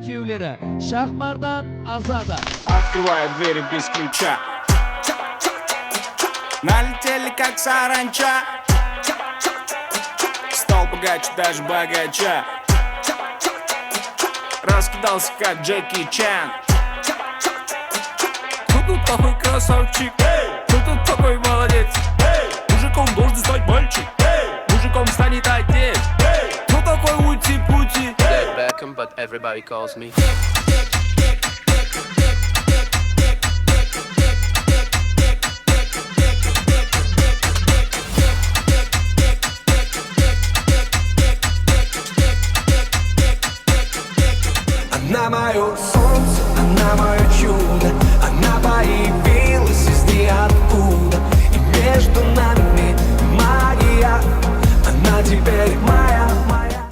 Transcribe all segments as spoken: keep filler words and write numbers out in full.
Kewleri Shaxmardan Azada. Открываю двери без ключа. Налетели как саранча. Стал богаче даже богача. Раскидался как Джеки Чан. Кто тут такой красавчик? Кто тут такой молодец? Мужиком должен стать мальчик. Мужиком станет отец. Кто такой Ути-Пути? David Beckham, but everybody calls me. Она моё солнце, она моё чудо. Она появилась из ниоткуда. И между нами магия. Она теперь моя, моя.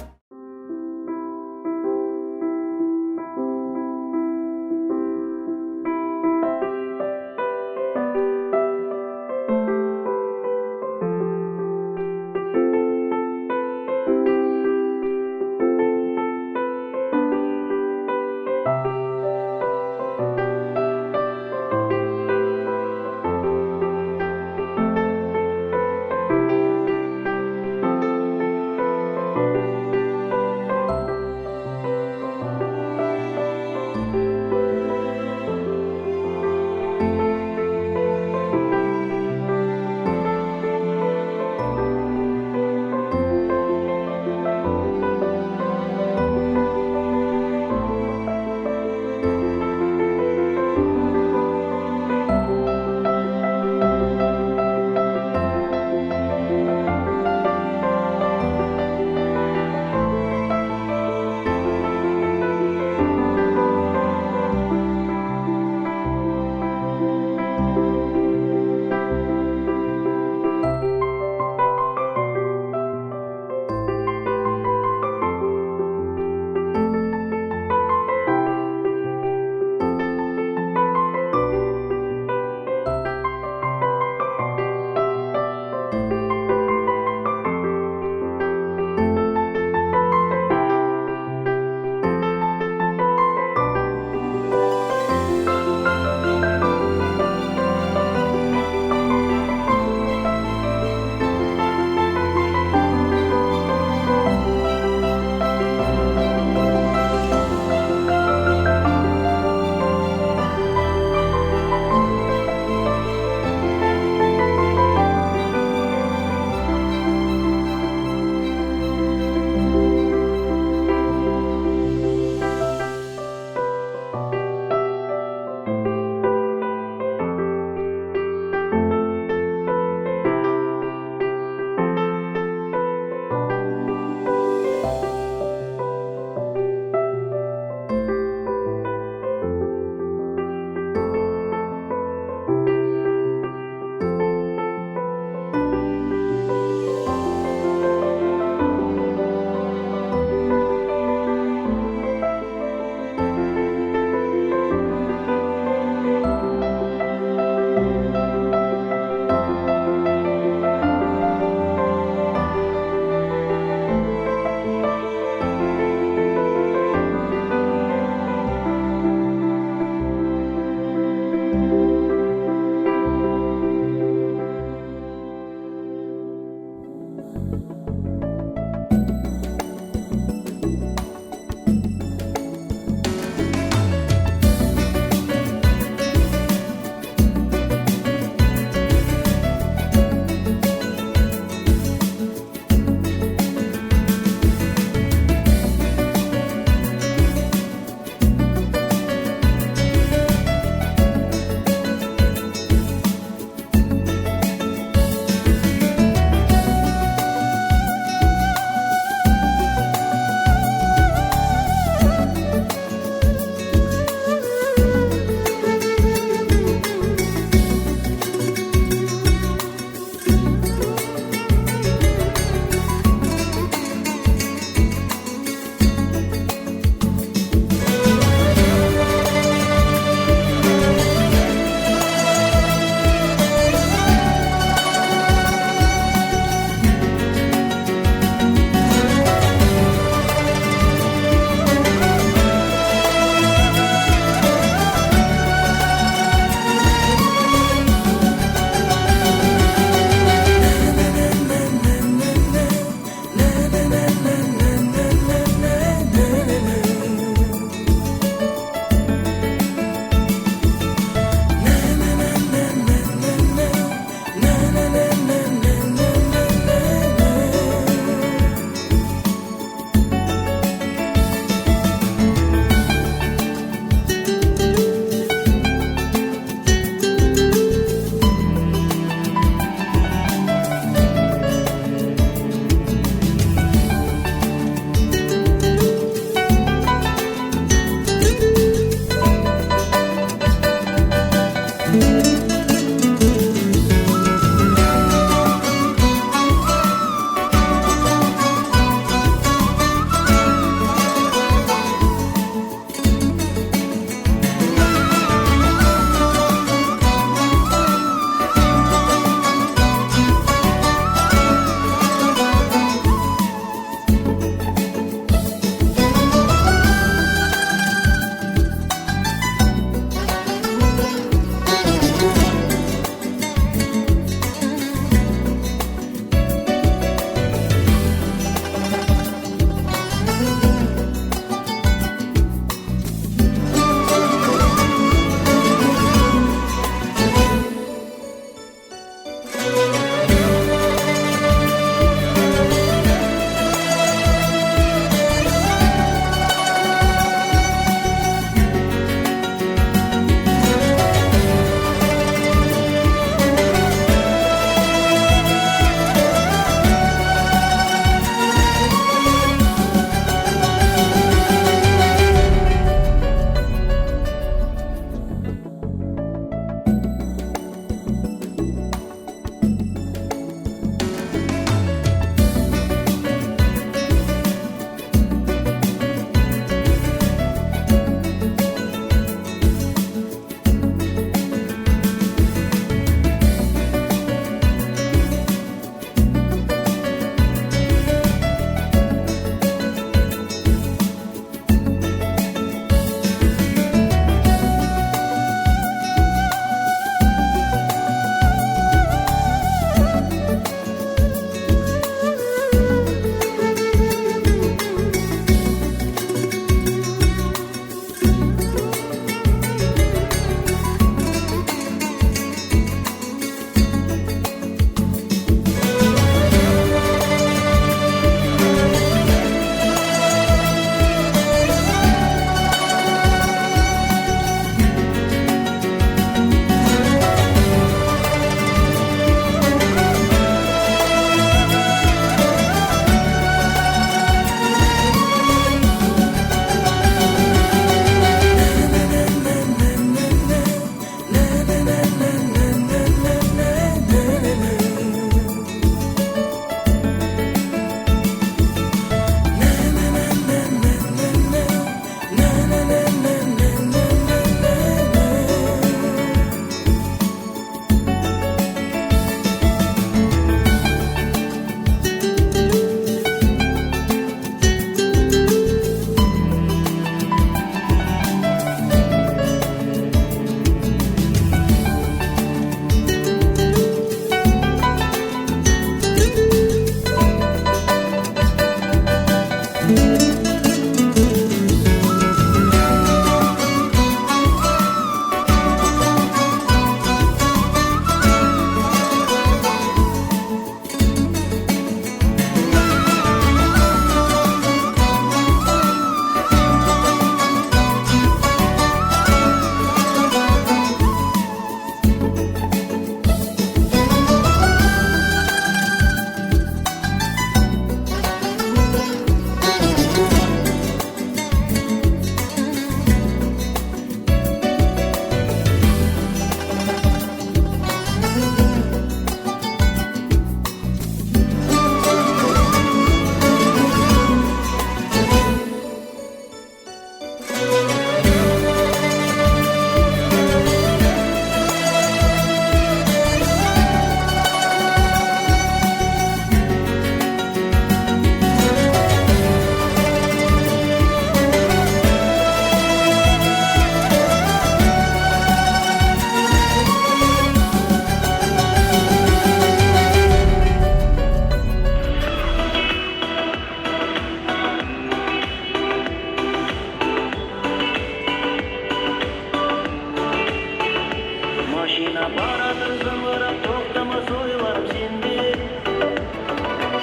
Baratır zımırap, toqtamas oylarım sende.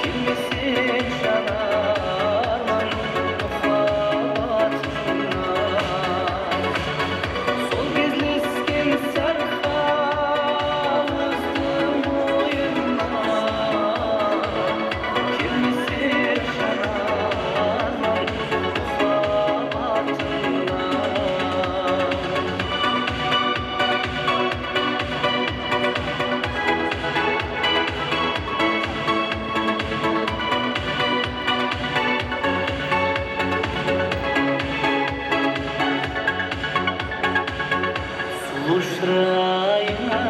Kelmeseń janarman muhabbatıńa. Sol gezlesken sár halıstı moyınına. Kelmeseń janarman muhabbatıńa. Sulıw shırayıńa.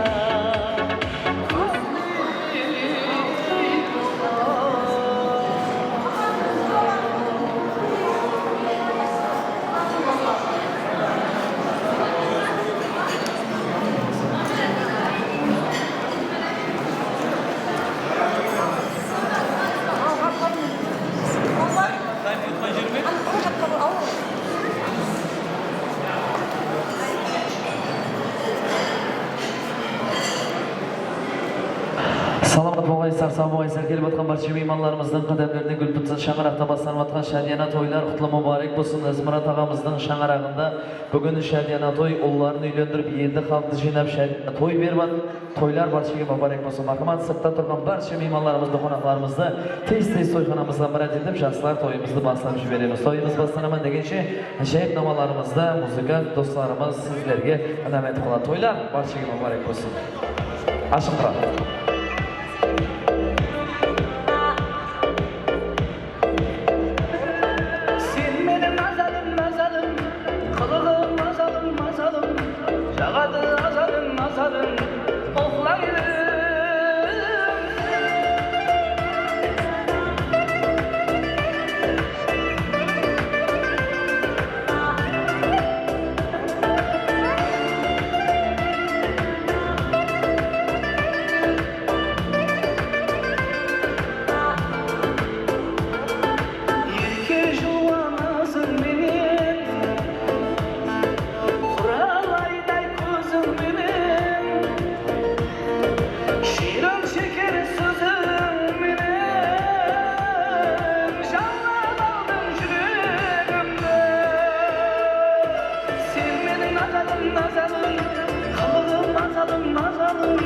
Salamat bolǵaysızlar, saw bolǵaysızlar. Kelip atqan bárshe miymanlarımızdıń qádemlerine gúl pitsin shańaraqta baslanıp atqan shádiyana toylar qutlı múbárek bolsın. Ázmurat aǵamızdıń shańaraǵında búgin shádiyana toy, ulların úylendirip, eldi xalıqtı jıynap shádiyana toy berip atır. Toylar bárshege múbárek bolsın. Marhamat, sırtta turǵan bárshe miymanlarımızdı, qonaqlarımızdı tez-tez toyxanamızǵa mirát etip, jaslar, toyımızdı baslap jiberemiz. Toyımız baslanaman degenshe, ájayıp namalarımızdı muzıkant doslarımız sizlerge inam etip qaladı. Toylar bárshege múbárek bolsın. Ashıqıraq. Sen meniń azalım, azalım, qılıǵım azalım, azalım, jaǵadı azarım, azarım, oqlaylı. Erke juwamazıń menen, quralayday kóziń menen, shirin sheker sóziń menen jawlap aldıń júregimdi. Sen meniń azalım, azalım, qılıǵım azalım, azalım,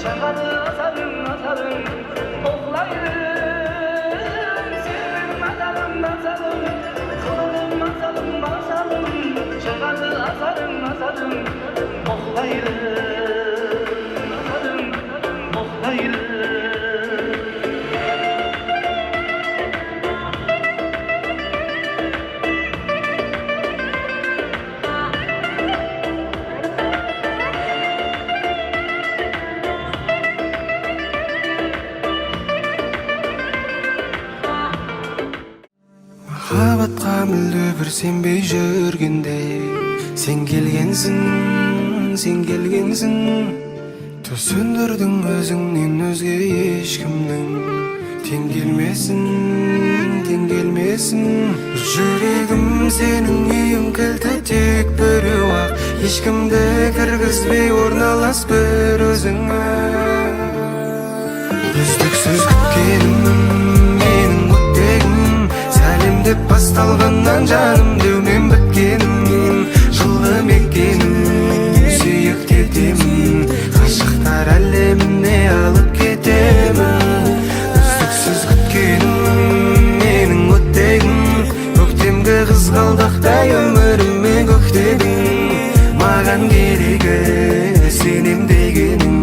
jaǵadı azarıń, azarıń, oqlaylı. Sen meniń azalım, azalım, qılıǵım azalım, azalım, jaǵadı azarıń, azarıń, oqlaylı, azarıń, oqlaylı. Mahabbatqa múlde bir senbey júrgende, sen kelgensiń, sen kelgensiń. Túsindirdiń ózińnen ózge eshkimniń teń kelmesin, teń kelmesin. Júregim seniń úyiń kilti tek birew-aq, eshkimdi kirgizbey ornalas bir óziń-aq. Úzliksiz kútkenim, meniń ótpegim, sálem dep bastalǵannan janım dewmen bitkenim. Jıldım ekenim, súyip ketemin, ǵashıqtar álemine alıp ketemin. Úzliksiz kútkenim, meniń ótpegim, kóktemgi qızǵaldaqtay ómirime kóktediń. Maǵan keregi senem degeniń,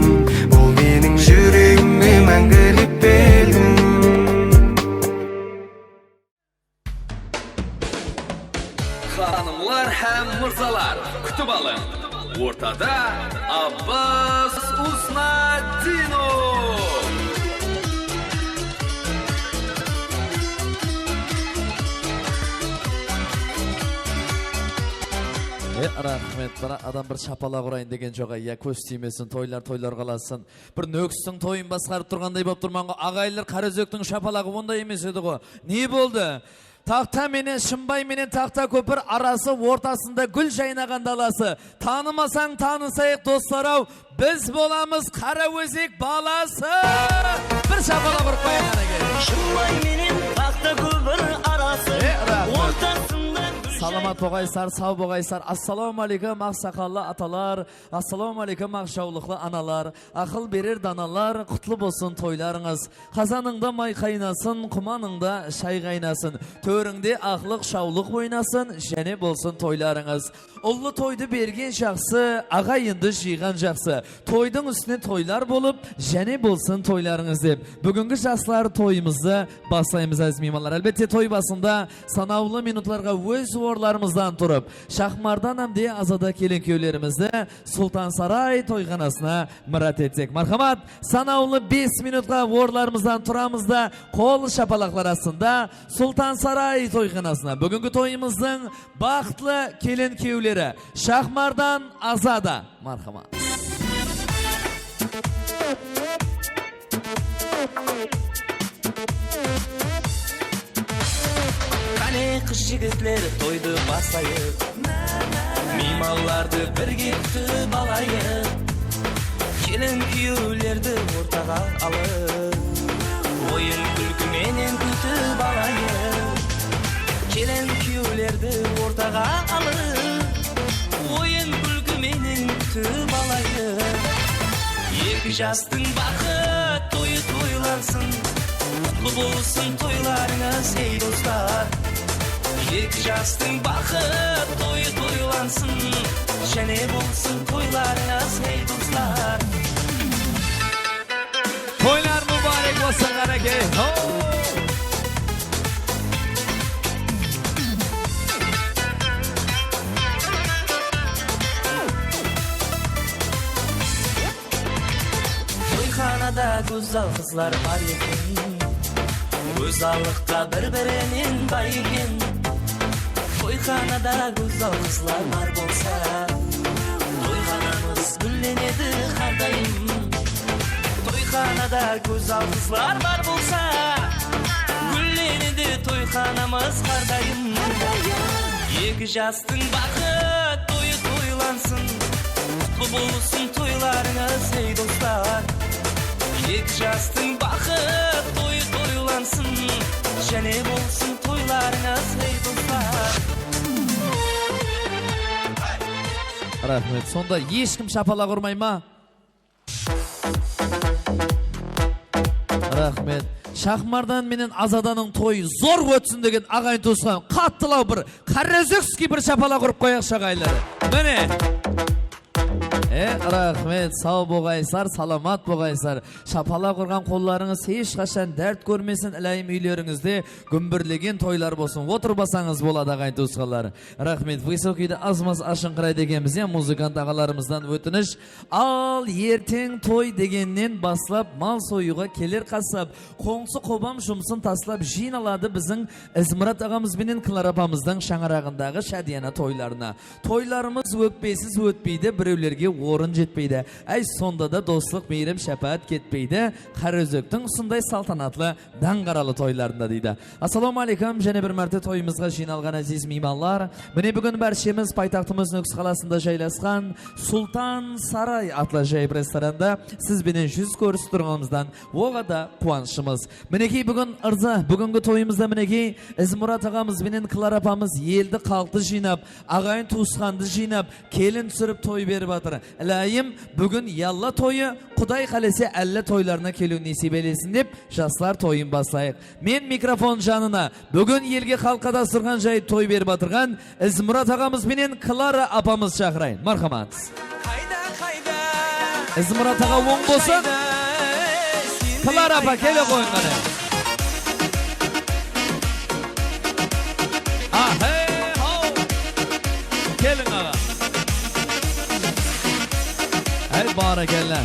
bul meniń júregime máńgilik belgiń. Xanımlar hám mırzalar, kútip alıń! Ortada Abbas Usnatdinov! E, raxmet, bir adam bir shapalaq urayın degen joq, ya, kóz tiymesin, toylar toylar qalasın. Bir Nókistiń toyın basqarıp turǵanday bolıp turman ǵoy. Aǵayinler, Qaraózektiń shapalaǵı onday emes edi ǵoy. Ne boldı? Taxta menen, Shımbay menen Taxtakópir arası, ortasında gúl jaynaǵan dalası. Tanımasań, tanısayıq, dostlar-aw, biz bolamız Qaraózek balası. Bir shapalaq urıp qoyayıq, qánekey. Shımbay menen Taxtakópir arası, e, raxmet, ortasında gúl jay- Salamat boǵaysızlar, saw boǵaysızlar. Assalawma áleykum, aq saqallı atalar. Assalawma áleykum, aq jawlıqlı analar. Aqıl berer danalar, qutlı bolsın toylarıńız. Qazanıńda may qaynasın, qumanıńda shay qaynasın. Tórinde aqlıq, shawlıq oynasın, jáne bolsın toylarıńız. Ullı toydı bergen jaqsı, aǵayındı jıyǵan jaqsı. Toydıń ústine toylar bolıp, jáne bolsın toylarıńız dep, búgingi jaslar toyımızdı baslaymız, áziz miymanlar. Álbette, toy basında sanawlı minutlarǵa óz orınlarımızdan turıp, Shaxmardan hám de Azada kelin-kúyewlerimizdi Sultansaray toyxanasına mirát etsek. Marhamat, sanawlı bes minutqa orınlarımızdan turamız da, qol shapalaqlar astında Sultansaray toyxanasına, búgingi toyımızdıń baxıtlı kelin-kúyewleri Shaxmardan Azada. Marhamat. Qáne, qız-jigitler, toydı baslayıq. Miymanlardı birge kútip alayıq. Kelin-kúyewlerdi ortaǵa alıp, oyın-kúlki menen kútip alayıq. Kelin-kúyewlerdi ortaǵa alıp, oyın-kúlki menen kútip alayıq. Eki jastıń baxıt toyı toylansın, qutlı bolsın toylarıńız, ey, dostlar. Eki jastıń baxıt toyı toylansın, jáne bolsın toylarıńız, ey, dostlar. Toylar múbarek bolsın, qánekey! Ho! Toyxanada gózzal qızlar bar eken, gózzallıqqa bir-birinen bay eken. Toyxanada gózzal qızlar bar bolsa, toyxanamız gúllenedi hár dayım. Toyxanada gózzal qızlar bar bolsa, gúllenedi toyxanamız hár dayım. Eki jastıń baxıt toyı toylansın, qutlı bolsın toylarıńız, ey, dostlar. Eki jastıń baxıt toyı toylansın, jáne bolsın toylarıńız, ey, dostlar. Raxmet. Sonda hesh kim shapalaq urmay ma? Raxmet. Shaxmardan menen Azadanıń toyı zor ótsin degen aǵayin tuwısqan qattılaw bir Qaraqalpaqskiy bir shapalaq urıp qoyayıqshı, aǵayinler. Mine. E, raxmet, saw boǵaysızlar, salamat boǵaysızlar. Shapalaq urǵan qollarıńız hesh qashan dárt kórmesin, ilayım, úylerińizde gúmbirlegen toylar bolsın. Otırıp alsańız boladı, aǵayin tuwısqanlar. Raxmet, vısokiydi az-maz ashıńqıraydı ekenbiz, ya, muzıkant aǵalarımızdan ótinish. Al, erteń toy degennen baslap, mal soyıwǵa keler qassap, qońsı-qobam jumısın taslap, jıynaladı biziń Izmurat aǵamız benen Klara apamızdıń shańaraǵındaǵı shádiyana toylarına. Toylarımız ókpesiz ótpeydi, birewlerge orın jetpeydi. Áy, sonda da doslıq, miyrim, shápáát ketpeydi Qaraózektiń usınday saltanatlı dańǵaralı toylarında, deydi. Assalawma áleykum, jáne bir márte toyımızǵa jıynalǵan áziz miymanlar. Mine, búgin bárshemiz paytaxtımız Nókis qalasında jaylasqan Sultan Saray atlı ajayıp restoranda siz benen júz kórisip turǵanımızdan oǵada quwanıshımız. Minekey, búgin ırza, búgingi toyımızda, minekey, Izmurat aǵamız benen Klara apamız eldi, xalıqtı jıynap, aǵayin-tuwısqandı jıynap, kelin túsirip toy berip atır. Ilayım, búgin yalla toyı, Quday qálese, álla toylarına keliw nesiyp eylesin dep, jaslar, toyın baslayıq. Men mikrofon janına búgin elge, xalıqqa dasturxan jayıp toy berip atırǵan Izmurat aǵamız benen Klara apamız shaqırayın. Marhamat. Izmurat aǵa, oń bolsın. Klara apa, kele qoyıń qáne. Ahe, haw. Keliń, aǵa. Áy, bárekella.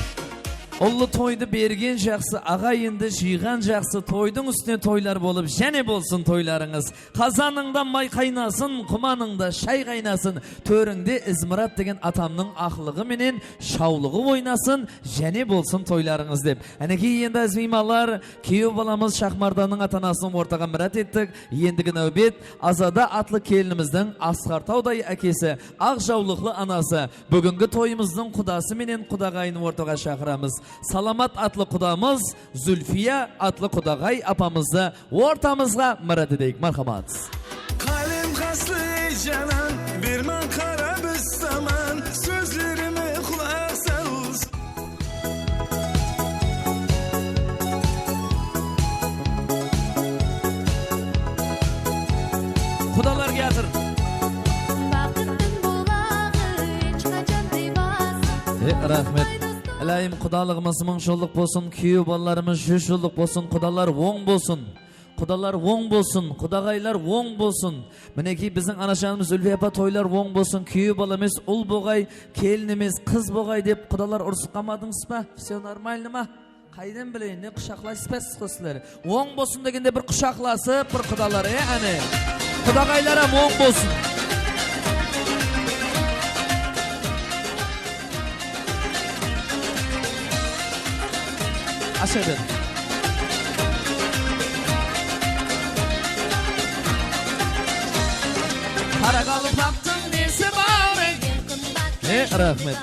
Ullı toydı bergen jaqsı, aǵayindı jıyǵan jaqsı, toydıń ústine toylar bolıp, jáne bolsın toylarıńız. Qazanıńda may qaynasın, qumanıńda shay qaynasın, tórinde Izmurat degen atamnıń aqlıǵı menen shawlıǵı oynasın, jáne bolsın toylarıńız, dep. Ánekey, endi, áziz miymanlar, kúyew balamız Shaxmardannıń ata-anasın ortaǵa mirát ettik. Endigi náwbet Azada atlı kelinimizdiń Asqar tawday ákesi, aq jawlıqlı anası, búgingi toyımızdıń qudası menen qudaǵayın ortaǵa shaqıramız. Salamat atlı qudamız, Zulfiya atlı qudaǵay apamızdı ortamızǵa mirát eteyik. Marhamat. Qálem qaslı janan, berman qarap biz zaman, sózlerime qulaq sal. Qudalar kiyatır. Baxıttıń bulaǵı hesh qashan tıybasın. E, raxmet. Ilayım, qudalıǵımız mıń jıllıq bolsın, kúyew balalarımız júz jıllıq bolsın, qudalar oń bolsın. Qudalar oń bolsın, qudaǵaylar oń bolsın. Minekey, biziń anajanımız Zúlfiya apa, toylar oń bolsın, kúyew bala emes, ul boǵay, kelin emes, qız boǵay dep qudalar urısıp qalmadıńız ba? Всё нормально ma? Qaydan bileyin, ne qushaqlaysız ba siz qosılar? Oń bolsın degende bir qushaqlasıp, bir qudalar, e, áne. Qudaǵaylar hám oń bolsın. Asha ber. Qaraqalpaqtıń nesi bar eken? E, raxmet.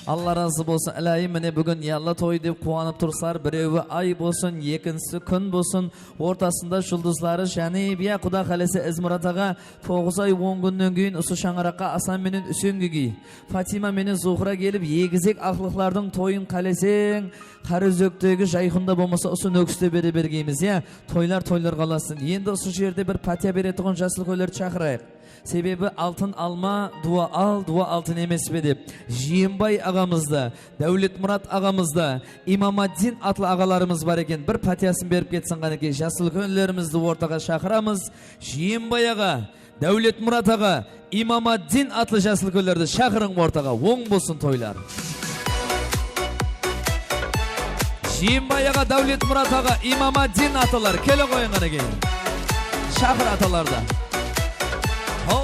Alla razı bolsın, ilayım, mine, búgin yalla toy dep quwanıp tursızlar. Birewi ay bolsın, ekincisi kún bolsın, ortasında juldızları janıp, ya, quda qálese, Izmurat aǵa, toǵız ay on kúnnen keyin usı shańaraqqa Asan menen Úsen gege, Fatima menen Zuhra kelip, egizek aqlıqlardıń toyın qáleseń, Qaraózektegi Jayxunda bolmasa, usı Nókiste bere bergeymiz, ya. Toylar toylarǵa ulasın. Endi usı jerde bir pátiya beretuǵın jas úlkenlerdi shaqırayıq. Sebebi altın alma, duwa al, duwa altın emes pe dep, Jıyınbay aǵamızdı, Dáwletmurat aǵamızdı, Imamaddin atlı aǵalarımız bar eken, bir pátiyasın berip ketsin, qánekey, jas úlkenlerimizdi ortaǵa shaqıramız. Jıyınbay aǵa, Dáwletmurat aǵa, Imamaddin atlı jas úlkenlerdi shaqırıń ortaǵa, oń bolsın toylar. Jıyınbay aǵa, Dáwletmurat aǵa, Imamaddin atalar, kele qoyıń, qánekey. Shaqır atalardı. Ho.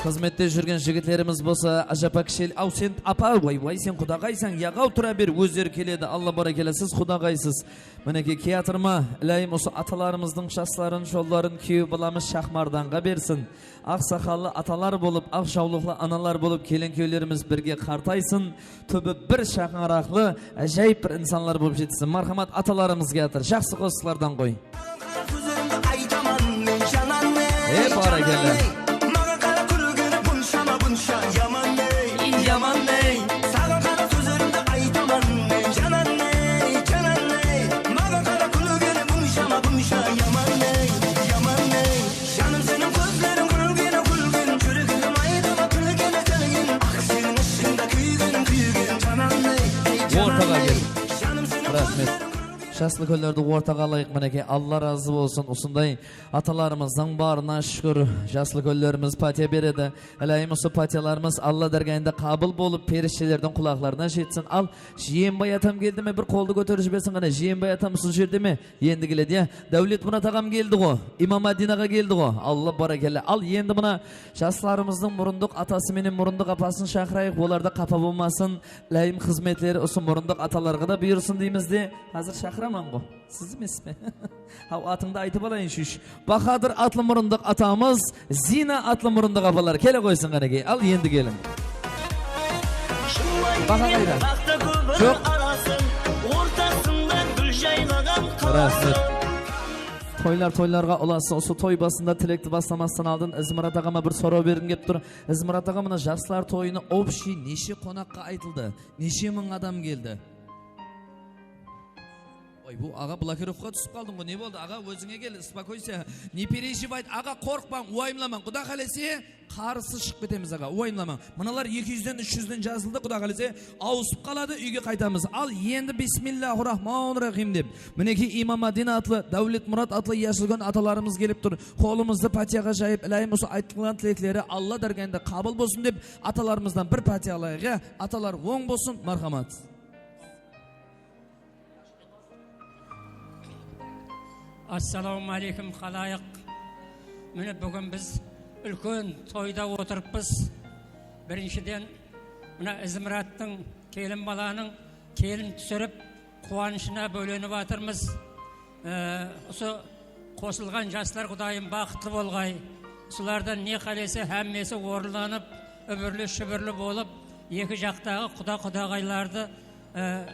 Xızmette júrgen jigitlerimiz bolsa, ajapa kishil, aw, sen apa, way, way, sen qudaǵaysań, yaq-aw, tura ber, ózleri keledi, Alla bárekella, siz qudaǵaysız. Minekey, kiyatır ma, ilayım, usı atalarımızdıń jasların, jolların kúyew balamız Shaxmardanǵa bersin. Aq saqallı atalar bolıp, aq jawlıqlı analar bolıp, kelin-kúyewlerimiz birge qartaysın. Túbi bir shańaraqlı, ájayıp bir insanlar bolıp jetissin. Marhamat, atalarımız kiyatır. Jaqsı qosıqlardan qoy. Sózlerimdi aytaman men, janan ey, e, bárekella, janan ey. Maǵan qara kúlgeni bunsha, bunsha yaman ey, yaman ey. Saǵan qara sózlerimdi aytaman men, janan ey, janan ey. Maǵan qara kúlgeni bunsha, bunsha yaman ey, yaman ey. Janım, seniń kózleriń kúlgeni kúlgen, júregim aytama tilgeni tilgen. Aq, seniń ishqıńda kúygen kúygen, janan ey, ey, janan ey. Ortaǵa kel. Janım, seniń kózleriń kúlgen. Raxmet. Jas úlkenlerdi ortaǵa alayıq, minekey. Alla razı bolsın. Usınday atalarımızdıń barına shúkir. Jas úlkenlerimiz pátiya beredi. Ilayım, usı pátiyalarımız Alla dárgayında qabıl bolıp, perishtelerdiń qulaqlarına jetsin. Al, Jıyınbay atam keldi me? Bir qoldı kóterip jibersin qáne. Jıyınbay atam usı jerde me? Endi keledi, ya. Dáwletmurat aǵam keldi ǵo. Imamaddin aǵa keldi ǵo. Alla bárekella. Al, endi mına jaslarımızdıń murındıq atası menen murındıq apasın shaqırayıq. Olar da qapa bolmasın. Ilayım, xızmetleri usı murındıq atalarǵa da buyırsın deymiz de. Házir shaqıraman ǵo. Siz emes pe? Haw, atıńdı aytıp alayınshı. Úsh. Bahadır atlı murındıq atamız, Zina atlı murındıq apalar kele qoysın qánekey. Al, endi keliń. Baha qayda? Joq. Raxmet. Toylar toylarǵa ulassın. Usı toy basında tilekti baslamastan aldın Izmurat aǵama bir soraw bergim kelip tur. Izmurat aǵa, mına jaslar toyına общий neshe qonaqqa aytıldı? Neshe mıń adam keldi? Oy, bu aǵa, blokirovkaǵa túsip qaldıń ǵo. Ne boldı, aǵa? Ózińe kel, успокойся. Не переживать, aǵa, qorqpań, uwayımlamań. Quda qálese, Qarızsız shıǵıp ketemiz, aǵa, uwayımlamań. Mınalar eki júzden, úsh júzden jazıldı, Quda qálese, awısıp qaladı, úyge qaytamız. Al, endi Bismillahir Rahmanir Rahim dep, minekey, Imamaddin atlı, Dáwletmurat atlı yashılkón atalarımız kelip tur. Qolımızdı pátiyaǵa jayıp, ilayım, usı aytılǵan tilekleri Alla dárgahında qabıl bolsın dep, atalarımızdan bir pátiya alayıq, ya? Atalar, oń bolsın, marhamat. Assalawma áleykum, xalayıq. Mine, búgin biz úlken toyda otırıppız. Birinshiden, mına Izmurattıń, kelin balanıń kelin túsirip, quwanıshına bólenip atırmız. Ee, usı qosılǵan jaslar, Qudayım, baxıtlı bolǵay. Usılardan ne qálese, hámmesi orınlanıp, úbirli-shúbirli bolıp, eki jaqtaǵı quda-qudaǵaylardı e,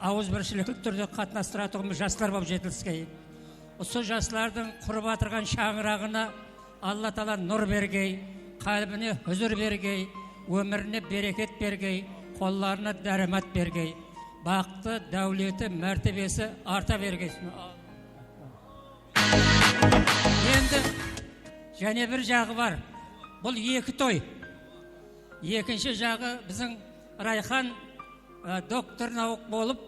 awızbirshilikli túrde qatnastıratuǵınbız, jaslar bolıp jetiliskey. Usı jaslardıń qurıp atırǵan shańıraǵına Alla taala nur bergey, qálbine húzir bergey, ómirine bereket bergey, qollarına dáramat bergey. Baxtı, dáwleti, mártebesi arta bergey. Endi jáne bir jaǵı bar. Bul eki toy. Ekinshi jaǵı biziń Rayxan e, doktor nauk bolıp,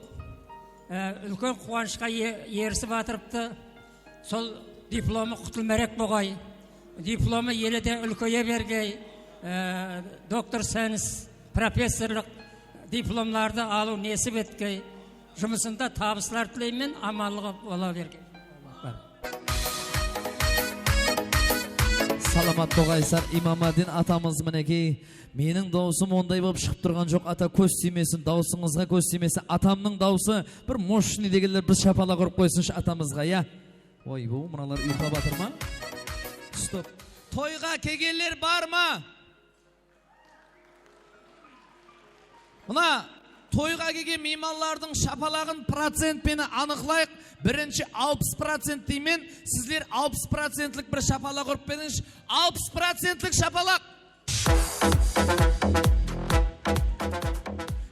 e, úlken quwanıshqa e-, erisip atırıptı. Sol diplomı qutlı márek boǵay. Diplomı ele de úlkeye bergey. E, doktor science, professorlıq diplomlardı alıw nesip etgey. Jumısında tabıslar tileymen, amanlıǵı bola bergey. Salamat toǵaysar, Imamaddin atamız, minekey. Meniń dawısım onday bolıp shıǵıp turǵan joq, ata, kóz tiymesin, dawısıńızǵa kóz tiymesin. Atamnıń dawısı, bir moshniy degenler bir shapalaq urıp qoysınshı atamızǵa, ya? Oy-bu, mınalar uyıqlap atır ma? Stop. Toyǵa kelgenler bar ma? Mına, toyǵa kelgen miymanlardıń shapalaǵın procent penen anıqlayıq. Birinshi alpıs procent deymen, sizler alpıs procentlik bir shapalaq urıp berińizshi. Alpıs procentlik shapalaq.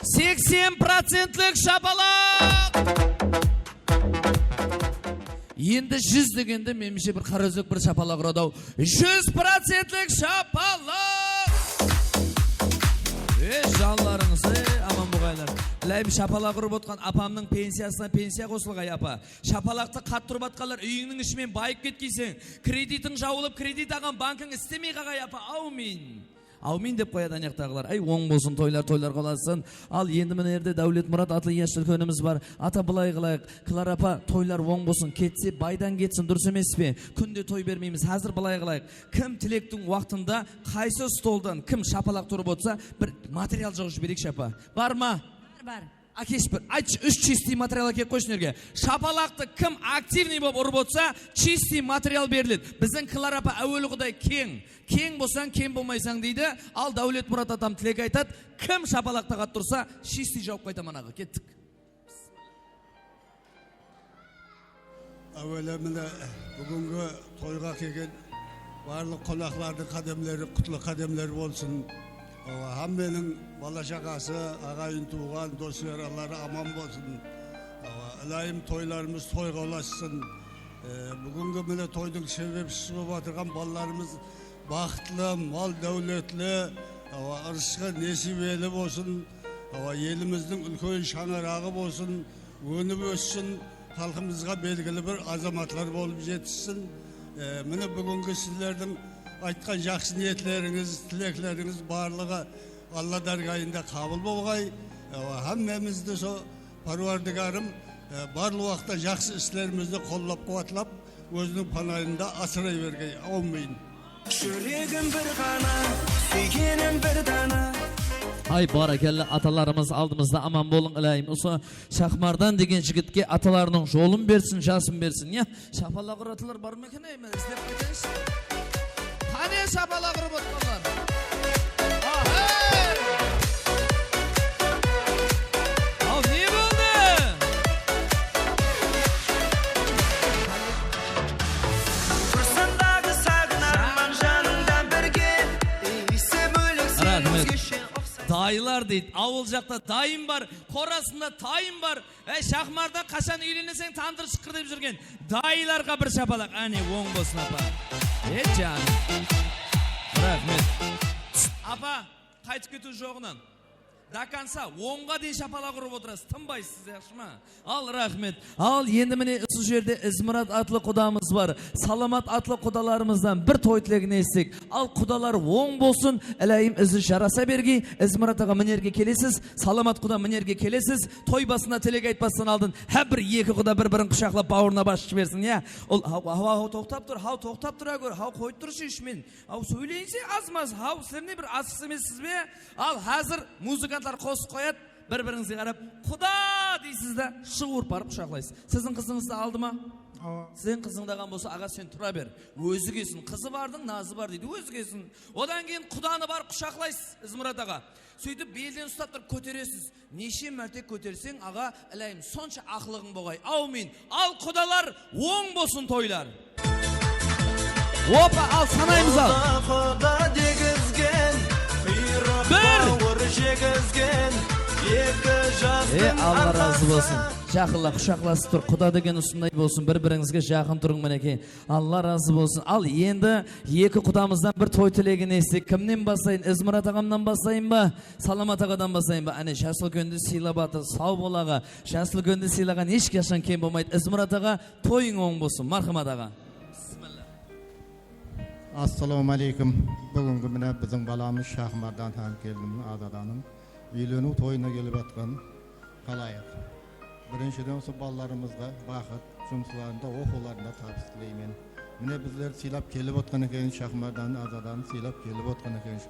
Seksen procentlik shapalaq. Endi júz degende, menimshe, bir qaraózek bir shapalaq uradı-aw. Júz procentlik shapalaq! Ey, janlarıńız, ey, aman boǵaylar. Ilayım, shapalaq urıp otqan apamnıń pensiyasına pensiya qosılǵay, apa. Shapalaqtı qattı urıp atqanlar, úyińniń ishi menen bayıp ketkeyseń. Kreditiń jawılıp, kredit alǵan bankiń islemey qalǵay, apa. Áwmiyn. Áwmiyn dep qoyadı anaqtaǵılar. Áy, oń bolsın, toylar toylarǵa ulasın. Al, endi mına jerde Dáwletmurat atlı jas úlkenimiz bar. Ata, bılay qılayıq. Klara apa, toylar oń bolsın. Ketse, baydan ketsin, durıs emes pe? Kúnde toy bermeymiz. Házir bılay qılayıq. Kim tilektiń waqtında qaysı stoldan kim shapalaq turıp otsa, bir material jıǵıp jibereyikshi, apa. Bar ma? Bar, bar. Ákesh, bir aytshı, úsh чистый material ákelip qoyshı mına jerge. Shapalaqtı kim aktivnıy bolıp urıp otsa, чистый material beriledi. Biziń Klara apa áweli quday keń. Keń bolsań, kem bolmaysań deydi. Al, Dáwletmurat atam tilek aytadı. Kim shapalaqtı qattı ursa, чистый jawıp qaytaman, aǵa. Kettik. Áwele mine, búgingi toyǵa kelgen barlıq qonaqlardıń qádemleri qutlı qádemler bolsın. Awa, hámmeniń bala-shaǵası, aǵayin-tuwǵan, dos-yaraları aman bolsın. Awa, ilayım, toylarımız toyǵa ulasın. E, búgingi mine toydıń sebepshisi bolıp atırǵan balalarımız baxıtlı, mal-dáwletli, awa, ırısqı nesibeli bolsın. Awa, elimizdiń úlken shańaraǵı bolsın, ónip óssin, xalqımızǵa belgili bir azamatlar bolıp jetissin. E, mine, búgingi sizlerdiń aytqan jaqsı niyetlerińiz, tileklerińiz barlıǵı Alla dárgayında qabıl bolǵay. Awa, hámmemizdi so Párwardigarım, e, barlıq waqıtta jaqsı islerimizdi qollap-quwatlap, óziniń panayında asıray bergey. Áwmiyn. Júregim bir ǵana, súygenim bir dana. Ay, bárekella, atalarımız aldımızda, aman bolıń, ilayım. Usı Shaxmardan degen jigitke atalarınıń jolın bersin, jasın bersin, ya. Shapalaq uratular bar ma eken, ey, men izlep keteyinshi. Qáne shapalaq urıp otqanlar? Ahey! Al, ne boldı? Tursın daǵı saǵınarman janıńdan birge. Eysem óleksem ózgeshe uqsaydı. Dayılar deydi. Awıl jaqta dayım bar, qorasında tayım bar. Ey, Shaxmardan qashan úyleneseń, tandır shıqqırdayıp júrgen dayılarǵa bir shapalaq. Áne, oń bolsın, apa. E, janım. Raxmet. Apa, qaytıp ketiw joǵınan. До конца, onǵa deyin shapalaq urıp otırasız, tınbaysız, yaqshı ma? Al, raxmet. Al, endi mine usı jerde Izmurat atlı qudamız bar. Salamat atlı qudalarımızdan bir toy tilegin esitsek. Al, qudalar oń bolsın, ilayım izi jarasa bergey. Izmurat aǵa, minerge kelesiz. Salamat quda, minerge kelesiz. Toy basında tilek aytpastan aldın, hár bir eki quda bir-birin qushaqlap, bawırına bas jibersin, ya. Ol, haw, haw, haw, toqtap tur, haw, toqtap tura gór, haw, qoyıp turshı, ishmen. Aw, sóyleyinse azmaz, haw, sizler ne bir asıq emessiz be? Al, házir muzıkantlar qosıq qoyadı, bir-birińizge qarap, "Quda!" deysiz da, shıǵıp urıp barıp qushaqlaysız. Siziń qızıńızdı aldı ma? Awa. Siziń qızıńdı alǵan bolsa, aǵa, sen tura ber. Ózi kelsin, qızı bardıń nazı bar deydi, ózi kelsin. Odan keyin qudanı barıp qushaqlaysız, Izmurat aǵa. Sóytip belden uslap turıp kóteresiz. Neshe márte kóterseń, aǵa, ilayım, sonsha aqlıǵıń boǵay. Áwmin. Al, qudalar, oń bolsın toylar. Opa, al, sanaymız, al. Quda, quda degizgen, quyrıq bawır jegizgen, eki jastıń arqası. E, Alla razı bolsın. Jaqınlar qushaqlasıp tur, quda degen usınday bolsın, bir-birińizge jaqın turıń, minekey. Alla razı bolsın. Al, endi eki qudamızdan bir toy tilegin esitsek, kimnen baslayın? Izmurat aǵamnan baslayın ba? Salamat aǵadan baslayın ba? Áne, jas úlkendi sıylap atır. Saw bol, aǵa. Jas úlkendi sıylaǵan hesh qashan kem bolmaydı. Izmurat aǵa, toyıń oń bolsın, marhamat, aǵa. Bismillah. Assalawma áleykum. Búgingi mine biziń balamız Shaxmardan hám kelinimiz Azadanıń úyleniw toyına kelip atqan xalayıq. Birinshiden, usı balalarımızǵa baxıt, jumıslarında, oqıwlarında tabıs tileymen. Mine, bizlerdi sıylap kelip otqan ekeniz, Shaxmardandı, Azadandı sıylap kelip otqan ekeniz.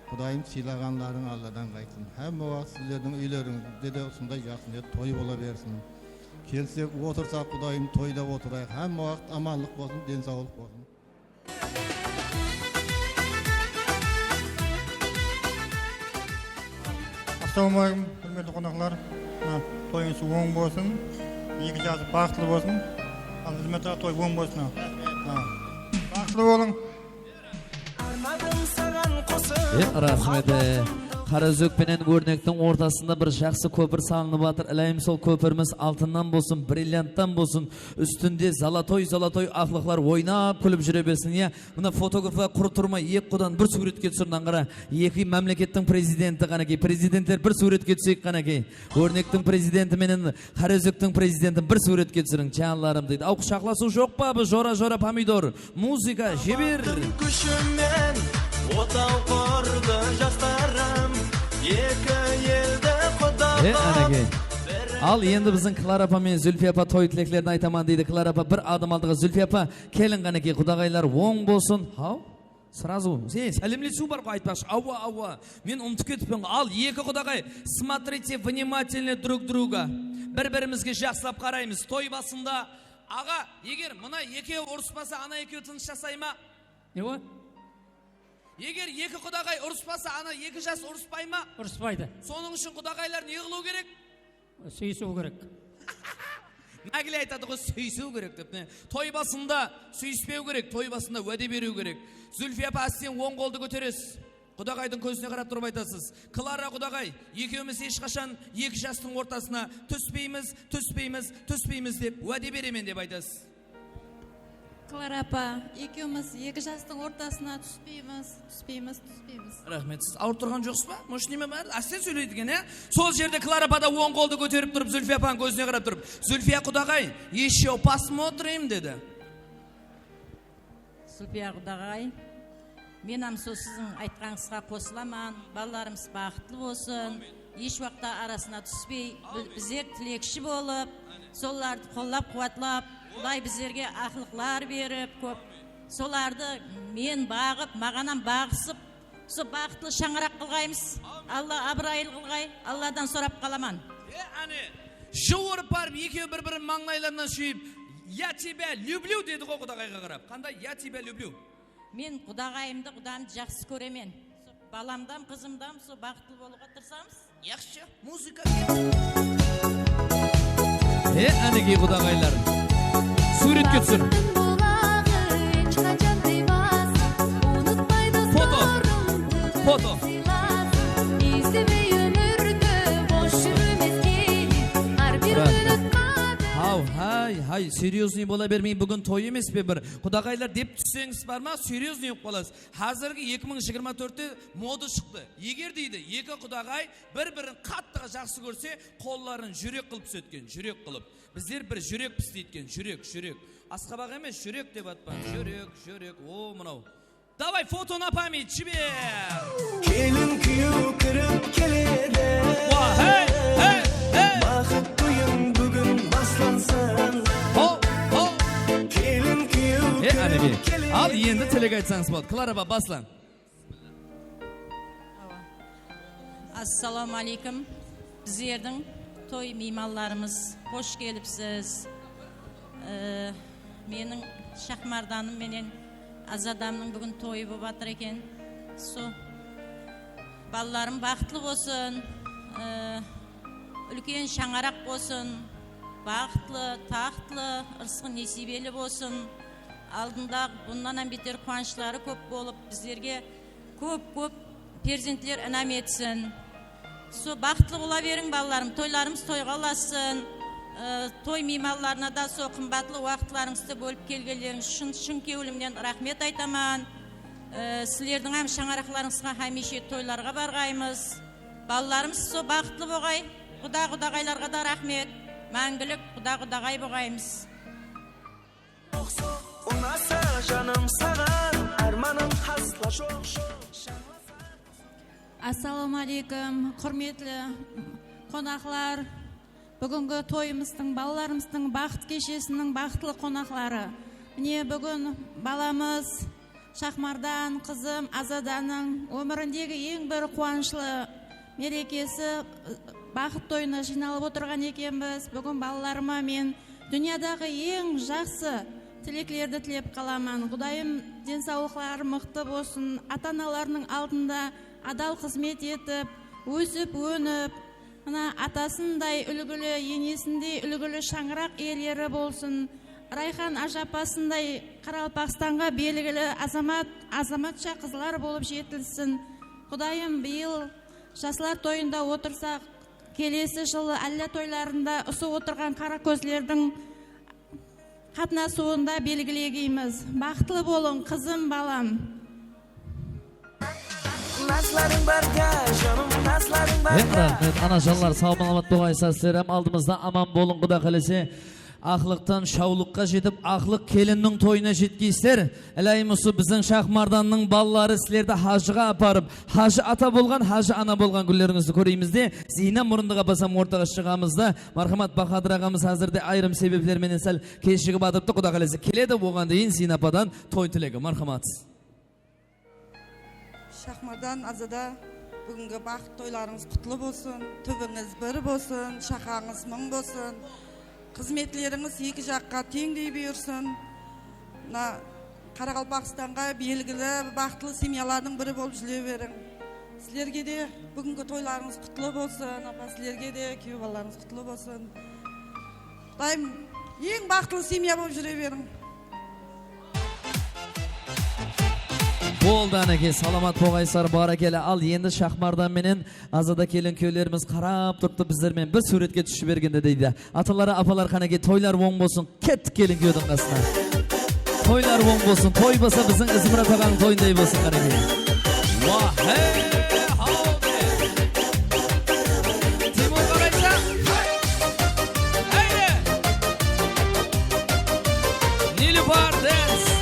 Qudayım, sıylaǵanlarıń Alladan qaytsın. Hámme waqıt sizlerdiń úylerińizde de usınday jaqsı niyet toy bola bersin. Kelsek, otırsaq, Qudayım, toyda otırayıq. Hámme waqıt amanlıq bolsın, densawlıq bolsın. Assalawma áleykum, húrmetli qonaqlar. Mına, toyıńız oń bolsın, eki jası baxıtlı bolsın. Al, Izmurat aǵa, toy oń bolsın. Ha. Baxıtlı bolıń. E, raxmet, e. Qaraózek penen Órnektiń ortasında bir jaqsı kópir salınıp atır. Ilayım, sol kópirimiz altınnan bolsın, brillianttan bolsın. Ústinde zolotoy, zolotoy aqlıqlar oynap, kúlip júre bersin, ya. Mına fotograflar qurı turmay, eki qudanı bir súwretke túsirdi, qara. Eki mámlekettiń prezidenti, qánekey, prezidentler bir súwretke túseyik, qánekey. Órnektiń prezidenti menen Qaraózektiń prezidentin bir súwretke túsiriń, janlarım, deydi. Aw, qushaqlasıw joq pa, bul jora-jora pomidor? Muzıka, jeber! Kúshi menen otaw qurdı jaslarım, eki eldi quda qılıp. E, qánekey. Al, endi biziń Klara apa menen Zúlfiya apa toy tileklerin aytaman, deydi. Klara apa, bir adım aldıǵa. Zúlfiya apa, keliń, qánekey, qudaǵaylar oń bolsın. Haw? Сразу. Sen sálemlesiw bar ǵoy, aytpaqshı. Awa, awa. Men umıtıp ketippen ǵoy. Al, eki qudaǵay, смотрите внимательно друг друга. Bir-birimizge jaqsılap qaraymız. Toy basında, aǵa, eger mına ekewi urıspasa, ana ekewi tınısh jasay ma? Ne o? Eger eki qudaǵay urıspasa, ana eki jas urıspay ma? Urıspaydı. Sonıń ushın qudaǵaylar ne qılıw kerek? Súyisiw kerek. Nágile aytadı ǵoy, súyisiw kerek dep, ne? Toy basında súyispew kerek, toy basında wáde beriw kerek. Zúlfiya apa, ásten oń qoldı kóteresiz. Qudaǵaydıń kózine qarap turıp aytasız. Klara qudaǵay, ekewimiz hesh qashan eki jastıń ortasına túspeymiz, túspeymiz, túspeymiz dep wáde beremen dep aytasız. Klara apa, ekewimiz eki jastıń ortasına túspeymiz, túspeymiz, túspeymiz. Raxmet, siz awırıp turǵan joqsız ba? Может, neme bar? Ásten sóyleydi eken, ya? Sol jerde Klara apa da oń qoldı kóterip turıp, Zúlfiya apanıń kózine qarap turıp, Zúlfiya qudaǵay, ещё посмотрим, dedi. Zúlfiya qudaǵay, men hám sol siziń aytqanıńızǵa qosılaman. Balalarımız baxıtlı bolsın. Ámin. Hesh waqıtta arasına túspey, bi-, bizler tilekshi bolıp, solardı qollap-quwatlap, Quday bizlerge aqlıqlar berip, kóp, solardı men baǵıp, maǵanam baǵısıp, usı baxıtlı shańaraq qılǵaymız. Alla abıraylı qılǵay, Alladan sorap qalaman. E, áne, jıw urıp barıp, ekewi bir-birin mańlaylarınan súyip, "Я тебя люблю", dedi ǵoy qudaǵayǵa qarap. Qanday, "Я тебя люблю"? Men qudaǵayımdı, qudamdı jaqsı kóremen. Balamdan, qızımdan sol baxıtlı bolıwǵa tırısamız. Yaqshı, muzıka. E, ánekey qudaǵaylar. Súwretke túsir. Baxıttıń bulaǵı hesh qashan tıymasın. Unıtpay dostlarımdı sıylasın. Foto. Miyizlemey ómirdi bos júrmes kelin. Hár bir kúni qádir Hay, hay, серьёзный bola bermeń, búgin toy emes pe bir? Qudaǵaylar dep tússeńiz bar ma, серьёзный bolıp qalasız. Házirgi eki mıń jigirma tórtte moda shıqtı. Eger deydi, eki qudaǵay bir-birin qattı jaqsı kórse, qolların júrek qılıp túsetken, júrek qılıp. Bizler bir júrekpiz deytken, júrek, júrek. Asqabaq emes, júrek dep atpan. Júrek, júrek, o, mınaw. Davay, foto na pamyat, jiber! Kelin kúyew kirip keledi. Wa, hey, hey, hey! Baxıt toyın búgin baslansın. Ho, ho! Kelin kúyew kirip keledi. Al, endi tilek aytsańız boladı. Klara apa, baslan. Assalawma áleykum. Bizlerdiń toy miymanlarımız, xosh kelipsiz. Ee, meniń Shaxmardanım menen Azadamnıń búgin toyı bolıp atır eken. Sol balalarım baxıtlı bolsın, ee, úlken shańaraq bolsın, baxıtlı, taxtlı, ırısqı nesiybeli bolsın. Aldında bunnan hám beter quwanıshları kóp bolıp, bizlerge kóp-kóp perzentler inam etsin. Sol baxıtlı bola beriń, balalarım, toylarımız toyǵa ulassın. Ee, toy miymanlarına da sol qımbatlı waqıtlarıńızdı bólip kelgenlerińiz ushın shın kewlimnen raxmet aytaman. Ee, sizlerdiń hám shańaraqlarıńızǵa hámiyshe toylarǵa barǵaymız. Balalarımız sol baxıtlı boǵay. Quda-qudaǵaylarǵa da raxmet. Máńgilik quda-qudaǵay boǵaymız. Unasa janım saǵan, ármanım hasla joq, joq. Assalawma áleykum, húrmetli qonaqlar. Búgingi toyımızdıń, balalarımızdıń baxıt keshesiniń baxıtlı qonaqları. Mine, búgin balamız Shaxmardan, qızım Azadanıń ómirindegi eń bir quwanıshlı merekesi, baxıt toyına jıynalıp otırǵan ekenbiz. Búgin balalarıma men dúnyadaǵı eń jaqsı tileklerdi tilep qalaman. Qudayım densawlıqları mıqtı bolsın, ata-analarınıń aldında adal xızmet etip, ósip-ónip, mına atasınday úlgili, enesindey úlgili shańaraq iyeleri bolsın. Rayxan ájapasınday Qaraqalpaqstanǵa belgili azamat, azamatша qızlar bolıp jetilsin. Qudayım bıyıl jaslar toyında otırsaq, kelesi jılı álla toylarında usı otırǵan qara kózlerdiń qatnasıwında belgilegeymiz. Baxıtlı bolıń, qızım, balam. Nazlarıń barda, janım, nazlarıń barda. Eń raxmet, anajanlar, saw-salamat bolıńızlar, sizler hám aldımızda aman bolıń, Quda qálese. Aqlıqtan shawlıqqa jetip, aqlıq kelinniń toyına jetkeysizler. Iláyım, usı biziń Shaxmardannıń balaları sizlerdi hajıǵa aparıp, hajı ata bolǵan, hajı ana bolǵan kúnlerińizdi kóreymiz de, Ziyna Murındıǵa basam ortaǵa shıǵamız da, marhamat, Bahadır aǵamız házirde ayırım sebepler menen sál keshigip atırıptı, Quda qálese keledi, oǵan deyin Ziyna apadan toy tilegi, marhamat. Shaxmardan, Azada, búgingi baxıt toylarıńız qutlı bolsın, túbińiz bir bolsın, shaqańız mıń bolsın. Xızmetlerińiz eki jaqqa teńdey buyırsın. Mına Qaraqalpaqstanǵa belgili baxıtlı semyalardıń biri bolıp júre beriń. Sizlerge de búgingi toylarıńız qutlı bolsın, apa, sizlerge de kúyew balalarıńız qutlı bolsın. Qudayım, eń baxıtlı semya bolıp júre beriń. Boldı, Aneke, salamat boǵaysızlar, bárekella. Al, endi Shaxmardan menen Azada kelin kúyewlerimiz qarap turıptı bizler menen bir súwretke túsip jibergende, deydi. Atalar, apalar, qánekey, toylar oń bolsın. Kettik kelin kúyewdiń qasına. Toylar oń bolsın. Toy bolsa biziń Izmurat aǵanıń toyınday bolsın, qánekey. Wah, hey, haw, be. Timur qaraysa. Áyne. Nilufar dance.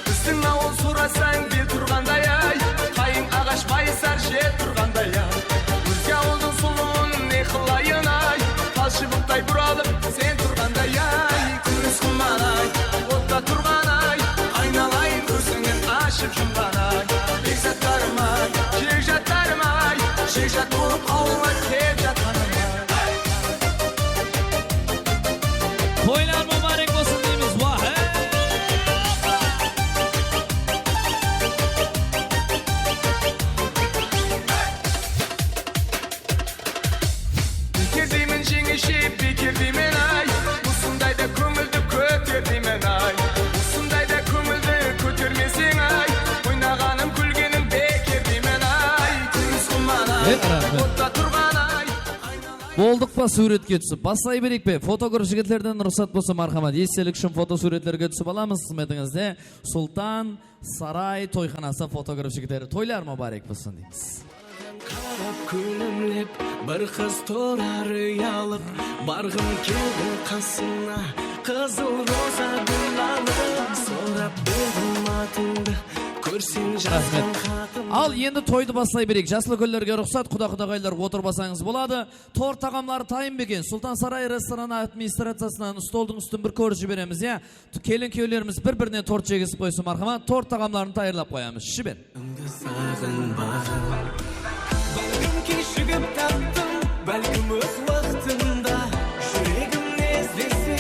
Biziń awıl sorasań, bel turǵanday-ay, qayıń aǵash mayısar jer turǵanday-ay. Ózge awıldıń sulıwın ne qılayın-ay, tal shıbıqtay buralıp sen turǵanday-ay. Kúndez quman-ay, otta turǵan-ay, aynalayın kózińin ashıp jumǵan-ay. Bekzatlarım-ay, jekjatlarım-ay, jekjat bolıp awılǵa kelip jatqanım-ay. Toylar múbárek bolsın deymiz. Wah, hey! Beker deymen, jeńeshe, beker deymen-ay. Usındayda kóńildi kóter deymen-ay. Usındayda kóńildi kótermeseń-ay. Oynaǵanım, kúlgenim be Boldıq pa súwretke túsip? Baslay bereyik pe? Fotograf jigitlerden ruxsat bolsa, marhamat. Estelik ushın fotosúwretlerge túsip alamız xızmetińizde. Sultan Saray toyxanası fotograf jigitleri, toylar mubarek bolsın deymiz. Qarap kúlimlep bir qız turar uyalıp, barǵım keldi qasına, qızıl roza gúl alıp, sorap edim atıńdı, kórsem jazǵan xatımdı. Al, endi toydı baslay bereyik. Jas úlkenlerge ruxsat, quda-qudaǵaylar otırıp alsańız boladı. Tort taǵamları tayın ba eken? Sultan Saray restoranı administraciyasınan stoldıń ústin bir kórip jiberemiz, ya? Kelin kúyewlerimiz bir-birine tort jegizip qoysın, marhamat. Tort taǵamların tayarlap qoyamız. Jiber. Endi saǵın baǵa. Bálkim keshigip taptım, bálkim óz waqtında. Júregim ne izlese,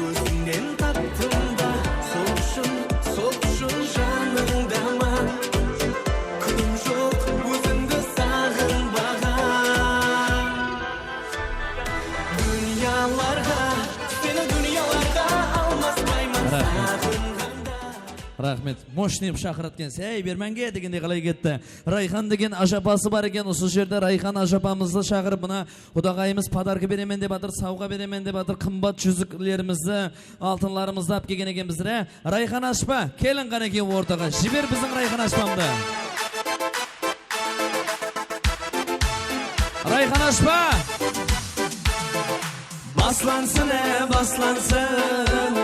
ózimnen taptım da. Sol ushın, sol ushın janıńdaman. Kúnim joq ózimdi saǵınbaǵan. Dúnyalarǵa, seni dúnyalarǵa almaspayman saǵınǵanda. Raxmet. Moshniy qılıp shaqıratkensiz. Ey, bermenge degendey qalay ketti? Rayxan degen ajapası bar eken, usı jerde Rayxan ajapamızdı shaqırıp, mına qudaǵayımız podarka beremen dep atır, sawǵa beremen dep atır, qımbat júziklerimizdi, altınlarımızdı alıp kelgen eken bizlere. Rayxan ashpa, keliń qánekey ortaǵa, jiber biziń Rayxan ashpamdı. Rayxan ashpa! Baslansın, e, baslansın.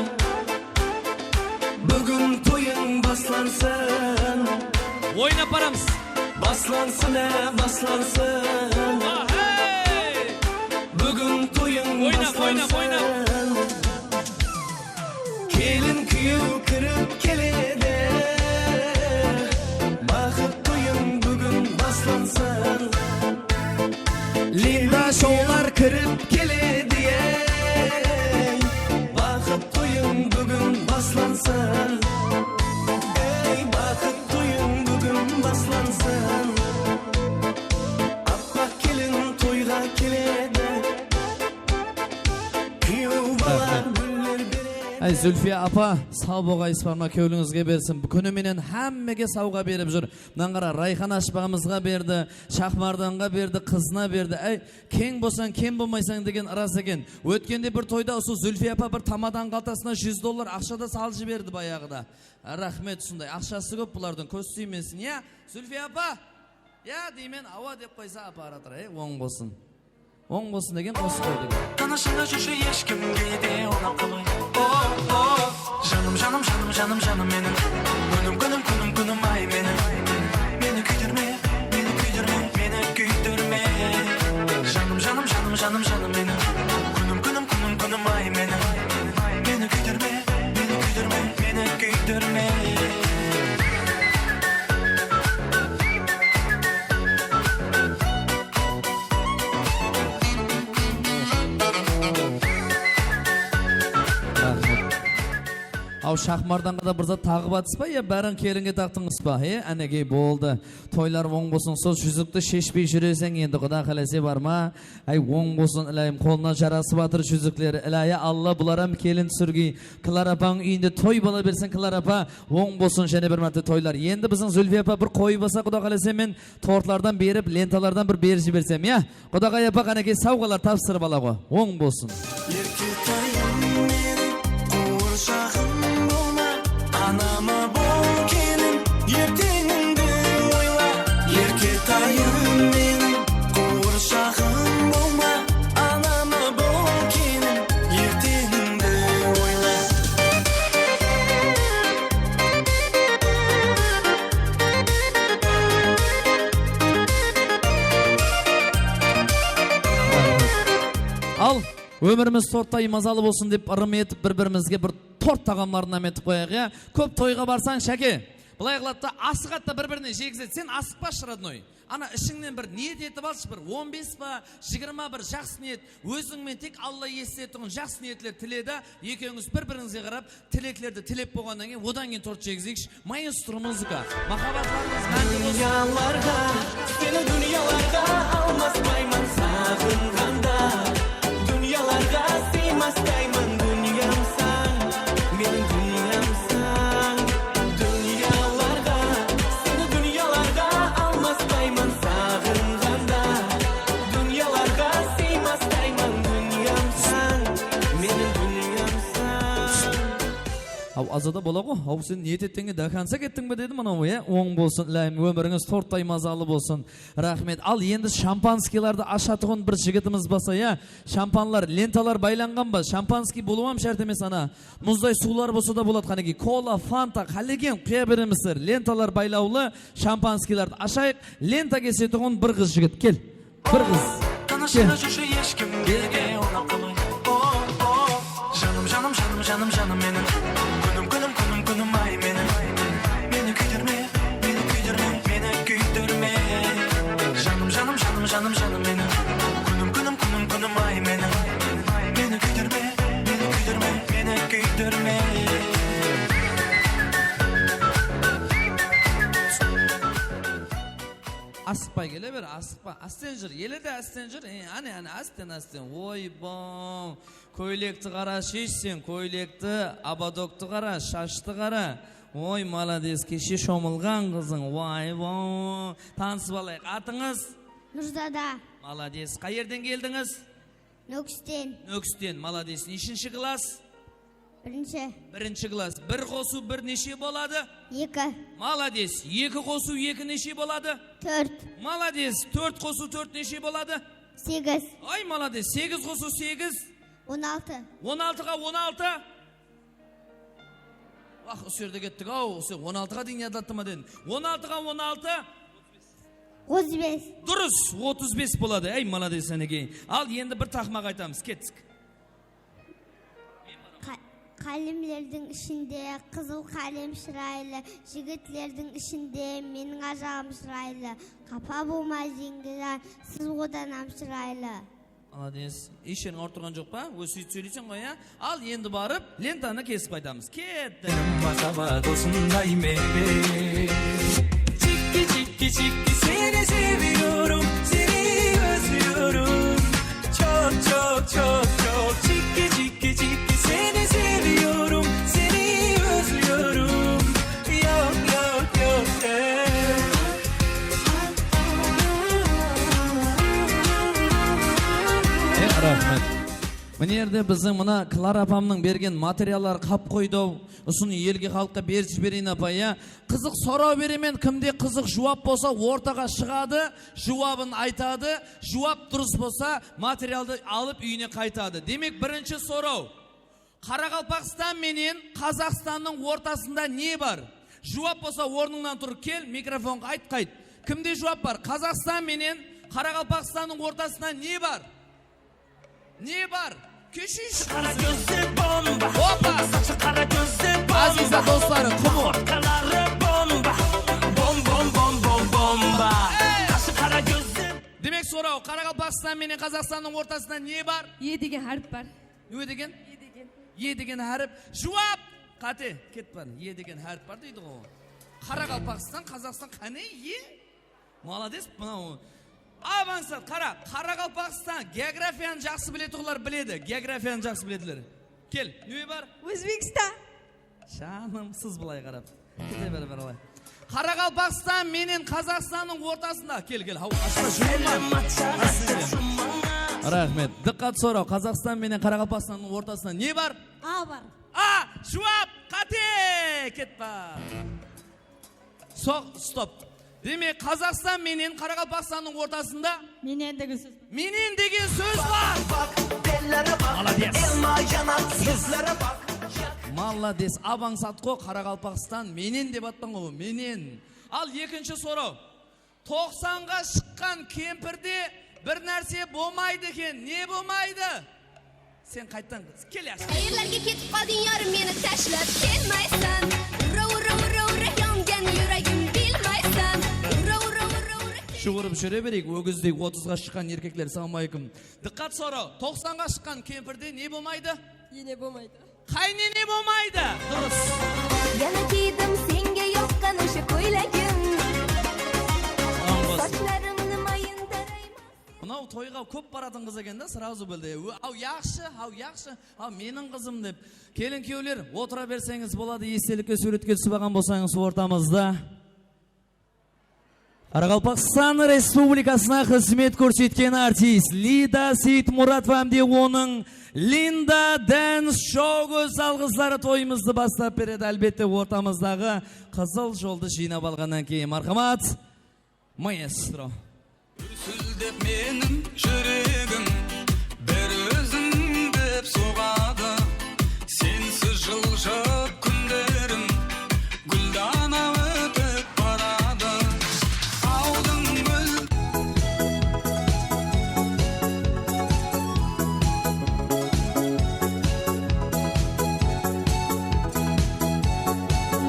Búgin toyıń baslansın. Oynap baramız. Baslansın, e, baslansın. Ah, hey! Búgin toyıń baslansın. Oynap, oynap, oynap. Kelin kúyew kirip keledi. Baxıt toyıń búgin baslansın. Linda shoular kirip keledi, ey. Baxıt toyıń búgin baslansın. Ey, baxıt toyıń búgin baslansın. Appaq kelin toyǵa keledi. Kúyew bala gúller beredi. Ay, Zulfiya apa, saw bolǵaysız, Parma kewlińizge bersin. Bul kúni menen hámmege sawǵa berip júr. Mınań qara, Rayxan ashpaǵımızǵa berdi, Shaxmardanǵa berdi, qızına berdi. Ay, keń bolsań, kem bolmaysań degen ıras eken. Ótkende bir toyda usı Zulfiya apa bir tamadanıń qaltasına júz dollar aqsha da salıp jiberdi bayaǵıda. Raxmet, usınday aqshası kóp bulardıń, kóz tiymesin, ya? Zulfiya apa! Ya deymen, awa dep qoysa, aparator, e, oń bolsın. Oń bolsın degen qosıq qoydı. Tanısıńda júrshi, eshkimge de unap qalmay. Oh, oh. Janım, janım, janım, janım, janım meniń. Kúnim, kúnim, kúnim, kúnim, ay meniń. Meni kúydirme, meni kúydirme, meni kúydirme. Janım, janım, janım, janım, janım meniń. Kúnim, kúnim, kúnim, kúnim, ay meniń. Meni kúydirme, meni kúydirme, meni kúydirme. Aw, Shaxmardanǵa da bir zat taǵıp atırsız ba, ya bárin kelinge taqtıńız ba? E, ánekey, boldı. Toylar oń bolsın, sol júzikti sheshpey júreseń endi, Quda qálese, bar ma? Ay, oń bolsın, ilayım, qolına jarasıp atır júzikleri. Ilayı Alla, bular hám kelin túsirgey. Klara apań úyinde toy bola bersin, Klara apa. Oń bolsın, jáne bir márte toylar. Endi biziń Zulfiya apa bir qoyıp alsa, Quda qálese, men tortlardan berip, lentalardan bir berip jibersem, ya? Qudaǵay apa, qánekey, sawǵalar tapsırıp ala ǵo. Oń bolsın. Erketayım meniń, quwırshaǵım bolma, anama bol kelin, erteńińdi oyla. Erketayım meniń, quwırshaǵım bolma, anama bol kelin, erteńińdi oyla. Al, ómirimiz torttay mazalı bolsın dep, ırım etip, bir-birimizge bir tort taǵamların námetip qoyayıq, ya. Kóp toyǵa barsań, Shake, bılay qıladı da, asıǵadı da, bir-birine jegizedi. Sen asıqpash, родной. Ana, ishińnen bir niyet etip alshı, bir on bes pa, jigirma bir jaqsı niyet. Óziń menen tek Alla esitetuǵın jaqsı niyetler tile de, ekewińiz bir-birińizge qarap tileklerdi tilep bolǵannan keyin, odan keyin tort jegizeyikshi. Maestro muzıka. Mahabbatlarıńız máńgi bolsın. Dúnyalarǵa, seni dúnyalarǵa almaspayman saǵınǵanda. Dúnyalarǵa sıymaspayman, dúnyamsań, meniń dúnyamsań. Dúnyalarǵa, seni dúnyalarǵa almaspayman saǵınǵanda. Dúnyalarǵa sıymaspayman. Haw, azada bola ǵo. Haw, sen ne etettenge, do konca kettiń be dedim anaw, ya? Oń bolsın, ilayım, ómirińiz torttay mazalı bolsın. Raxmet. Al, endi shampanskiylardı ashatuǵın bir jigitimiz basa, ya? Shampanlar, lentalar baylanǵan ba? Shampanskiy bolıwı hám shárt emes, ana. Muzday suwlar bolsa da boladı, qánekey. Kola, Fanta, qálegen quya beremizler. Lentalar baylawlı, shampanskiylardı ashayıq. Lenta kesetuǵın bir qız jigit. Kel. Bir qız. Tanısıp júrshi hesh kim birge oynap qalmay. O, o. Janım, janım, janım, janım, janım meniń. Kúnim, kúnim, kúnim, kúnim, ay meniń. Meni kúydirme, meni kúydirme, meni kúydirme. Janım, janım, janım, janım, janım meniń. Kúnim, kúnim, kúnim, kúnim, ay meniń. Meni kúydirme, meni kúydirme, meni kúydirme. Asıqpay kele ber, asıqpa. Ásten jır, ele de ásten jır. E, áne, áne, ásten, ásten. Oybay, kóylekti qara, sheshseń, kóylekti, obodoktı qara, shashtı qara. Oy, malades, keshe shomılǵan qızıń. Oybay. Tanısıp alayıq. Atıńız? Nurzada. Malades. Qayerden keldińiz? Nókisten. Nókisten, malades. Neshinshi klass? Birinshi. Birinshi klass. Bir qosıw bir neshe boladı? Eki. Malades. Eki qosıw eki neshe boladı? Tórt. Malades. Tórt qosıw tórt neshe boladı? Segiz. Ay, malades. Segiz qosıw segiz? On altı. On altıǵa on altı? Wah, usı jerde kettik-aw, usı on altıǵa deyin yadlattı ma dedim. On altıǵa on altı? Otız bes. Durıs, otız bes boladı. Ey, malades, Ánekey. Al, endi bir taqmaq aytamız, kettik. Qa-, qálemlerdiń ishinde qızıl qálem shıraylı, jigitlerdiń ishinde meniń ajalarim shıraylı. Qapa bolmay, jeńgejan, siz odan hám shıraylı. Malades. Hesh jeriń awırttırǵan joq pa? Ózi sóytip sóyleyseń ǵoy, ya? Al, endi barıp, lentanı kesip qaytamız. Kettik. Másaba dosımday mende. Chikki, chikki, chikki, seni seviyorum, seni özlüyorum. Çok, çok, çok, çok. Chikki, chikki, chikki, seni seviyorum, seni özlüyorum. Yoq, yoq, yoq, ey. E, raxmet. Mine jerde biziń mına Klara apamnıń bergen materialları qap qoydı-aw. Usını elge, xalıqqa berip jibereyin, apa, ya. Qızıq soraw beremen, kimde qızıq juwap bolsa, ortaǵa shıǵadı, juwabın aytadı, juwap durıs bolsa, materialdı alıp úyine qaytadı. Demek, birinshi soraw. Qaraqalpaqstan menen Qazaqstannıń ortasında ne bar? Juwap bolsa, ornıńnan turıp kel, mikrofonǵa ayt, qayt. Kimde juwap bar? Qazaqstan menen Qaraqalpaqstannıń ortasında ne bar? Ne bar? Keshish. Qara kózli bomba. Opa! Saçı qara kózli bomba. Aziza dosları, qumı. Ortaları bomba. Bom, bom, bom, bom, bomba. Ey! Qaşı qara kózli. Demek, soraw, Qaraqalpaqstan menen Qazaqstannıń ortasında ne bar? E degen hárip bar. Ne degen? E degen. E degen hárip. Juwap! Qáte, ketip bar. E degen hárip bar deydi ǵo. Qaraqalpaqstan, Qazaqstan, qáne, e? Malades, mınaw. Avansat, qara, Qaraqalpaqstan, geografiyanı jaqsı biletuǵınlar biledi. Geografiyanı jaqsı bilediler. Kel, ne bar? Ózbekstan. Janım, sız bılay qarap. Kete ber, bir alay. Qaraqalpaqstan menen Qazaqstannıń ortasında. Kel, kel, haw, ashpa, juwılma. Raxmet. Dıqqat soraw. Qazaqstan menen Qaraqalpaqstannıń ortasında ne bar? A bar. A, juwap, qáte! Ketip bar. Soq, stop. Demek, Qazaqstan menen Qaraqalpaqstannıń ortasında menen degen sóz. Menen degen sóz bar. Bak, bak, belleri bak, malades. Elma yanar, yüzleri bak. Malades, abańsat ǵo, Qaraqalpaqstan menen dep atpań ǵo, menen. Al, ekinshi soraw. Toqsanǵa shıqqan kempirde bir nárse bolmaydı eken. Ne bolmaydı? Sen qayttan kelyapsıń. Qayerlarga ketib qoldiń, yorim, meni tashlab kelmaysan. Ura, ura, ura, ura, yongan yuragim bilmaysan. Ura, ura, ura, ura. Shuwırıp júre bereyik, ógizdey otızǵa shıqqan erkekler, assalamu aleykum. Dıqqat soraw, toqsanǵa shıqqan kempirde ne bolmaydı? Ene bolmaydı. Qaynene bolmaydı. Durıs. Yana kiydim senga yoqqan o'sha ko'ylagim. Aman. Sochlarimni mayın tarayman. Mınaw toyǵa kóp baratın qız eken da, srazu bildi. Ó, aw, yaqshı, aw, yaqshı, aw, meniń qızım dep. Kelin kúyewler, otıra berseńiz boladı, estelikke súwretke túsip alǵan bolsańız ortamızda. Qaraqalpaqstan Respublikasına xızmet kórsetken artist Lida Seyitmuratova hám de onıń Linda Dance Show kóz alǵısları toyımızdı baslap beredi. Álbette, ortamızdaǵı qızıl joldı jıynap alǵannan keyin. Marhamat, maestro. Gúrsildep meniń júregim, bir óziń dep soǵadı. Sensiz jıljıq kúnlerim, gúldana ótip baradı. Awdıń gúl.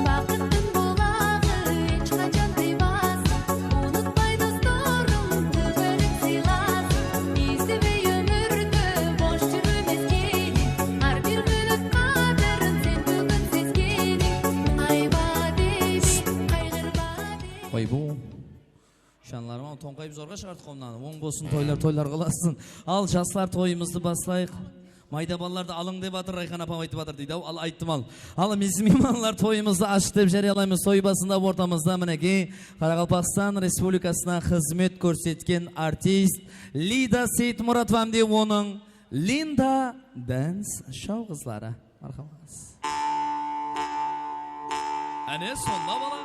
Baqıttıń bulaǵı hesh qashan tıymasın, unıtpay dostlarım, túbirip sıylasın. Esitpey ómirdi bos júrmes kene, hár bir minut qádirin sen búgin sezgene. Muńayba deymen, qayǵırma deymen. Oy, bul janlarım-aw, tońqayıp zorǵa shıǵardıq qomnanı. Oń bolsın, toylar, toylar qılasın. Al, jaslar, toyımızdı baslayıq. Mayda balalardı alıń dep atır, Rayxan apam aytıp atır deydi-aw, al ayttım al. Al, mizim miymanlar, toyımızdı ashtı dep járiyalaymız. Toy basında ortamızda, minekey, Qaraqalpaqstan Respublikasına xızmet kórsetken artist Lida Seyitmuratova hám de onıń Linda Dance Show qızları. Marhamat. Áne, sonda bala.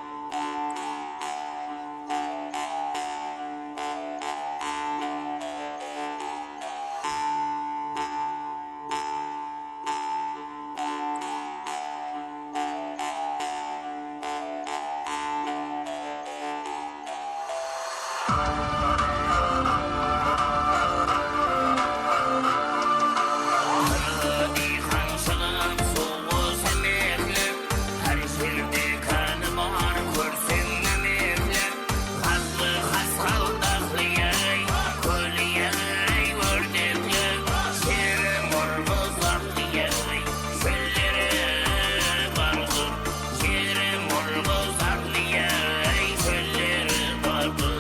Jeri murǵızarlı-ey, shólleri bardır.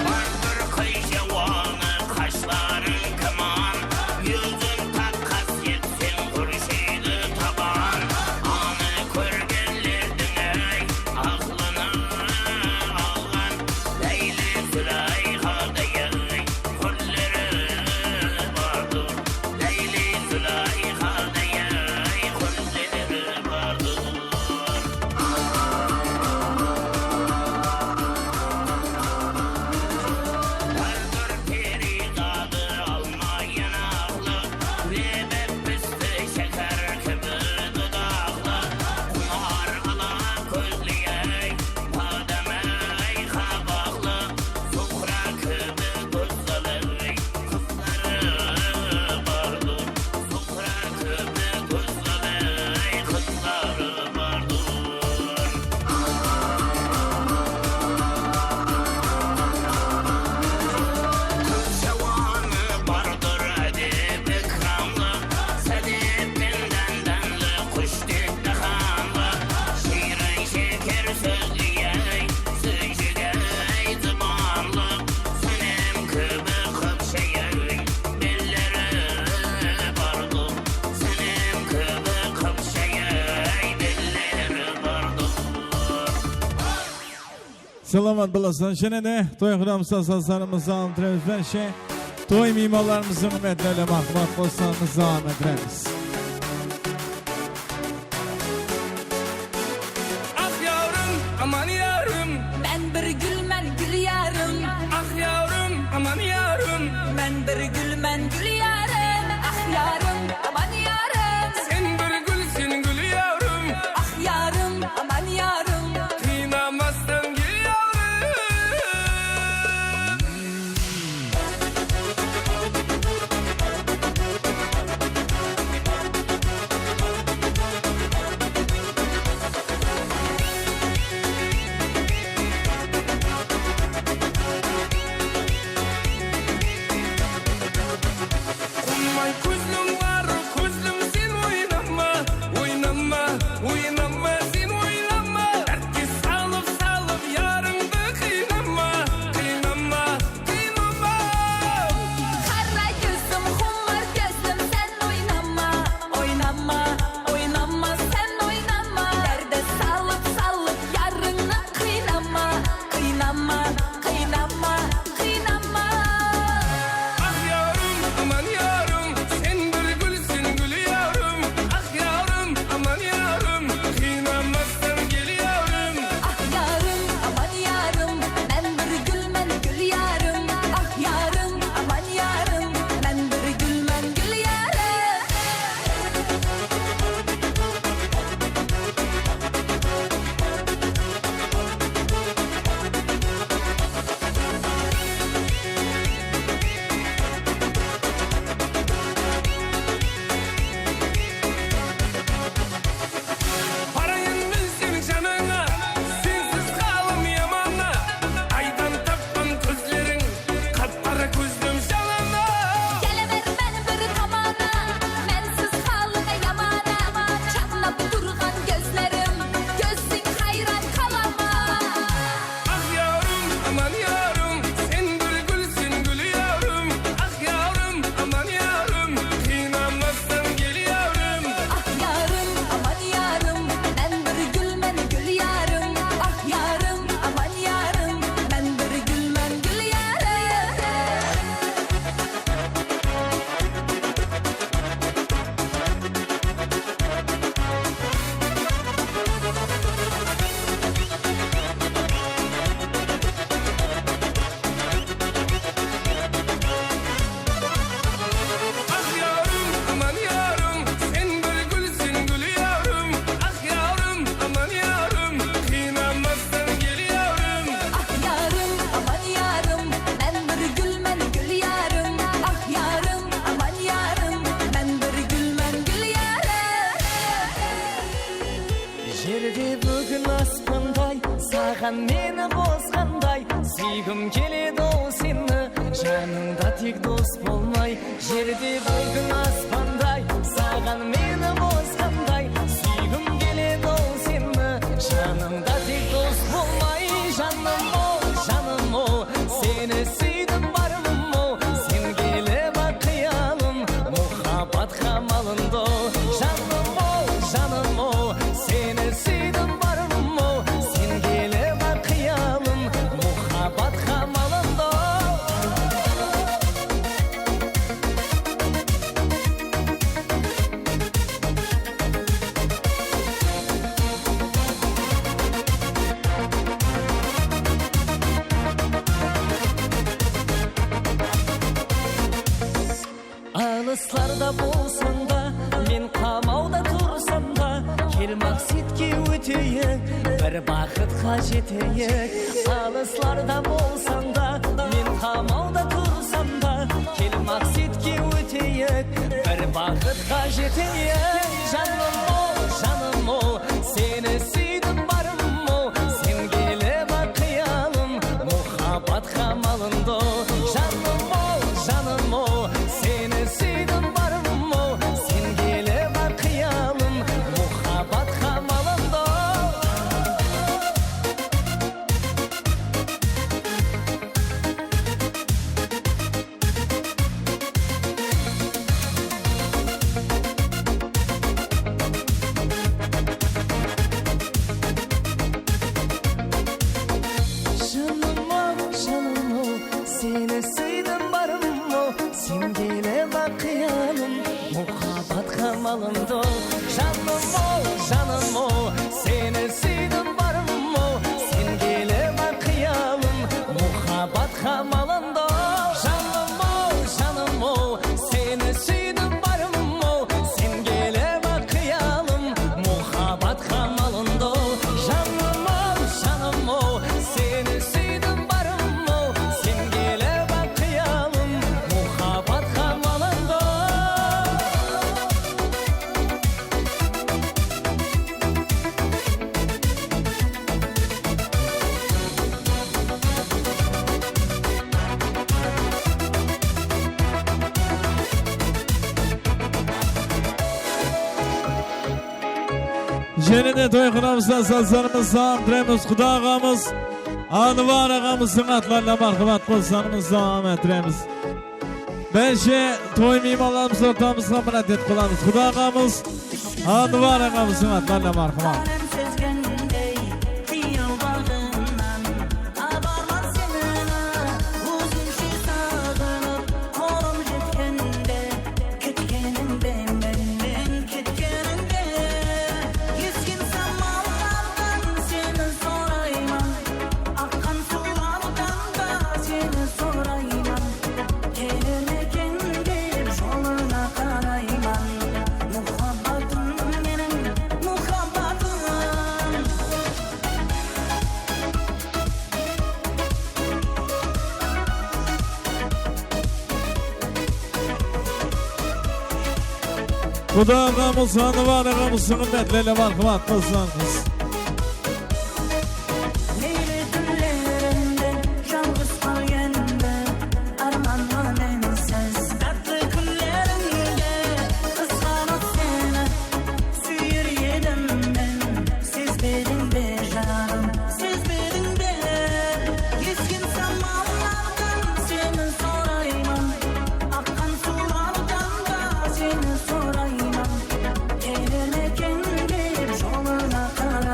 Bardır qıy jawanı, qashların kaman, júzin taq qásyet sen Xúrshiydi taban. Anı kórgenlerdiń-áy, aqılını alǵan, Láyle Zúlayxaday-áy, qúlleri bardır. Láyle Zúlayxaday-áy, qúlleri bardır. Bardır perizadı alma yanaqlı, lebep pisti shákár kibi dudaqlı, qunar ala kózli-áy, badam-áy qabaqlı, Zuhra kibi gózzal-áy, qızları bardır. Zuhra kibi gózzal-áy, qızları bardır. Qız jawanı bardır, ádep-ikramlı, sádep penen dánli, xúsh dástaxanlı, shiyrin sheker sózli-áy, Súyjek-áy, zubanlı, Sánem kibi qıpshay-áy, belleri bardır. Sánem kibi qıpshay-áy, belleri bardır. Salamat bolasızlar. Jáne de toy qudamızda sazlarımızdı alıntırayız. Bárshe toy miymanlarımızdıń húrmetlerine marhamat qosıqlarımızdı alıntırayız. Aq yarım, aman yarım. Men bir gúlmen, gúlyarım. Aq yarım, aman yarım. Men bir gúlmen, gúlyarım. Aq yarım, aman yarım. Sen bir gúlseń, gúlyarım. Aq yarım, aman yarım. Qıynamastan kel, yarım. Qummay kózlim barıp Meni qosqanday, súygim keledi-ow seni, janıńda tek dos bolmay, jerde boldıń aspanday. Saǵan meni qosqanday, súygim keledi-ow seni, janıńda tek dos bolmay. Janım-ow, janım-ow, seni súydim barım-ow, sen kele baq qıyalım, muhabbat qamalında-ow. Janım-ow, janım-ow, seni súydim barım-ow, sen kele baq qıyalım, muhabbat qamalında-ow. Alıslarda bolsań da, men qamawda tursam da, kel, Maqsetke óteyik, bir baxıtqa jeteyik. Alıslarda bolsań da, men qamawda tursam da, kel, Maqsetke óteyik, bir baxıtqa jeteyik. Janım-ow, janım-ow, seni súydim barım-ow, sen kele baq qıyalım, muhabbat qamalında-ow. Janım-ow, janım-ow, seni súydim barım-ow, sen kele baq qıyalım, muhabbat qamalında-ow. Janım-ow, janım-ow, seni súydim barım-ow, sen kele baq qıyalım, muhabbat qamalında-ow. Janım-ow, janım-ow, seni súydim barım-ow, sen kele baq qıyalım, muhabbat qamalında-ow. Janım-ow, janım-ow, seni súydim barım-ow, sen kele baq qıyalım, muhabbat qamalında-ow. Janım-ow, janım-ow, seni súydim barım-ow, sen kele baq qıyalım, muhabbat qamalında-ow. Jáne de toyxanamızda sazlarımızdı dawam ettiremiz. Quda aǵamız Anvar aǵamızdıń atlarına marhamat qosıqlarımızdı dawam ettiremiz. Bárshe toy miymanlarımızdı ortamızǵa mınadet qılamız. Quda aǵamız Anvar aǵamızdıń atlarına marhamat. Álem sezgendey qıyal baǵınan, xabarlar seni ózimshe saǵınıp, qolım jetkende, ketkenińde mennen ketkenińde, esken samallardan seni sorayman, aqqan suwlardan da seni sorayman. Keler meken dep jolına qarayman. Muhabbatım meniń, muhabbatım. Quda aǵamız, Anvar aǵamızdıń húrmetlerine marhamat qosılamız. Meyli túnlerimde jalǵız qal endi, ármanlı mensiz. Tátli kúnlerimde qızǵanıp seni súyer edim men. Sezbediń be, janım, sezbediń be? Esken samallardan seni sorayman, aqqan suwlardan da seni sorayman. Keler meken dep jolına qara.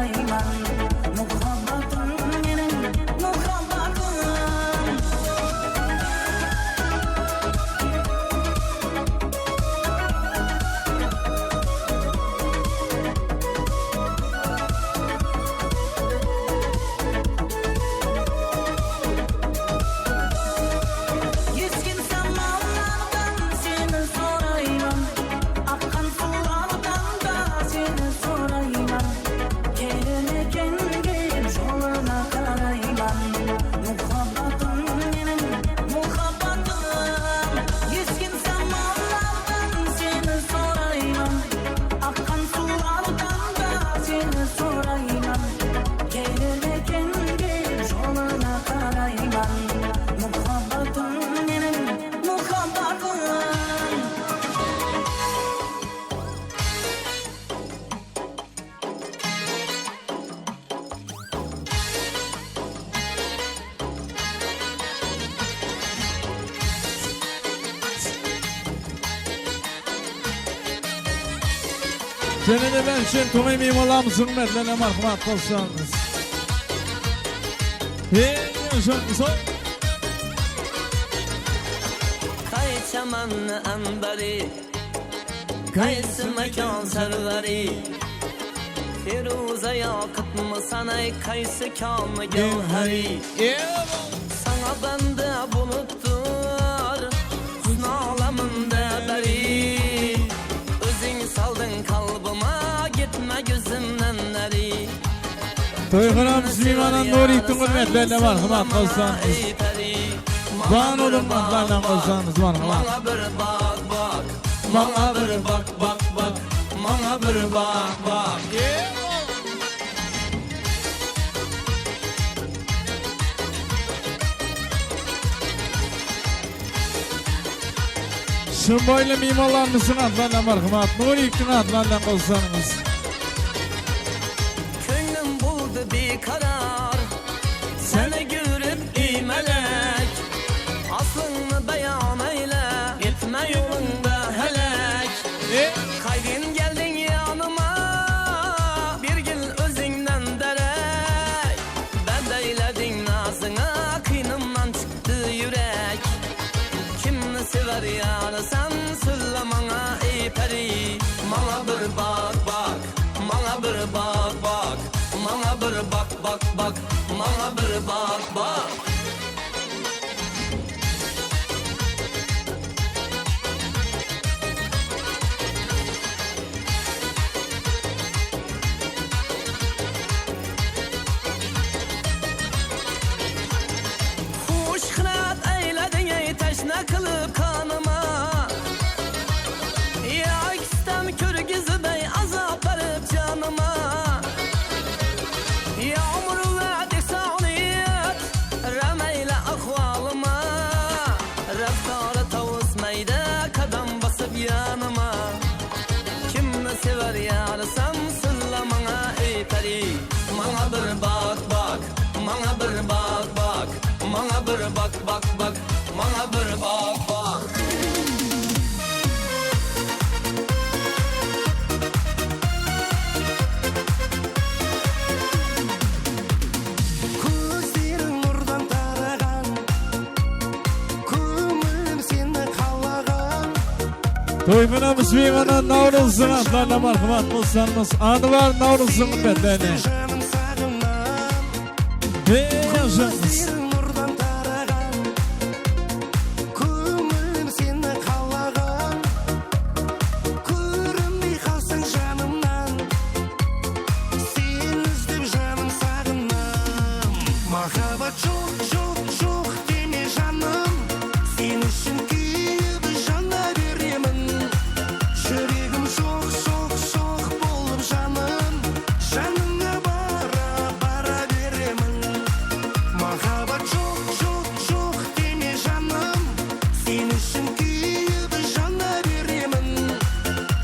Jáne de bárshe toy miymanlarımızdıń húrmetlerine marhamat qossańız. Hey, jańsol. Qaysi shamanni anbari, qaysi makon sarvari, Feruza Yoqubmi sanay, qaysi koni gavhari. Sańa banda bolıp tur husn olaminda bari. Óziń saldıń qalbıma, ketme kózimnen nari. Toyxanamız miymanı Nuriyevtiń húrmetlerine marhamat qossańız. Banudıń atlarınan qossańız, marhamat. Mańa bir baq, baq, mańa bir baq, baq, baq, mańa bir baq, baq. Shımbaylı miymanlarımızdıń atlarınan marhamat, Nuriyevtiń atlarınan qossańız. Kóńlim boldı biykarar, seni kórip, ey málek. Aslıńnı bayan eyle, etme jolıńdı hálek. Qayden keldiń janıma, bergil ózińnen dárek. Bánt eylediń nazıńa, qıynımnan shıqtı júrek. Kimni sever yarısań, sózle mańa, ey pári. Mańa bir baq, baq, mańa bir baq, baq, mańa bir baq, baq, baq, mańa bir baq, baq. Xush qırat eylediń, ey, táshna qılıp qanıma. Yaq istem kórgizip, ey, azap berip janıma. Yamır wáde sawliyat, rám eyle ahwalıma. Raftarı tawısmaydı qadam basıp janıma. Kimni sever yarısań, sózle mańa, ey pári. Mańa bir baq, baq, mańa bir baq, baq, mańa bir baq, baq, baq, mańa bir baq, baq. Kózleriń nurdan taraǵan, kóńilim seni qalaǵan. Toyxanamız miymanı Nawrızdıń atlarına marhamat qossańız. Anıbar Nawrızdıń húrmetlerine. Janım saǵınan. Hey, jańsız. Kózleriń nurdan taraǵan, kóńilim seni qalaǵan. Kórinbey qalsań janımnan, seni izlep janım saǵınam. Mahabbat joq, joq, joq deme janım, sen ushın kúyip jana beremen. Júregim soq, soq, soq bolıp janım, janıńa bara, bara beremen. Mahabbat joq, joq, joq deme janım, sen ushın kúyip jana beremen.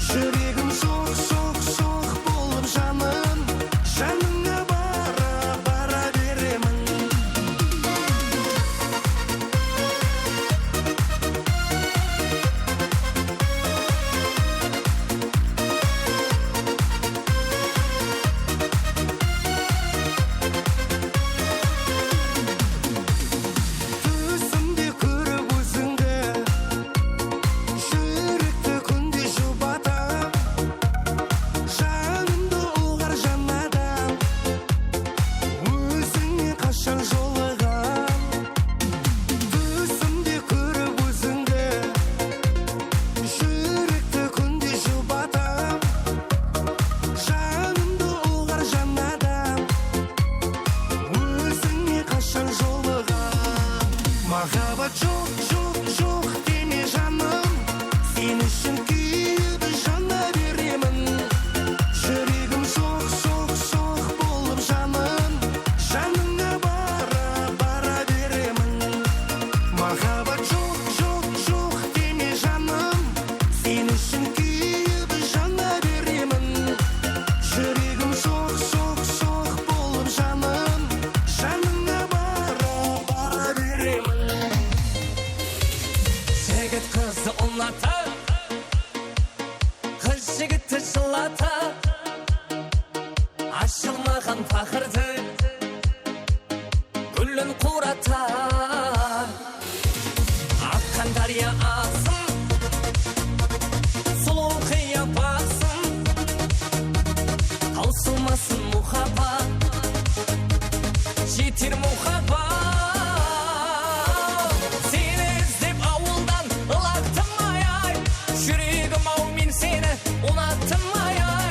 Júregim soq, soq, soq bolıp janım, janıńa bara, bara beremen. Túsimde kórip ózińdi, júrekti kúnde jubatam. Janımdı ulǵar jan adam, ózińe qashan jolıǵam. Túsimde kórip ózińdi, júrekti kúnde jubatam. Janımdı ulǵar jan adam, ózińe qashan jolıǵam. Mahabbat joq, joq, joq deme janım, sen ushın kúyip jana beremen. Júregim soq, soq, soq bolıp janım, janıńa bara, bara beremen. Mahabbat joq, joq, joq deme janım, sen ushın kúyip jana beremen. Júregim soq, soq, soq bolıp janım, janıńa bara, bara beremen. Jigit qızdı unatıp, qız Jigitti jıllata, ashılmaǵan paqırdı gúlin qurata. Aqqan dárya aǵsın, sulıw qıya paǵsın, tawsılmasın muhabbat, jeter muhabbat. Seni izlep awıldan ılaqtım ay-ay, júregim-aw, men seni unattım ay-ay.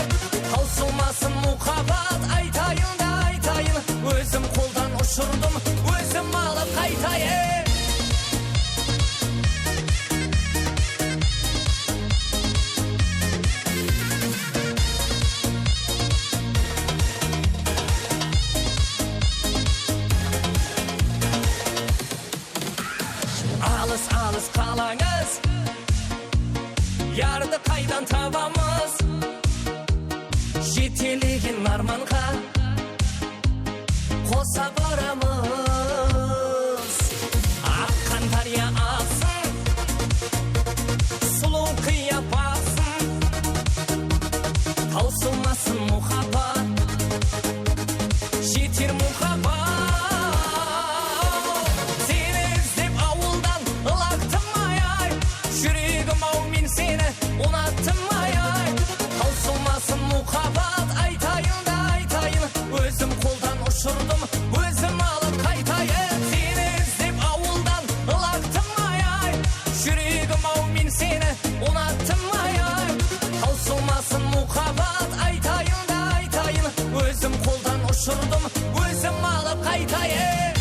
Tawsılmasın muhabbat, aytayın da aytayın, ózim qoldan ushırdım, ózim alıp qaytayın. Alıs-alıs qalańız, yardı qaydan tabamız? Jetelegen armanǵa qosa baramız. Aqqan dárya aǵsın, sulıw qıya paǵsın, tawsılmasın muhabbat, jeter muhabbat. Seni izlep awıldan ılaqtım ay-ay, júregim-aw, men seni unattım ay-ay. Tawsılmasın muhabbat, aytayın da aytayın, ózim qoldan ushırdım, ózim alıp qaytayın. Seni izlep awıldan ılaqtım ay-ay, júregim-aw, men seni unattım ay-ay. Tawsılmasın muhabbat, aytayın da aytayın, ózim qoldan ushırdım, ózim alıp qaytayın.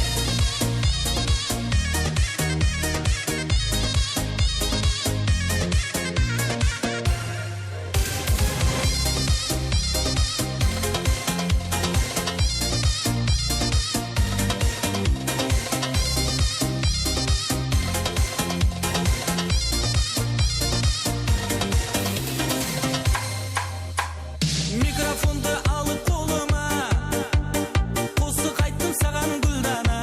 Mikrofondı alıp qolıma, qosıq ayttım saǵan, Gúldana.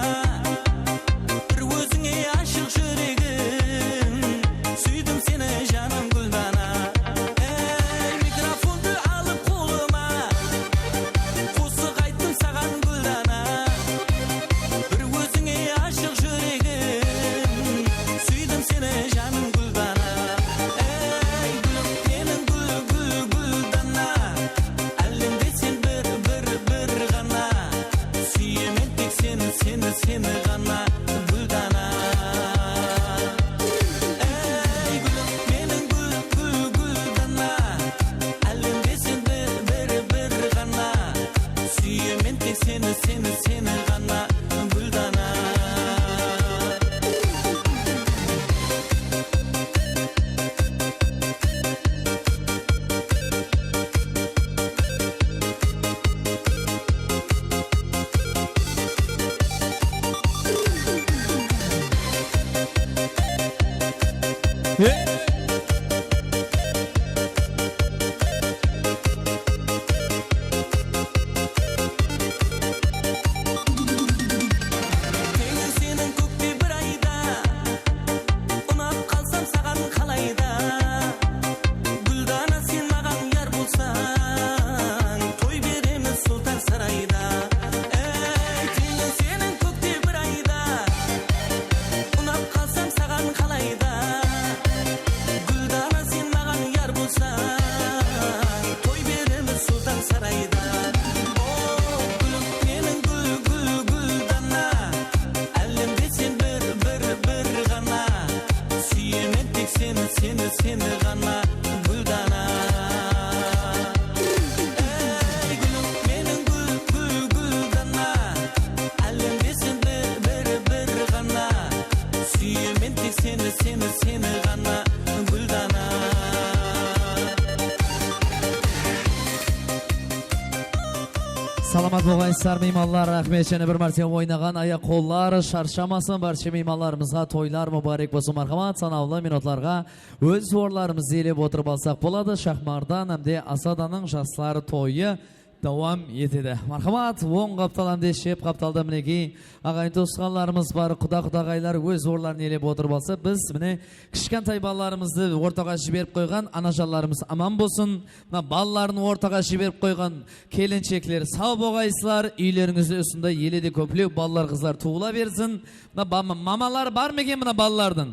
Bir ózińe ashıq júregim, súydim seni, janım, Gúldana. Ey, mikrofondı alıp qolıma, qosıq ayttım saǵan, Gúldana. Bir ózińe ashıq júregim, súydim seni, janım, Gúldana. Ey, gúlim meniń, gúl, gúl, Gúldana. Álemde sen bir, bir, bir ǵana. Súyemen tek seni, seni, seni ǵana, Gúldana. Ey, gúlim meniń, gúl, gúl, Gúldana. Álemde sen bir, bir, bir ǵana. Súyemen tek seni, seni, seni ǵana, Gúldana. Teńiń seniń kókte bir ayda, unap qalsam saǵan qalayda. Gúldana, sen maǵan yar bolsań, toy beremiz Sultan sarayda. Ey, teńiń seniń kókte bir ayda, unap qalsam saǵan qalayda. Gúldana, sen maǵan yar bolsań, toy beremiz Sultan sarayda. O, gúlim meniń, gúl, gúl, Gúldana. Álemde sen bir, bir, bir ǵana. Súyemen tek seni, seni, seni ǵana, Gúldana. Ey, gúlim meniń, gúl, gúl, Gúldana. Álemde sen bir, bir, bir ǵana. Súyemen tek seni, seni, seni ǵana, Gúldana. Salamat bolǵaysızlar, miymanlar. Raxmet, jáne bir márte oynaǵan ayaq-qollar sharshamasın. Bárshe miymanlarımızǵa toylar múbárek bolsın. Marhamat, sanawlı minutlarǵa óz orınlarımızdı iyelep otırıp alsaq boladı. Shaxmardan hám de Asadanıń jaslar toyı dawam etedi. Marhamat, oń qaptal hám de shep qaptalda minekey, aǵayin tuwısqanlarımız bar, quda-qudaǵaylar óz orınların iyelep otırıp alsa, biz mine kishkentay balalarımızdı ortaǵa jiberip qoyǵan anajanlarımız aman bolsın. Mına balaların ortaǵa jiberip qoyǵan kelinshekler saw bolǵaysızlar, úylerińizde usınday ele de kóplew balalar, qızlar tuwıla bersin. Mına ba-, mamaları bar ma eken mına balalardıń?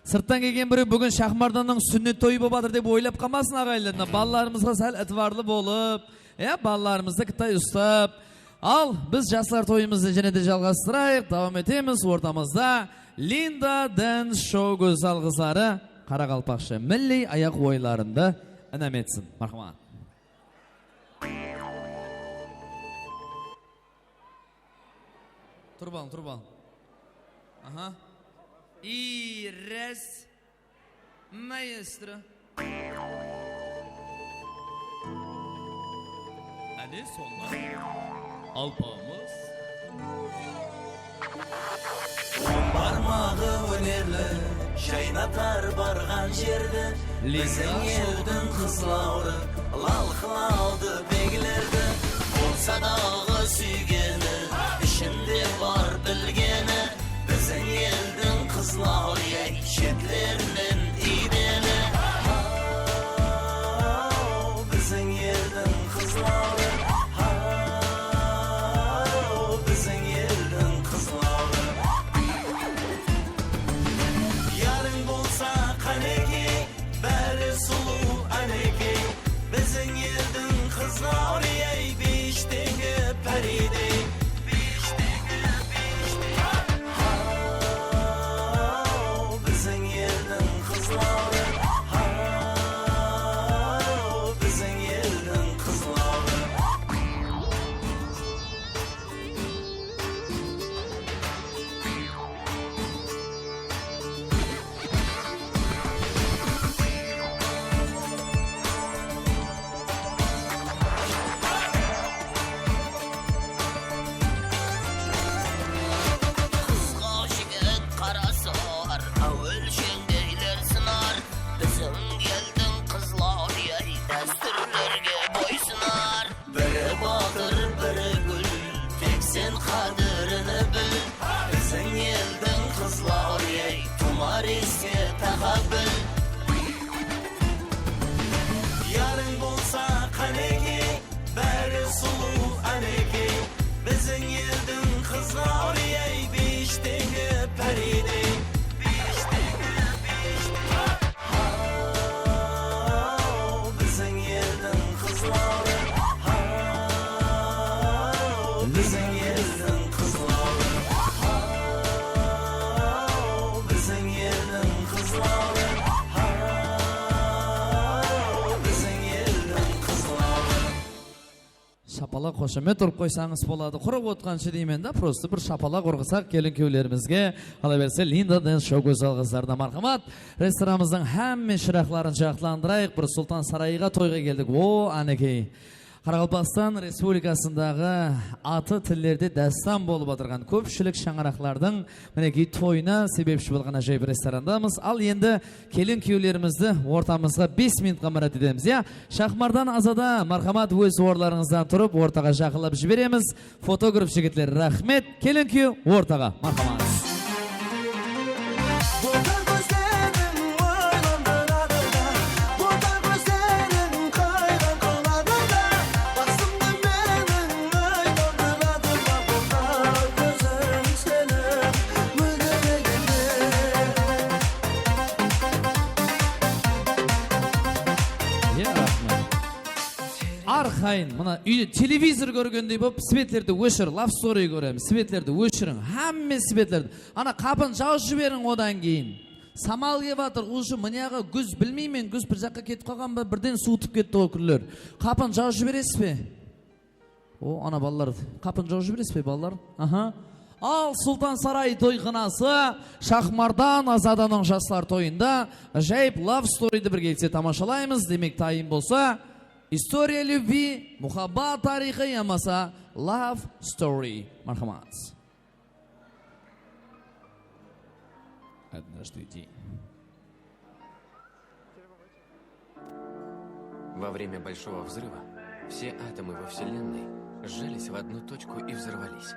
Sırttan kelgen birew búgin Shaxmardannıń súnnet toyı bolıp atır dep oylap qalmasın, aǵayinler. Mına balalarımızǵa sál itibarlı bolıp, ya, balalarımızdı kıttay ustap. Al, biz jaslar toyımızdı jáne de jalǵastırayıq, dawam etemiz. Ortamızda Linda Dance Show gózzal qızları qaraqalpaqsha milliy ayaq oyınlarında inam etsin. Marhamat. Turıp alıń, turıp alıń. Aha. I raz. Maestro. Áne, sonda alpaǵımız. On barmaǵı ónerli, jaynatar barǵan jerdi. Biziń eldiń qızlawrı lal qıladı beglerdi. Bolsa daǵı súygeni, ishinde bar bilgeni. Biziń eldiń qızlawrı, ey, shetlerinen iydeni. Haw, biziń eldiń qızlawrı, haw, biziń eldiń qızlawrı. Yarıń bolsa qánekey, bári sulıw ánekey. Biziń eldiń qızlawrı, ey, biyishtegi páridey. Haw, biziń eldiń qızlawrı, haw, biziń eldiń qızlawrı. Qızǵa jigit qarasılar, áwel sheńdeyler sınar. Biziń eldiń qızları, ey, dástúrlerge boysınar. Biri batır, biri gúl, tek sen qádirini bil. Biziń eldiń qızları, ey, tuwmar iske taqa bil. Yarıń bolsa qánekey, bári sulıw ánekey. Biziń eldiń qızları, ey, biyishtegi páridey. Haw, biziń eldiń qızları, haw, biziń eldiń qızları, haw, biziń eldiń qızları, haw, biziń eldiń qızları. Shapalaq, xoshamet urıp qoysańız boladı. Qurıp otqanshı deymen da, prosto bir shapalaq urǵısaq kelin-kúyewlerimizge. Qalaberse, Linda Dance Show gózzal qızlarına marhamat. Restoranımızdıń hámme shıraqların jaqtılandırayıq. Bir Sultan sarayǵa toyǵa keldik. O, ánekey. Qaraqalpaqstan Respublikasındaǵı atı tillerde dástan bolıp atırǵan kópshilik shańaraqlardıń, minekey, toyına sebepshi bolǵan ájayıp restorandamız. Al endi kelin-kúyewlerimizdi ortamızǵa bes minutqa mirát etemiz, ya? Shaxmardan Azada, marhamat, óz orınlarıńızdan turıp, ortaǵa jaqınlap jiberemiz. Fotograf jigitler, raxmet. Kelin-kúyew ortaǵa, marhamat. Bota kózleriń oylandıradı da, bota kózleriń hayran qıladı da, basımdı meniń aylandıradı da, bota kóziń seniń móldiregende. Ya, raxmet. Arqayın, mına, úyde televizor kórgendey bolıp, svetlerdi óshir, love story kóremiz, svetlerdi óshiriń, hámme svetlerdi. Ana, qapın jawıp jiberiń odan keyin. Samal kep atır, уже mınaǵı gúz, bilmeymen, gúz bir jaqqa ketip qalǵan ba, birden suwıtıp ketti ǵoy kúnler. Qapın jawıp jiberesiz be? O, ana balalar, qapın jawıp jiberesiz be, balalar? Aha. Al, Sultan Saray toyxanası, Shaxmardan Azadanıń jaslar toyında ájayıp love storydi birgelikte tamashalaymız. Demek, tayın bolsa, история любви, muhabbat tariyxı yamasa love story. Marhamat. Однажды день. Во время большого взрыва Все атомы во Вселенной сжались в одну точку и взорвались.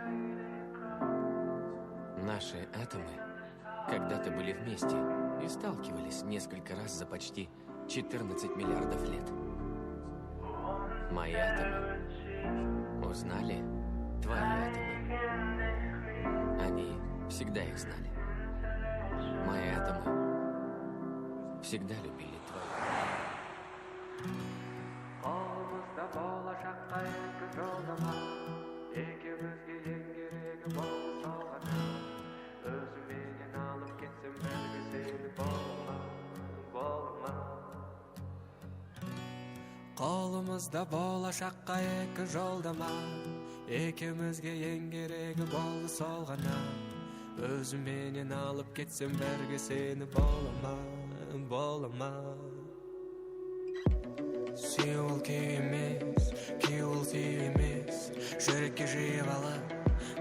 Наши атомы когда-то были вместе и сталкивались несколько раз за почти четырнадцать миллиардов лет. Мои атомы узнали твои атомы. Они всегда их знали. Мои атомы всегда любили твои. Qolımızda bolashaqqa eki joldama, ekewimizge eń keregi boldı sol ǵana. Ózim menen alıp ketsem birge seni, bola ma, bola ma? Qolımızda bolashaqqa eki joldama, ekewimizge eń keregi boldı sol ǵana. Ózim menen alıp ketsem birge seni, bola ma, bola ma? Súyiw ol kúyiw emes, kúyiw ol súyiw emes. Júrekke jıyıp alıp,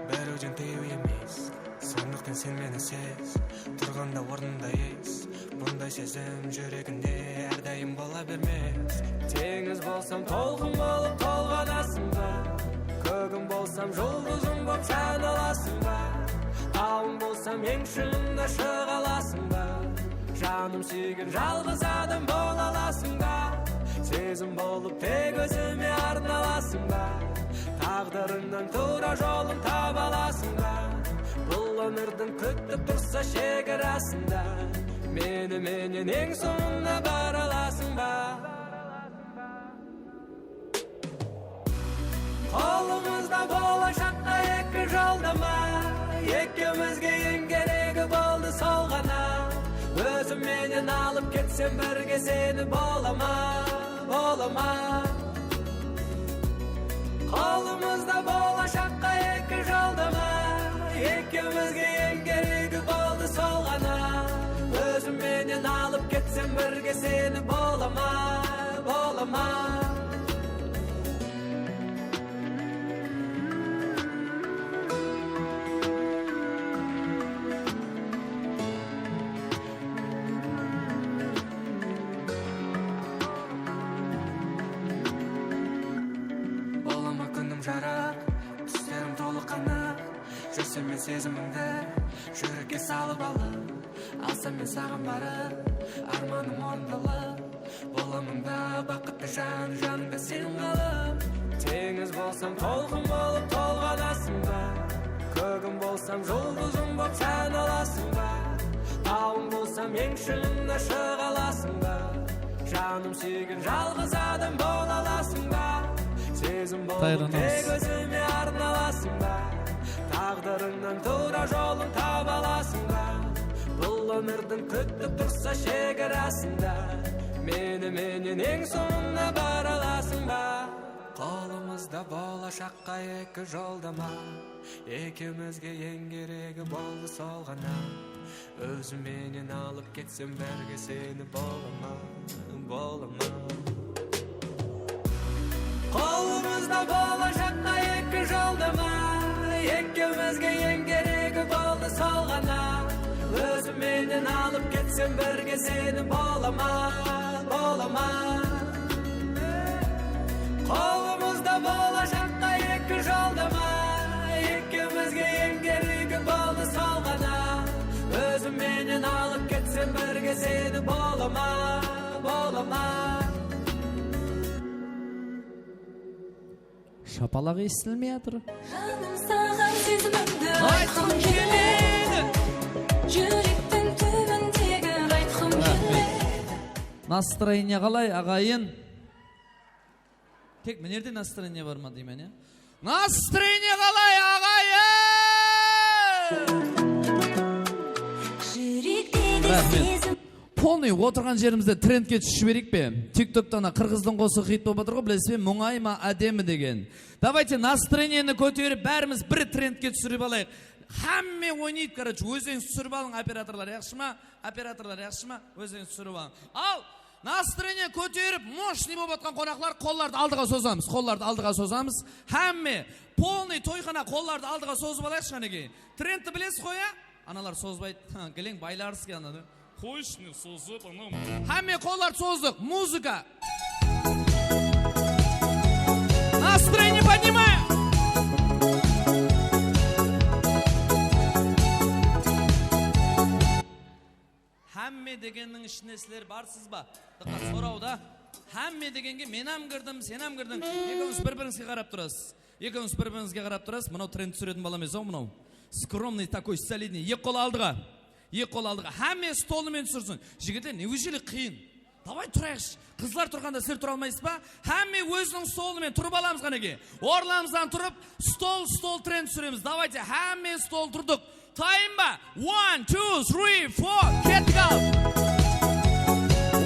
beriwden tıywı emes. Sonlıqtan sen meni sez, turǵanda ornında es. Bunday sezim júreginde árdayım bola bermes. Teńiz bolsam, tolqın bolıp tolǵanasıń ba? Kógim bolsam, juldızım bolıp jan alasıń ba? Tawım bolsam, eń shıńıńda shıǵa alasıń ba? Janım súygen jalǵız adam bola alasıń ba? Sezim bolıp tek ózime arnalasıń ba? Táǵdirıńnan tuwra jolın taba alasıń ba? Bul ómirdiń kútip tursa shegarasında meni menen eń sońına bara alasıń ba? Qolımızda bolashaqqa eki joldama, ekewimizge eń keregi boldı sol ǵana. Ózim menen alıp ketsem birge seni, bola ma, bola ma? Qolımızda bolashaqqa eki joldama, ekewimizge eń keregi boldı sol ǵana. Ózim menen alıp ketsem birge seni, bola ma, bola ma? Bola ma kúnim jarıq, túslerim tolı qanıq? Júrsem men sezimińdi júrekke salıp alıp, alsam men saǵan barıp, ármanım orındalıp. Bolamań ba baxıtlı jan, janımda sen qalıp? Teńiz bolsam, tolqın bolıp tolǵanasıń ba? Kógim bolsam, juldızım bolıp jan alasıń ba? Tawım bolsam, eń shıńıńda shıǵa alasıń ba? Janım súygen jalǵız adam bola alasıń ba? Sezim bolıp tek ózime arnalasıń ba? Táǵdirıńnan tuwra jolın taba alasıń ba? Bul ómirdiń kútip tursa shegarasında meni menen eń sońına bara alasıń ba? Qolımızda bolashaqqa eki joldama, ekewimizge eń keregi boldı sol ǵana. Ózim menen alıp ketsem birge seni, bola ma, bola ma? Qolımızda bolashaqqa eki joldama, ekewimizge eń keregi boldı sol ǵana. Ózim menen alıp ketsem birge seni, bola ma, bola ma? Qolımızda bolashaqqa eki joldama, ekewimizge eń keregi boldı sol ǵana. Ózim menen alıp ketsem birge seni, bola ma, bola ma? Shapalaq esitilmey atır. Janım, saǵan sezimimdi aytqım keledi. Júrektiń túbindegi aytqım keledi. Nastroenie qalay, aǵayin? Tek mına jerde nastroenie bar ma deymen, ya? Nastroenie qalay, aǵayin? Júrektegi sezim. Polnıy otırǵan jerimizde trendke túsip jibereyik pe? Tiktokta ana Qırǵızdıń qosıǵı xit bolıp atır ǵoy, bilesiz be? Muńayma ádemi degen. Davayte, nastroenieni kóterip, bárimiz bir trendke túsirip alayıq. Hámme oynaydı, koroche, ózińiz túsirip alıń, operatorlar, yaqshı ma? Operatorlar, yaqshı ma? Ózińiz túsirip alıń. Al, nastroenie kóterip, moshnıy bolıp atqan qonaqlar, qollardı aldıǵa sozamız, qollardı aldıǵa sozamız. Hámme, polnıy toyxana qollardı aldıǵa sozıp alayıqshı, qánekeyin. Trendti bilesiz ǵoy, ya? Analar sozbaydı. Ha, gileń baylarıske anadı. Qoyshı, ne sozıp, anam. Hámme qollardı sozdıq. Muzıka. Настроение поднимаем! Hámme degenniń ishinde sizler barsız ba? Dıqqat, sorawda. Hámme degenge men hám kirdim, sen hám kirdiń. Ekewimiz bir-birińizge qarap turasız. Ekewimiz bir-birińizge qarap turasız. Mınaw trend túsiretin bala emes-aw mınaw. Скромный такой, солидный. Eki qol aldıǵa. Eki qol aldıǵa. Hámme stolın men túsirsin. Jigitler, неужели qıyın? Davay turayıqshı. Qızlar turǵanda sizler tura almaysız ba? Hámme óziniń stolın men turıp alamız qáneke. Orınlarımızdan turıp, stol, stol trend túsiremiz. Davayte, hámme stol turdıq. Tayın ba? One, two, three, four. Kettik al.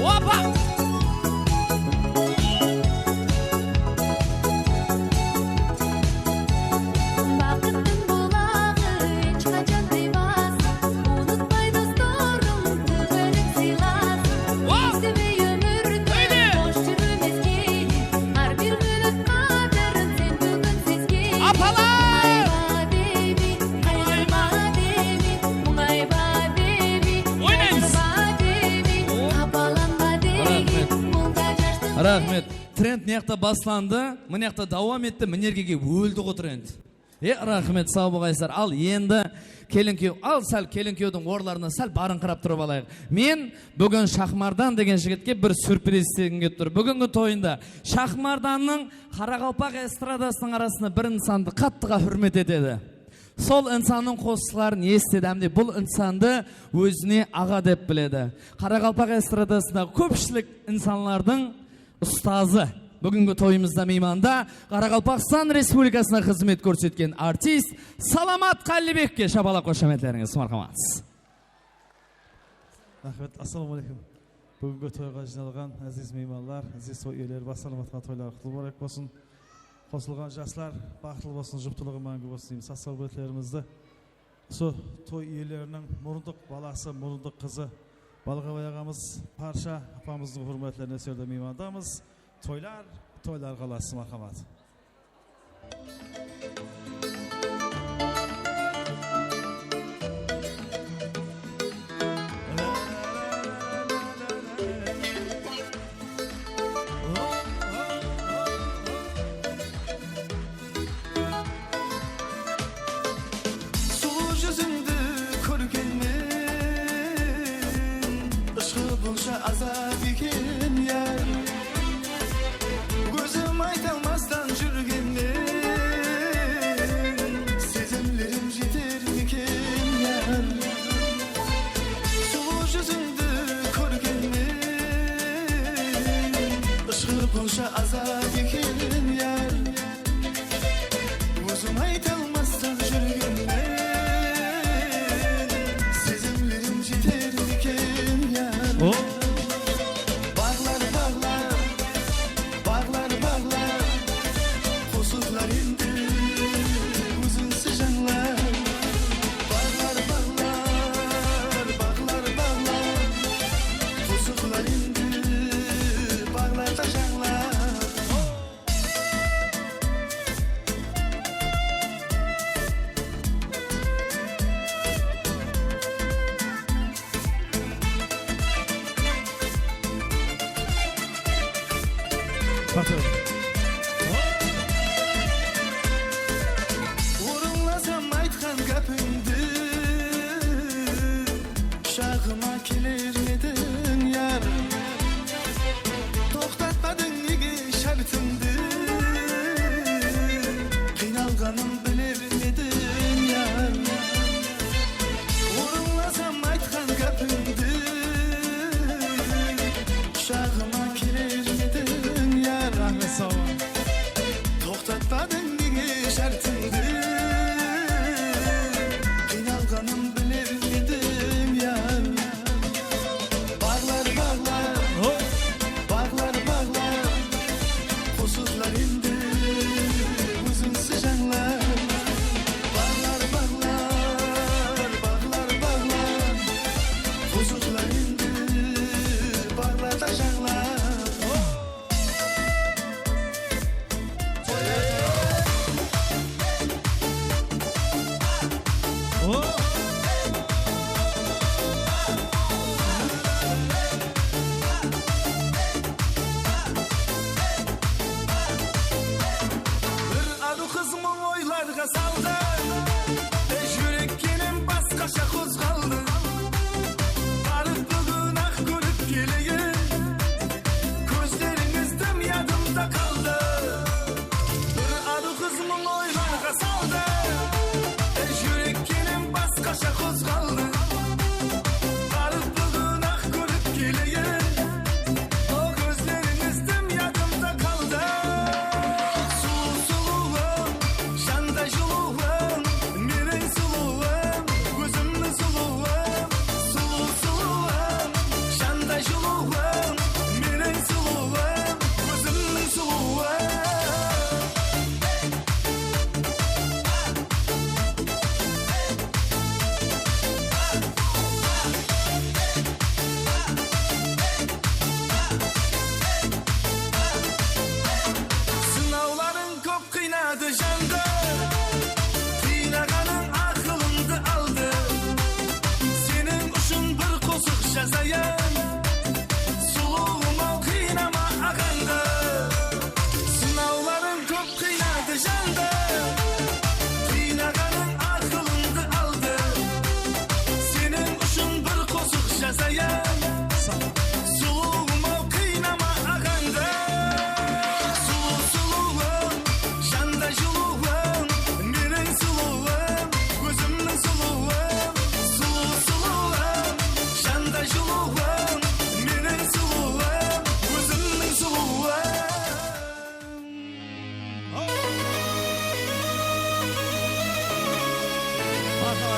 Opa! Baxıttıń bulaǵı hesh qashan tıymasın. Unıtpay dostlarım, tóbelek sıylasın. Wop! Estimey ómirdi, óyne! Bosh júrmes keyin. Hár bir minut qádirin sen búgin sezgen. Apalar! Qayırma deymen, qayırma deymen, muńayma deymen, oynaymiz. Qayırma deymen, qapalanma deymen. Raxmet. Raxmet. Trend mıyaqta baslandı, mınaqta dawam etti, minergege óldi ǵo trend. E, raxmet, saw bolǵaysızlar. Al, endi kelin-kúyew, al, sál kelin-kúyewdiń orınlarına sál barıńqırap turıp alayıq. Men búgin Shaxmardan degen jigitke bir syurpriz islewim kelip tur. Búgingi toyında Shaxmardannıń qaraqalpaq estradasınıń arasında bir insandı qattıǵa húrmet etedi. Sol insannıń qosıqların esitedi, hámde bul insandı ózine aǵa dep biledi. Qaraqalpaq estradasındaǵı kópshilik insanlardıń ustazı, búgingi toyımızda miymanda Qaraqalpaqstan Respublikasına xızmet kórsetken artist Salamat Qállibekovke shapalaq xoshametlerińiz, marhamat. Raxmet, assalawma áleykum. Búgingi toyǵa jıynalǵan áziz miymanlar, áziz toy iyeleri, barshalańızǵa toylar qutlı múbarek bolsın. Qosılǵan jaslar baxıtlı bolsın, juptılıǵı máńgi bolsın deymiz. Xas-áwbetlerimizdi usı toy iyeleriniń murındıq balası, murındıq qızı Balǵabay aǵamız, Parsha apamızdıń húrmetlerine serde miymandamız. Toylar, toylar qalası, marhamat. Sulıw júzińdi kórgennen, ıshqı bunsha azap eken, yar. Kózim ayta almastan júrgennen, sezimlerim jeter meken, yar? Sulıw júzińdi kórgennen, ıshqı bunsha azap eken, yar. Ózim ayta almastan júrgennen, sezimlerim jeter eken, yar? O. Baǵlar, baǵlar, baǵlar, baǵlar, qosıqlar endi ózińsiz jańlar. Baǵlar, baǵlar, baǵlar, baǵlar, qosıqlar endi baǵlarda jańlar. Orınlasam aytqan gápińdi, qushaqıma keler ediń, yar. Toqtatpadıń nege shártimdi, qıynalǵanım biler ediń, yar. Orınlasam aytqan gápińdi, qushaqıma keler ediń, yar. Raxmet, saw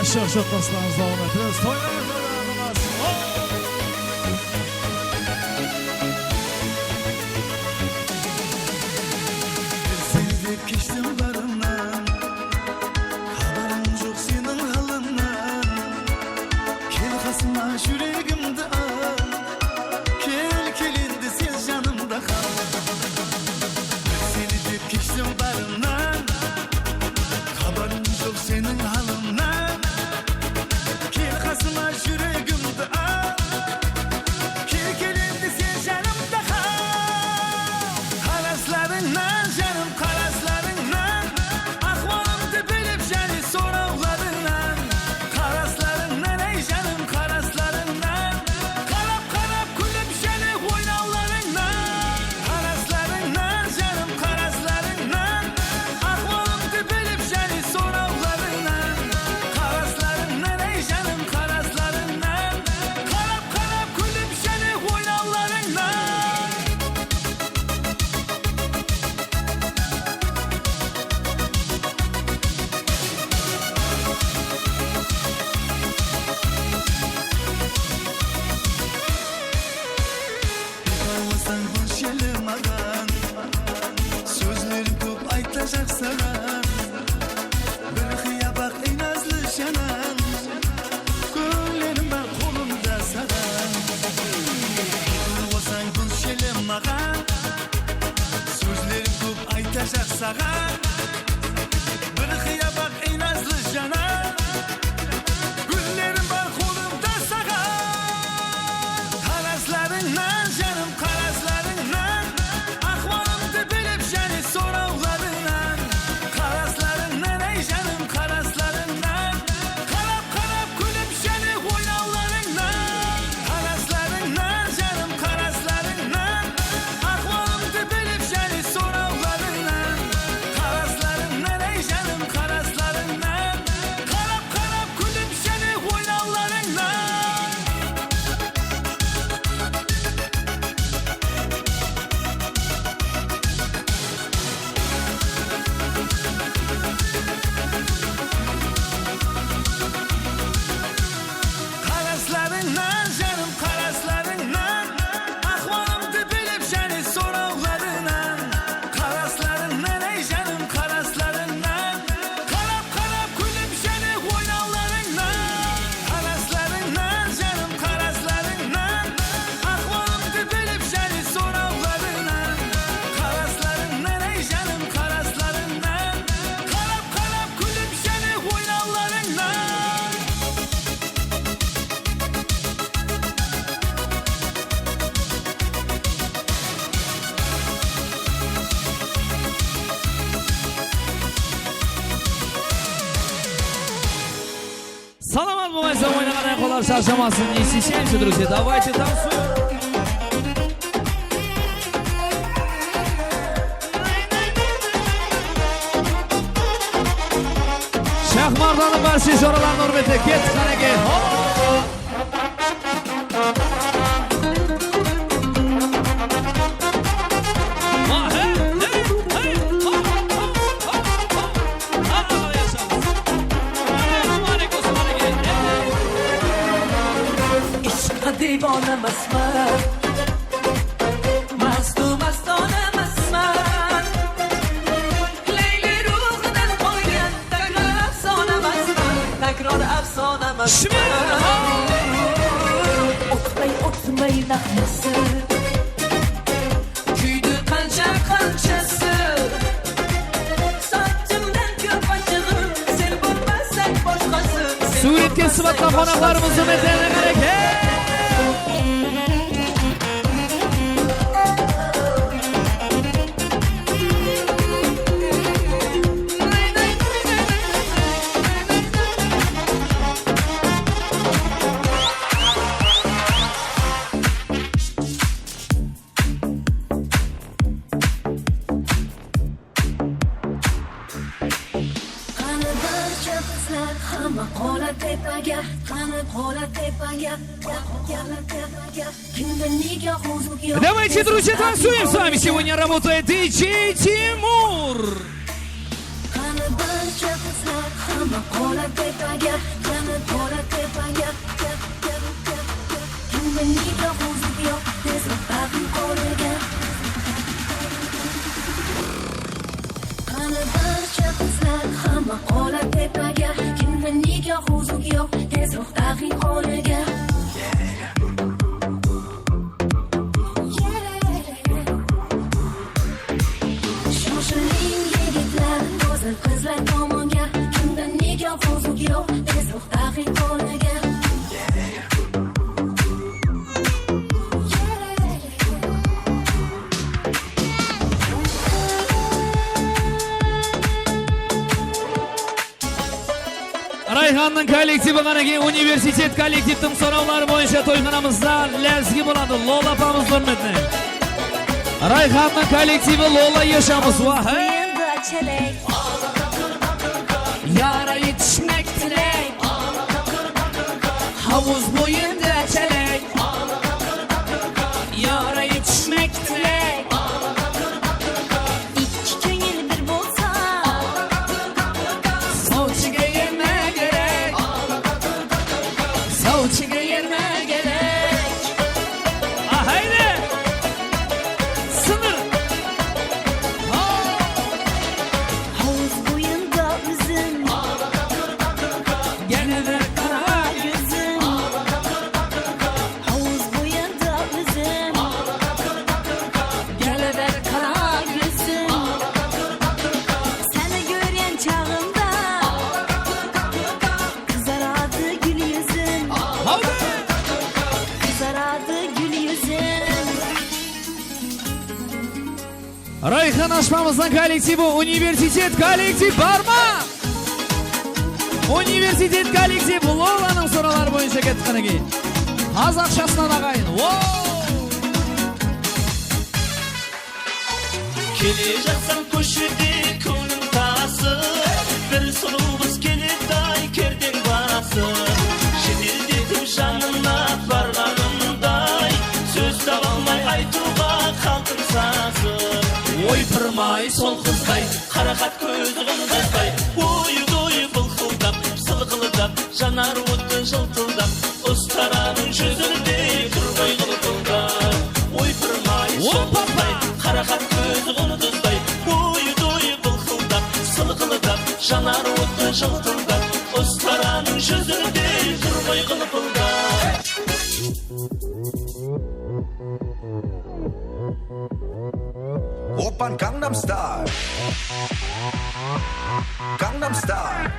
Shıǵıp shottaslarımız dawam etemiz. Toylar, toylar, toylar. Seni dep keshtim barımnan, xabarıń joq seniń halıńnan. Kel qasıma, júregimdi al, kel, kel endi sen janımda qal. Seni dep keshtim barımnan, xabarıń joq seniń halıńnan. Kel qasıma, júregimdi al, kel, kel endi sen janımda qal. Qaraslarıńnan, janım, qaraslarıńnan, ahwalımdı bilip jáne sorawlarıńnan. Qaraslarıńnan, ey janım, qaraslarıńnan, qarap, qarap kúlip jáne oynawlarıńnan. Qaraslarıńnan, janım, qaraslarıńnan, ahwalımdı bilip jáne sorawlarıńnan. Qaraslarıńnan, ey janım, qaraslarıńnan, qarap, qarap kúlip jáne oynawlarıńnan. Bul jeli maǵan sózlerim kóp aytajaq saǵan. Bir qıya baq, ey nazlı janan, gúllerim bar qolımda saǵan. Bul jeli maǵan sózlerim kóp aytajaq saǵan. Bir qıya baq, ey nazlı janan, gúllerim bar qolımda saǵan. Qaraslarıńnan, janım, qaraslarıńnan, ahwalımdı bilip jáne sorawlarıńnan. Qaraslarıńnan, ey janım, qaraslarıńnan, qarap, qarap kúlip jáne oynawlarıńnan. Qaraslarıńnan, janım, qaraslarıńnan, ahwalımdı bilip jáne sorawlarıńnan. Qaraslarıńnan, ey janım, qaraslarıńnan, qarap, qarap kúlip jáne oynawlarıńnan. Qaraslarıńnan, janım, qaraslarıńnan, ahwalımdı bilip jáne sorawlarıńnan. Qaraslarıńnan, ey janım, qaraslarıńnan, qarap, qarap kúlip jáne oynawlarıńnan. Qaraslarıńnan, janım, qaraslarıńnan, ahwalımdı bilip jáne sorawlarıńnan. Qaraslarıńnan, ey janım, qaraslarıńnan, qarap, qarap kúlip jáne oynawlarıńnan. Salamat bolǵaysa, oynaǵan ayaqollar sharshamasın, не стесняемся, друзья, давайте танцуем. Shaxmardanıń bárshi joralarınıń húrmetine kettik, qánekey. Hop! Ishqqa devonamasman, mastu mastonamasman. Leyli ruwxınan qoygan takror afsonamasman, takror afsonamasman. Shımayın! Otmay, otmay naxması, kúydi qansha, qanshası. Saçımdan kóp ashıǵım, sen bolmasań boshqası. Súwretke sıbatqa qonaqlarımızdı meten, qánekey! Qani barcha qizlar, hamma qola tepaga, qani qola tepaga, tepaga, tepaga. Kimda nigoh uzuk yoq. Давайте, друзья, танцуем с вами. Сегодня работает диджей Тимур. Qani bir Barcha qizlar hamma qolar tepaga, yana qolar tepaga. Kimda nikoh uzuk yoq, tezroq taqing qo'liga. Qani barcha qizlar hamma qolar tepaga, kimda nikoh uzuk yoq, tezroq taqing qo'liga. Shoshiling yigitlar, go'zal qizlar tomonga, kimda nikoh uzuk yoq, tezroq taqing qo'liga. Rayxannıń kollektivi qáne, keyin universitet kollektivtiń sorawları boyınsha toyxanamızda lázgi boladı. Lola apamız húrmetine. Rayxannıń kollektivi, Lola eshamız. Wah, hey! Yarayı túsmek tilek. Havuz boyında chalak. Yarayı túsmek tilek. Ikki kóngil bir bolsa. Sovchiga erma kerek. Sovchiga erma kerek. Ahayde! Sınır! Hovuz boyında úzim. Yana bir qara kózim. Hovuz boyında úzim. Yana bir qara kózim. Seni kóren shaǵımda qızaradı gúl yúzim. Qızaradı gúl yúzim. Rayxan ashpamızdıń kollektivi, universitet kollektiv bar ma? Universitet kollektiv Lolanıń sorawları boyınsha kettik qáne keyin. Qazaqshasınan aǵayin. Wow! Kele jatsań kóshede kóńliń tasıp, bir sulıw qız keledi-ay, kerdeńbasıp. Jedeldetip janına barǵanımday, sóz taba almay aytıwǵa qaltıń sazıp. Oypırmay sol qızday, qaraqat kózi qundızday, oy-doy bılqıldap, sılqıldap, janar ottı jıltıldap, ustaranıń júzindey tur ǵoy ǵıltılda. Oypırmay sol qızday, qaraqat kózi qundızday, oy-doy bılqıldap, sılqıldap, janar ottı jıltıldap, ustaranıń júzindey tur ǵoy ǵılpıldap. Oppan Gangnam Style. Gangnam Style.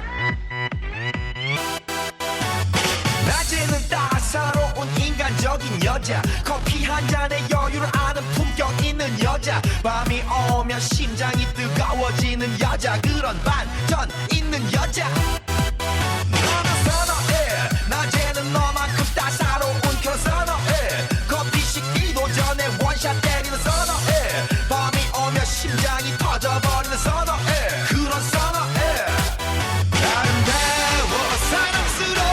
낮에는 따사로운 인간적인 여자, 커피 한 잔에 여유를 아는 품격 있는 여자, 밤이 오면 심장이 뜨거워지는 여자, 그런 반전 있는 여자. 너는 선호해. 낮에는 너만큼 따사로운 그런 선호해. 커피 식기도 전에 원샷 때리는 선호해. 밤이 오면 심장이 터져버리는 선호해. 그런 선호해. 아름다워, 사랑스러워.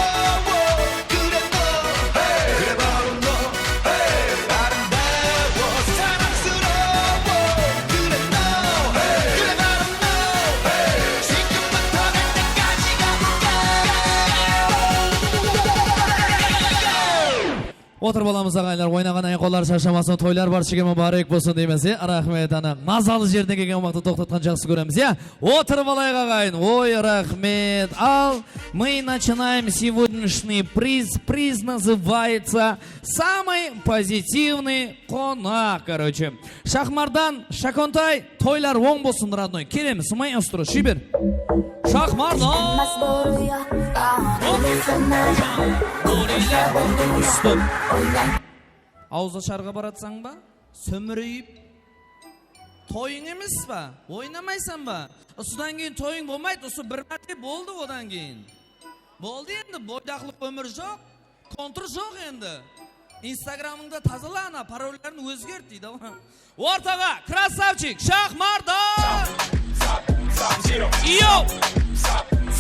그래 너, hey, 그래 바로 너, hey. 아름다워, 사랑스러워. 그래 너, hey, 그래 바로 너, hey. 지금부터 갈 때까지 가볼까? Otırıp alamız, aǵayinler, oynaǵan ayın qollar sharshamasın, toylar barshege múbárek bolsın deymiz, ya. Raxmet, ana, mazalı jerine kelgen waqıtta toqtatqandı jaqsı kóremiz, ya. Otırıp alayıq, aǵayin. Oy, raxmet. Al, мы начинаем сегодняшний приз. Приз называется «Самый позитивный qonaq», короче. Shaxmardan, Shakontay, toylar oń bolsın, родной. Kelemiz, maestro, shiyber. Shaxmardan. Awız asharǵa baratsań ba? Súmireyip. Toyıń emes pa? Oynamaysań ba? Usıdan keyin toyıń bolmaydı, usı bir márte boldı, odan keyin. Boldı endi, boydaqlıq ómir joq, kontur joq endi. Instagramıńdı tazala, ana, parolların ózgert, deydi ǵoy. Ortaǵa, krassavchik, Shaxmardan! Yo!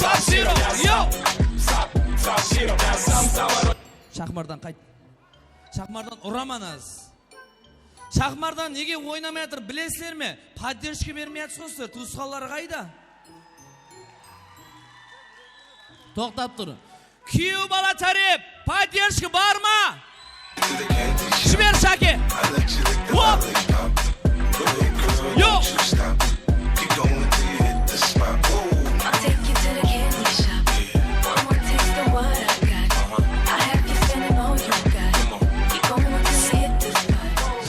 Sab-zero, yo! Shaxmardan qayt. Shaxmardan uraman az. Shaxmardan nege oynamay atır, bilesizler me? Podderjka bermey atırsız ǵoy sizler, tuwısqanlar qayda? Toqtap tur. Kúyew bala tárep, поддержка bar ma? Jiber, Shake. Hop! Yoq!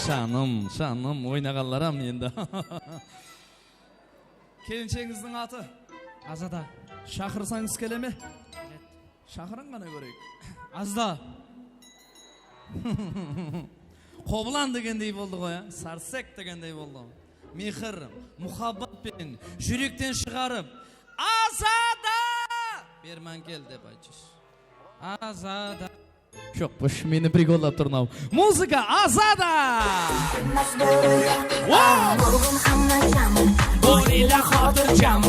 Janım, janım, oynaǵanlar-ám endi. Kelinshegimizdiń atı? Azada. Shaqırsańız kele me? Keledi. Shaqırıń ǵana kóreyik. Azada. Qobılan degendey boldı ǵoy, a? Sarsek degendey boldı. Mehir, muhabbat penen, júrekten shıǵarıp, Azada! Berman kel dep aytshısh. Azada. Joq, bosh, meni prigollap tur mınaw. Muzıka, Azada! Wow! Bolila xotirjam,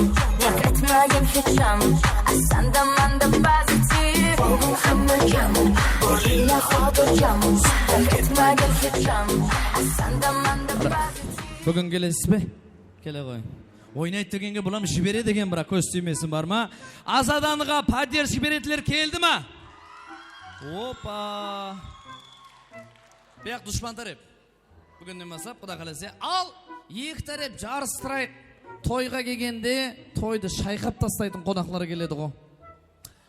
etmagin hech ham. Asanda manda pozitiv. Bolila xotirjam, etmagin hech ham. Asanda manda pozitiv. Búgin kelesiz be? Kele ǵoy. Oynaydı degenge bulam jiberedi eken, biraq kóz tiymesin, bar ma? Azadanıǵa поддержка beretinler keldi ma? Opa! Buyaq dushpan tárep. Búginnen baslap, Quda qálese. Al, eki tárep jarıstırayıq. Toyǵa kelgende toydı shayqap taslaytın qonaqlar keledi ǵo.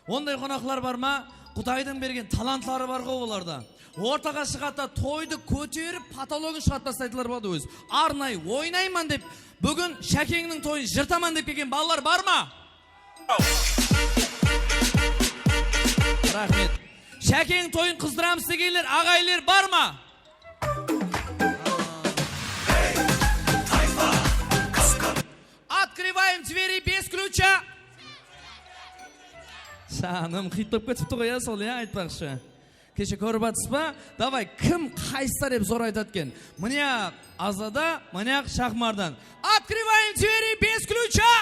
Onday qonaqlar bar ma? Qudaydıń bergen talantları bar ǵo olarda. Ortaǵa shıǵadı da, toydı kóterip, potologın shıǵarıp taslaydılar boladı ózi. Arnayı oynayman dep, búgin Shakengniń toyın jırtaman dep kelgen balalar bar ma? Raxmet. Shakeng toyın qızdıramız degenler, aǵayinler bar ma? Открываем двери без ключа. Janım, xit bolıp ketipti ǵoy, ya, sol, ya, aytpaqshı. Keshe kórip atırsız ba? Davay, kim qaysı tárep zor aytadı eken? Mınyaq Azada, mınyaq Shaxmardan. Открываем двери без ключа.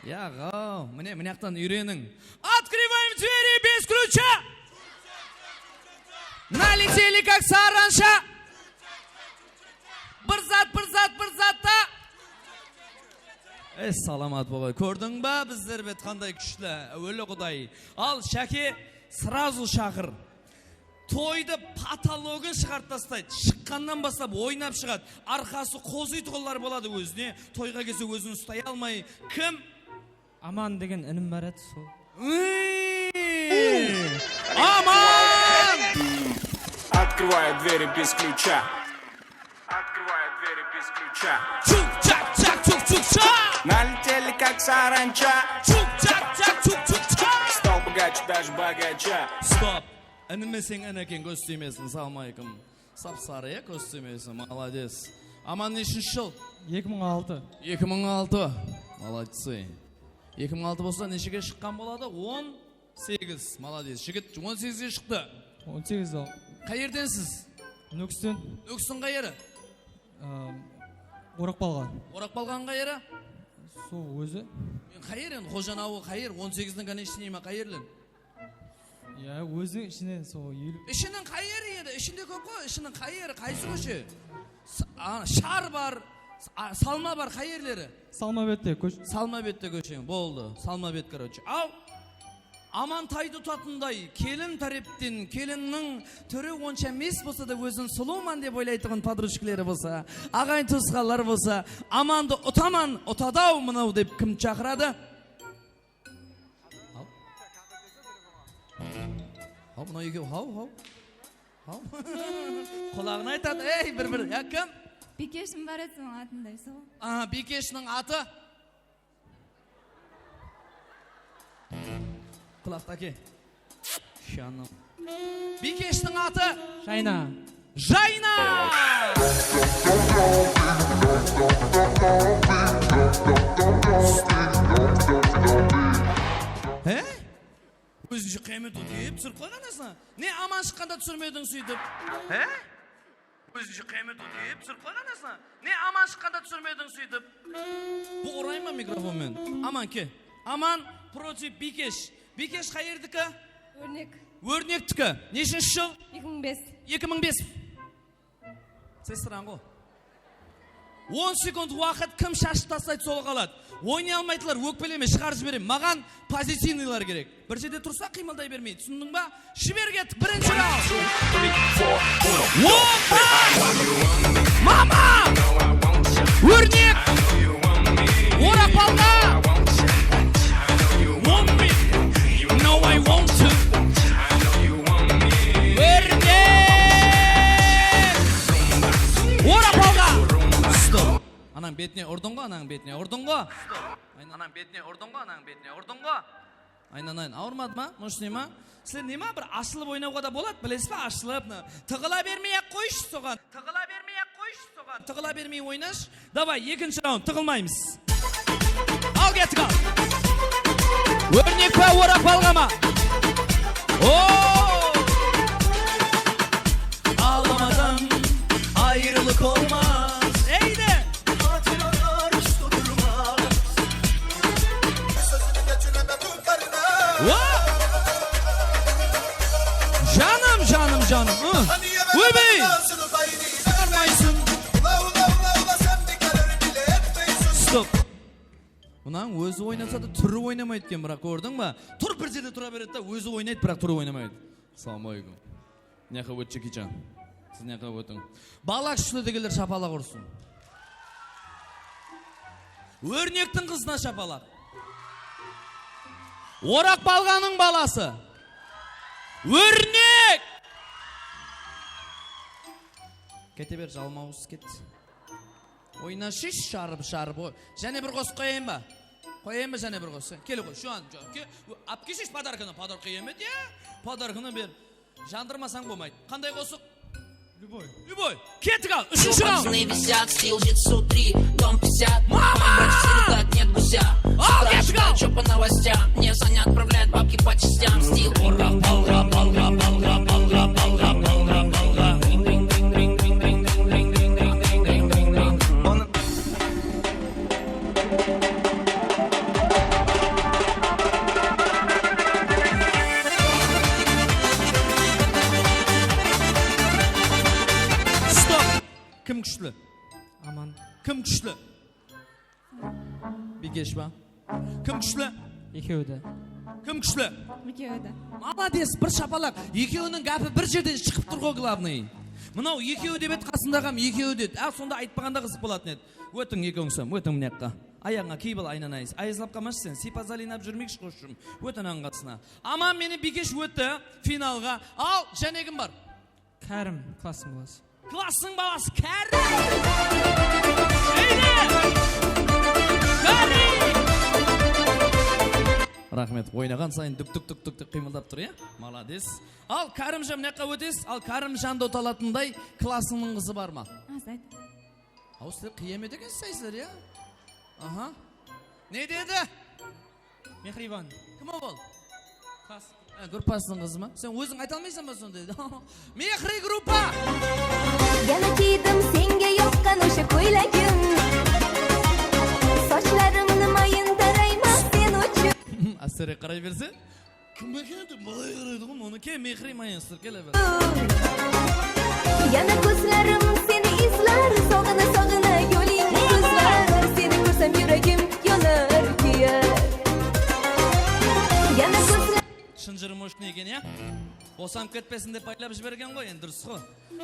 Yaǵaw, mine, mıyaqtan úyreniń. Открываем двери без ключа. Налетели, как саранча. Bir zat, bir zat, bir zat ta. Ey, salamat bolǵay. Kórdiń ba, bizler bet qanday kúshli, áweli Quday. Al, Shake, сразу shaqır. Toydı potologın shıǵarıp taslaydı. Shıqqannan baslap oynap shıǵadı. Arqası qozıytuǵınlar boladı ózine. Toyǵa kelse ózin uslay almay. Kim? Aman degen inim bar edi, sol. Ey! Aman! Открываю двери без ключа. Открываю двери без ключа. Чук-чак-чак, чук-чук-чак. Налетели, как саранча. Чук-чак-чак, чук-чук-чак. Стал богаче, даже богаче. Stop. Inime sen in eken, kóz tiymesin. Assalamu aleykum. Sap-sarı, ya, kóz tiymesin. Молодец. Aman, neshinshi jıl? Eki mıń altı. Eki mıń altı. Молодцы. Eki mıń altı bolsa, neshege shıqqan boladı? On segiz. Молодец. Jigit on segizge shıqtı. On segiz al. Qayerdensiz? Nókisten. Nókistiń qayeri? Am, Oraqpalǵan. Oraqpalǵan qayeri? Sol ózi. Men qayer endi, Xojanawı qayer? On segizdiń konechnıy ma, qayerden? Ya, óziniń ishinen sol elip. Ishiniń qayeri edi? Ishinde kóp ǵoy, ishiniń qayeri, qaysı kóshe? S-, a, Shar bar, s-, a, Salma bar, qayerleri? Salma bette kósh-. Salma bette kósheń, boldı. Salma bet, короче. Al, Amantaydı utatınday, kelin tárepten, kelinniń túri onsha emes bolsa da, ózin sulıwman dep oylaytuǵın podruchkaları bolsa, aǵayin-tuwısqanlar bolsa, Amandı utaman, utadı-aw mınaw dep kim shaqıradı? Haw. Haw, mınaw ekew, haw, haw. Haw. Qulaǵına aytadı, ey, bir-bir, ya, kim? Biykesh Mubaretovnıń atınday, sol. Aha, Biykeshtiń atı? Qulaqtı áke. Janım. Biykeshtiń atı? Jayna. Jayna! He? Ózinshe qıyamet otıp túsirip qoyǵan asına. Ne aman shıqqanda túsirmediń sóytip? He? Ózinshe qıyamet otıp túsirip qoyǵan asına. Ne aman shıqqanda túsirmediń sóytip? Bul urayın ba mikrofon menen? Aman, ke. Aman против Biykesh. Biykesh qayerdiki? Órnek. Órnektiki. Neshinshi jıl? Eki mıń bes. Eki mıń bes. Sestrań ǵo. On sekund waqıt, kim shashıp taslaydı, sol qaladı. Oynay almaydılar, ókpeleme, shıǵarıp jiberemen. Maǵan pozitивnıylar kerek. Bir jerde tursa, qıymılday bermey, túsindiń ba? Jiber kettik, birinshi raund. Oppa! Mama! Órnek! Oraq palǵa! Want me? No, I want to. Órnek! Oraq palǵa! Stop. Anań betine urdıń ǵo, anań betine urdıń ǵo. Anań betine urdıń ǵo, anań betine urdıń ǵo. Aynanayın, awırmadı ma? Mıshtıy ma? Sizler ne ma, bir ashılıp oynawǵa da boladı, bilesiz be, ashılıp. Tıǵıla bermey-aq qoyshı soǵan. Tıǵıla bermey-aq qoyshı soǵan. Tıǵıla bermey oynashı. Davay, ekinshi raund, tıǵılmaymız. Al, kettik, al. Órnek pa, oraq palǵa ma? Oo! Ağlamadan ayrılık olmaz. Eyde! Hatıralar usta durmaz. Wah! Janım, janım, janım. Hı. Oybay! Çıqarmaysın. Stop. Mınań ózi oynasa da túri oynamaydı eken, biraq, kórdiń ba? Turıp bir jerde tura beredi da, ózi oynaydı, biraq túri oynamaydı. Assalawma aleykum. Mına jaqqa ót, Jeki Chan. Siz mına jaqqa ótiń. Bala kúshli degenler shapalaq ursın. Órnektiń qızına shapalaq. Oraq palǵanıń balası. Órnek! Kete ber, jalmawız ket. Oyna, shish, sharıp, sharıp, oy. Jáne bir qosıq qoyayın ba? Qoyayın ba jáne bir qosıq? Kele qoy, shu an, ke-, ap kelshi, podarkanı, podarka emes, ya. Podarkanı ber. Jandırmasań bolmaydı. Qanday qosıq? Любой. Любой. Kettik, al, úshinshi raund. Пацаны висят, стиль жит сутри, дом пятьдесят. Мама! Брат, сирота, нет гуся. Ал, kettik, al. Спрашивают, чё по новостям. Мне Саня отправляет бабки по частям. Стиль. Stop! Kim kúshli? Aman. Kim kúshli? Bikesh pa? Kim kúshli? Ekewi de. Kim kúshli? Ekewi de. Malades, bir shapalaq. Ekewiniń gápi bir jerden shıǵıp tur ǵo, glavnıy. Mınaw ekewi dep edi, qasındaǵı hám ekewi dedi. Á, sonda aytpaǵanda qızıq bolatın edi. Ótiń, ekewińiz hám, ótiń mına jaqqa. Ayaǵıńa kiyip al, aynanayız. Ayızlap qalmash sen. Siypazal oynap júrmeyikshi, qoshım. Ót anań qasına. Aman menen Bikesh ótti finalǵa. Al, jáne kim bar? Kárim, klasstıń balası. Klasstıń balası, Kárim! Eyde! Kárim! Raxmet, oynaǵan sayın dúk, dúk, dúk, dúk dep qıymıldap tur, ya? Malades. Al, Kárimjan, mına jaqqa ótesiz. Al, Kárimjandı uta alatınday klassıńnıń qızı bar ma? Az ayt. Aw, sizler qıyamet ekensiz, sizler, ya? Aha. Ne dedi? Mehriban. Kim o ol? Klas. Ha, gruppasınıń qızı ma? Sen óziń ayta almaysań ba sonday? Mehri gruppa! Yana kiydim senga yoqqan o'sha ko'ylagim. Sochlarimni mayin tarayman sen uchun. Astarek qaray berse. Kim eken dep, malay qaraydı ǵo, onı kel, Mehri maestro, kele ber. Yana ko'zlarim seni izlar, sog'ina, sog'ina yo'lingni ko'zlar. Seni ko'rsam yuragim yonar, kuyar. Yana ko'zlar. Shınjırı moshno eken, ya? Bosanıp ketpesin dep baylap jibergen ǵoy, endi durıs ǵo.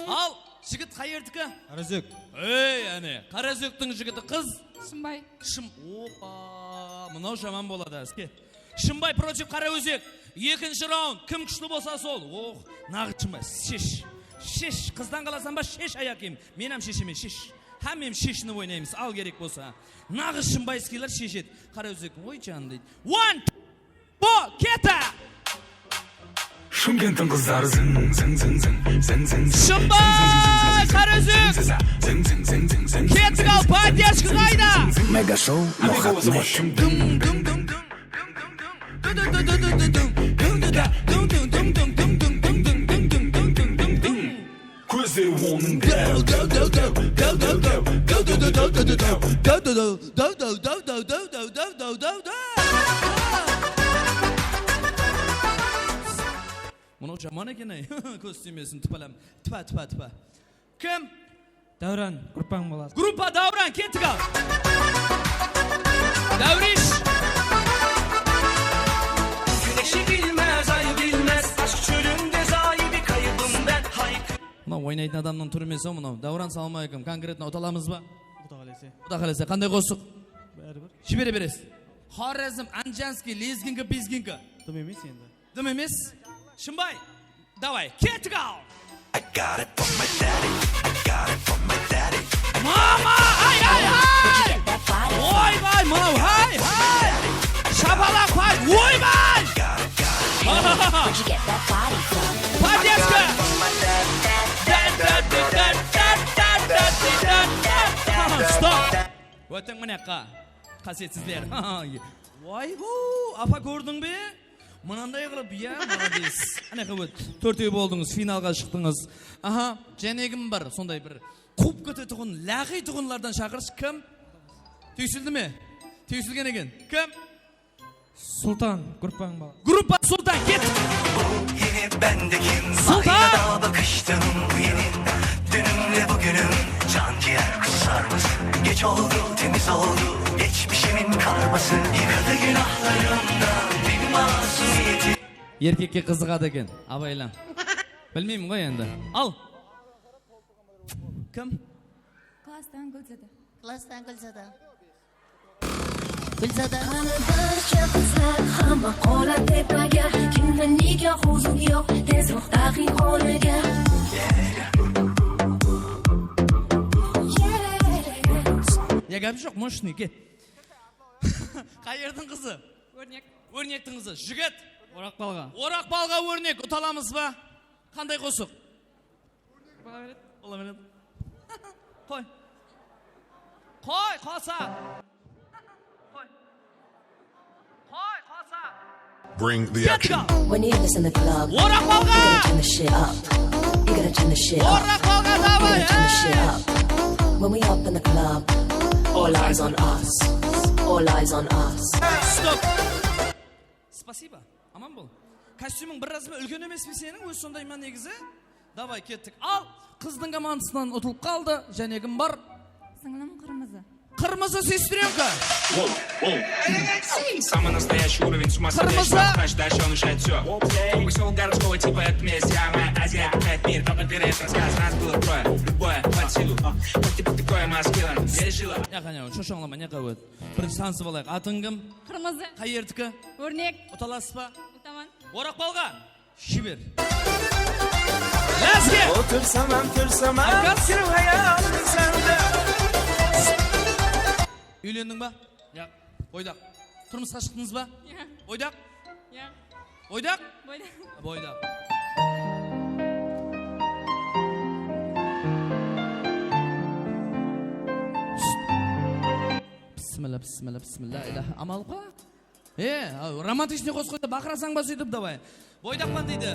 Al, jigit qayerdiki? Qaraózek. Ey, áne, Qaraózektiń jigiti qız. Shımbay. Shım-, opa, mınaw jaman boladı, áske. Shımbay против Qaraózek. Ekinshi raund. Kim kúshli bolsa, sol. Oh, naǵız Shımbay. Shesh. Shesh. Qızdan qalasań ba? Shesh, ayaqkiyim. Men hám sheshemen, shesh. Hámmemiz sheshinip oynaymız, al, kerek bolsa. Naǵız shımbayskiyler sheshedi. Qaraózek, oy, janım, deydi. One, two, four, kete! Shıмкентtiń qızları zıń, zıń, zıń, zıń. Shımbay, Qaraózek! Zıń, zıń, zıń, zıń. Kettik, al, поддержка qayda? Mega Show, Muxatmey. Kózleri onıń dál, dál, dál. Mınaw jaman eken, ey. Kóz tiymesin, tıpalam. Tıpa, tıpa, tıpa. Kim? Dáwran, gruppań balası. Gruppa Dáwran, kettik al. Dáwrish. Güneşi bilmez, ayı bilmez, aşk çölünde zai bir kaybım ben. Hay- Mınaw oynaytın adamnıń túri emes-aw mınaw. Dáwran, salam aleykum. Konkretno uta alamız ba? Quda qálese. Quda qálese. Qanday qosıq? Báribir. Jibere beresiz. Xorezm, Anjanskiy, Lezginka, Bezginka. Dım emes endi. Dım emes. Shımbay. Davay, kettik al! I got it from my daddy. I got it from my daddy. Mama, ay, ay, ay! Oybay, mınaw, hay, hay! Shapalaq, hay, oybay! Got it, got it. Where'd you get that body from? Poddeska! Stop! Ótiń mına jaqqa, qásiyetsizler. Voy-bu, apa, kórdiń be? Mınanday qılıp, iya, молодец. Áne, qáwet, tórtew boldıńız, finalǵa shıqtıńız. Aha, jáne kim bar, sonday bir quwıp ketetuǵın, láqıytuǵınlardan shaqırshı, kim? Túysildi me? Túysilgen eken. Kim? Sultan, gruppań balası. Gruppa Sultan, ket! Bu yeni bendeki Sultan! Aynada bakıştım bu yeni. Dünümle bugünüm can ciğer kusarmış. Geç oldu, temiz oldu geçmişimin karması. Yıkadı günahlarımdan bir masumiyeti. Erkekke qızıǵadı eken, abaylan. Bilmeymen ǵoy endi. Al. Kim? Klasstan Gúlzada. Klasstan Gúlzada. Gúlzada. Qani barsha qızlar, hamma qola tepaga. Kimda nikoh, uzuk yoq, tezroq taqıń qoliga. Ya, gáp joq, мощный, ket. Qayerdiń qızı? Órnek. Órnektiń qızı. Jigit. Oraqpalǵa. Oraqpalǵa, Órnek, uta alamız ba? Qanday qosıq? Bola beredi. Bola beredi. Qoy. Qoy, qosaq. Qoy. Qoy, qosaq. Bring the action. Kettik al. When you hear this in the club, Oraqpalǵa! You gotta turn the shit up. You gotta turn the shit up. Oraqpalǵa, davay, hey! You gotta turn the shit up. When we up in the club, all eyes on us. All eyes on us. Stop. Спасибо. Aman bol. Kostyumıń bir razmer úlken emes pe seniń? Ózi sonday ma negizi? Davay, kettik. Al, qızdıń komandasınan utılıp qaldı. Jáne kim bar? Sińlim, qırmızı. Qırmızı, сестрёнка. Воу, воу. Самый настоящий уровень, с ума сходящий. Qırmızı. Дальше он решает всё. Только всё угорского типа, это месть, я моя Азия, опять мир, только перед рассказ, нас было трое, любое под силу. Хоть ты такое маскирован, пережила. Yaq, qáne, shoshańlama, ne qáwet. Birinshi tanısıp alayıq. Atıń kim? Qırmızı. Qay jerdiki? Órnek. Uta alasız ba? Utaman. Oraqpalǵa. Jiber. Lázge! Otırsaman, tursaman, kirwayalım sende. Úylendiń ba? Yaq. Boydaq. Turmısqa shıqtıńız ba? Iya. Boydaq? Iya. Boydaq? Boydaq. Boydaq. Bismilla, bismilla, bismilla, ilahi. Amal bar. E, romantichniy qosıq qoysa, baqırasań ba sóytip, davay. Boydaqpan deydi.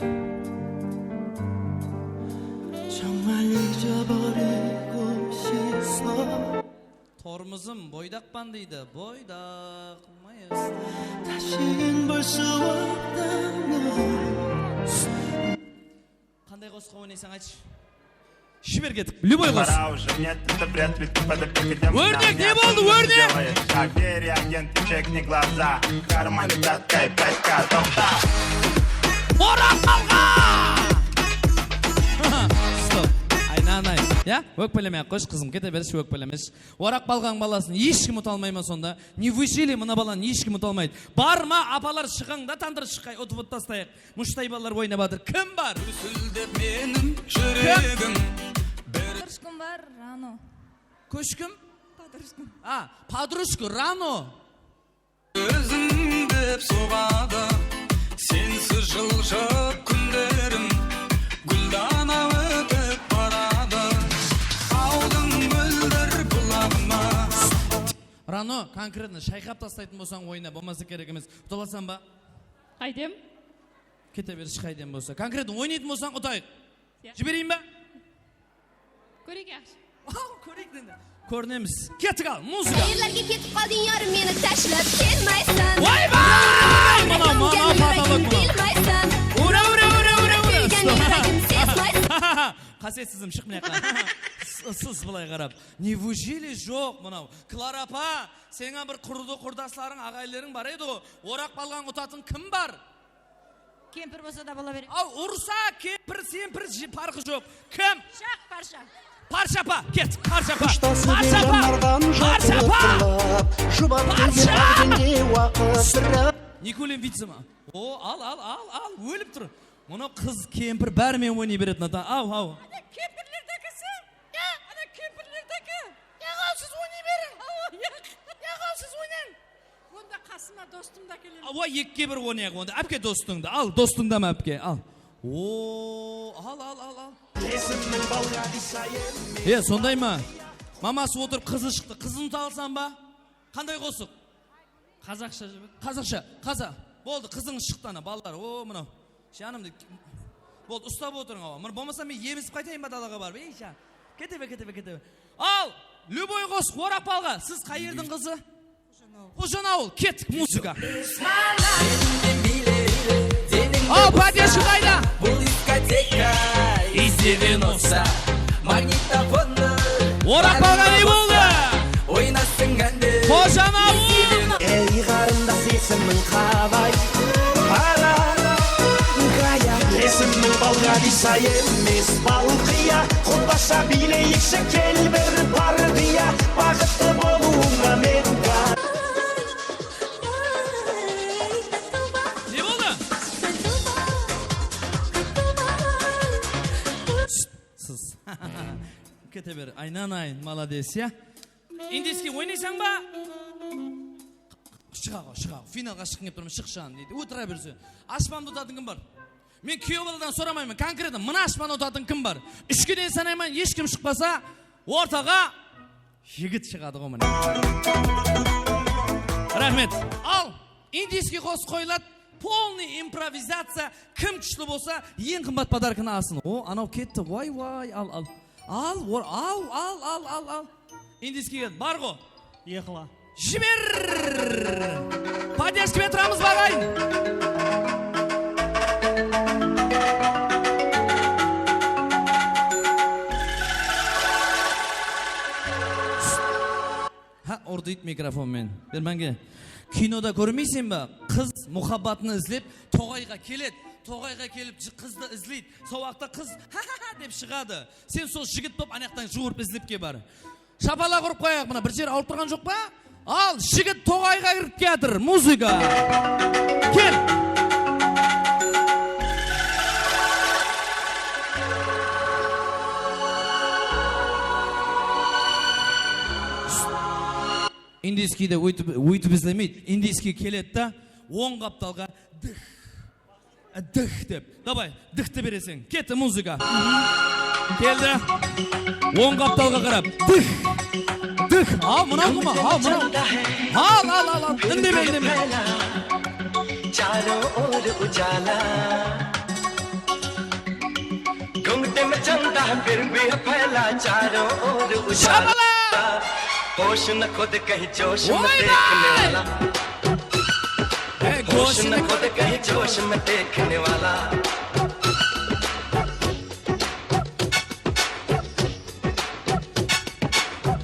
Tormozım, boydaqpan deydi. Boydaq, maestro. Qanday qosıqqa oynaysań, aytshı. Jiber ketip, любой qosıq. Órnek, ne boldı, Órnek? Oraqpalǵa! Stop. Aynanay. Ya, ókpelemey-aq qoysh, qızım, kete bershi, ókpelemesh. Oraqpalǵań balasın hesh kim uta almay ma sonda? Не вы жили, mına balanı hesh kim uta almaydı. Bar ma, apalar, shıǵıń da, tandırıp shıqqay, utıp, utıp taslay-aq. Mushtay balalar oynap atır. Kim bar? Gúrsildep menim júregim. Kim? Podrushkam bar, Rano. Kóshkim? Podrushkam. A, podrushka, Rano. Ózim dep soǵadı, sensiz jıljıp kúnlerim, gúldana ótip baradı, awdıń móldir bulaǵıma. Rano, konkretno shayqap taslaytın bolsań, oyna, bolmasa kerek emes. Uta alasań ba? Qaydem? Kete bershi, qaydem bolsa. Konkretno oynaytın bolsań, utayıq. Iya. Jibereyin ba? Kóreyik, yaqshı. Aw, kóreyik endi. Kórinemiz. Kettik al, muzıka. Qayerlarga ketip qaldıń, yarım, meni tashlap kelmaysan. Oybay! Mına, mına, mına, mına. Bilmaysan. Ura, ura, ura, ura, ura. Kelgen yuragim sezmaysan. Qásiyetsizim, shıq mına jaqqa. Sız, sız bılay qarap. Неужели joq mınaw? Klara apa, seniń bir qurdı qurdaslarıń, aǵayinleriń bar edi ǵo. Oraq balǵan utatın kim bar? Kempir bolsa da bola beredi. Aw, ursa, kempir, sempir, ji-, parqı joq. Kim? Shaq, Parsha. Parsha apa, ket, Parsha apa. Parsha apa. Parsha apa. Parsha. Nikolin Vitsema. O, al, al, al, al, ólip tur. Mına qız kempir bári menen oynay beredi, Natan. Aw, aw. Ana kempirlerdekisi. Ya, ana kempirlerdeki. Yaǵaw, siz oynay beriń. Awa, yaq. Yaǵaw, siz oynań. Onda qasıma dostımdı ákelemen. Awa, ekige bir oynayıq onda. Ápke dostıńdı. Al, dostıńdı ma ápke, al. O, al, al, al, al. E, sonday ma? Maması otırıp qızı shıqtı. Qızın uta alsań ba? Qanday qosıq? Qazaqsha jibir. Qazaqsha, qaza-, boldı, qızıńız shıqtı ana, balalar. O, mınaw. Janımdı. Boldı, uslap otırıń, awa. Mına, bolmasa men emizip qaytayın ba dalaǵa barıp? Ey, jan. Kete ber, kete ber, kete ber. Al, любой qosıq, Oraq balǵa. Siz qay jerdiń qızı? Xojanawıl, kettik, muzıka. Al, поддержка qayda? Bul diskoteka, izlegen olsa, magnitofondı. Oraq balǵa ne boldı? Oynasın ándi. Xojanawıl. Ey, qarındas, esimiń qalay? Qaraqaya. Esimiń balǵa diysa emes, balqıya. Qopasha biyleyikshi, kel bir parqıya. Baxıtlı bolıwıńa men Ne boldı? Sız. Kete ber, aynanayın, молодец, ya. Indiyskiy oynaysań ba? Shıǵa ǵo, shıǵa ǵo. Finalǵa shıqqım kelip tur, men shıqshıǵan deydi. Ótire berse. Ashpandı utatın kim bar? Men kúyew baladan soramayman, konkretno mına ashpanı utatın kim bar? Úshke deyin sanayman, hesh kim shıqpasa, ortaǵa jigit shıǵadı ǵo mine. Raxmet. Al, indiyskiy qosıq qoyıladı. Polnıy improvizaciya. Kim kúshli bolsa, eń qımbat podarkanı alsın. O, anaw ketti. Way, way, al, al. Al, or-, al, al, al, al, al. Indiyskiy bar ǵo. Eqla. Jiber! Поддержка berip turamız ba, aǵayin? Ha, ur deydi mikrofon menen. Ber máńge. Kinoda kórmeyseń ba? Qız muhabbatını izlep toǵayǵa keledi. Toǵayǵa kelip ji-, qızdı izleydi. Sol waqıtta qız ha-ha-ha dep shıǵadı. Sen sol jigit bolıp anaqtan juwırıp izlep ke bar. Shapalaq urıp qoyayıq, mına bir jer awırıp turǵan joq pa? Al, jigit toǵayǵa kirip kiyatır, muzıka. Kel. Indiyskiyde óytip, óytip izlemeydi. Indiyskiy keledi da, oń qaptalǵa dix. Dix dep. Davay, dixti bereseń. Ketti muzıka. Keldi. Oń qaptalǵa qarap. Dix. Dix. Al, mınaw qılma. Al, mınaw. Al, al, al, al. Indeme, indeme. चारों ओर उजाला, घुंघटे में चंदा है फिर भी है फैला, चारों ओर उजाला। Shabala! होश न खुद कहीं जोश में देखने वाला। Ey, hosh n-, kod kahin josh mein dekhne wala.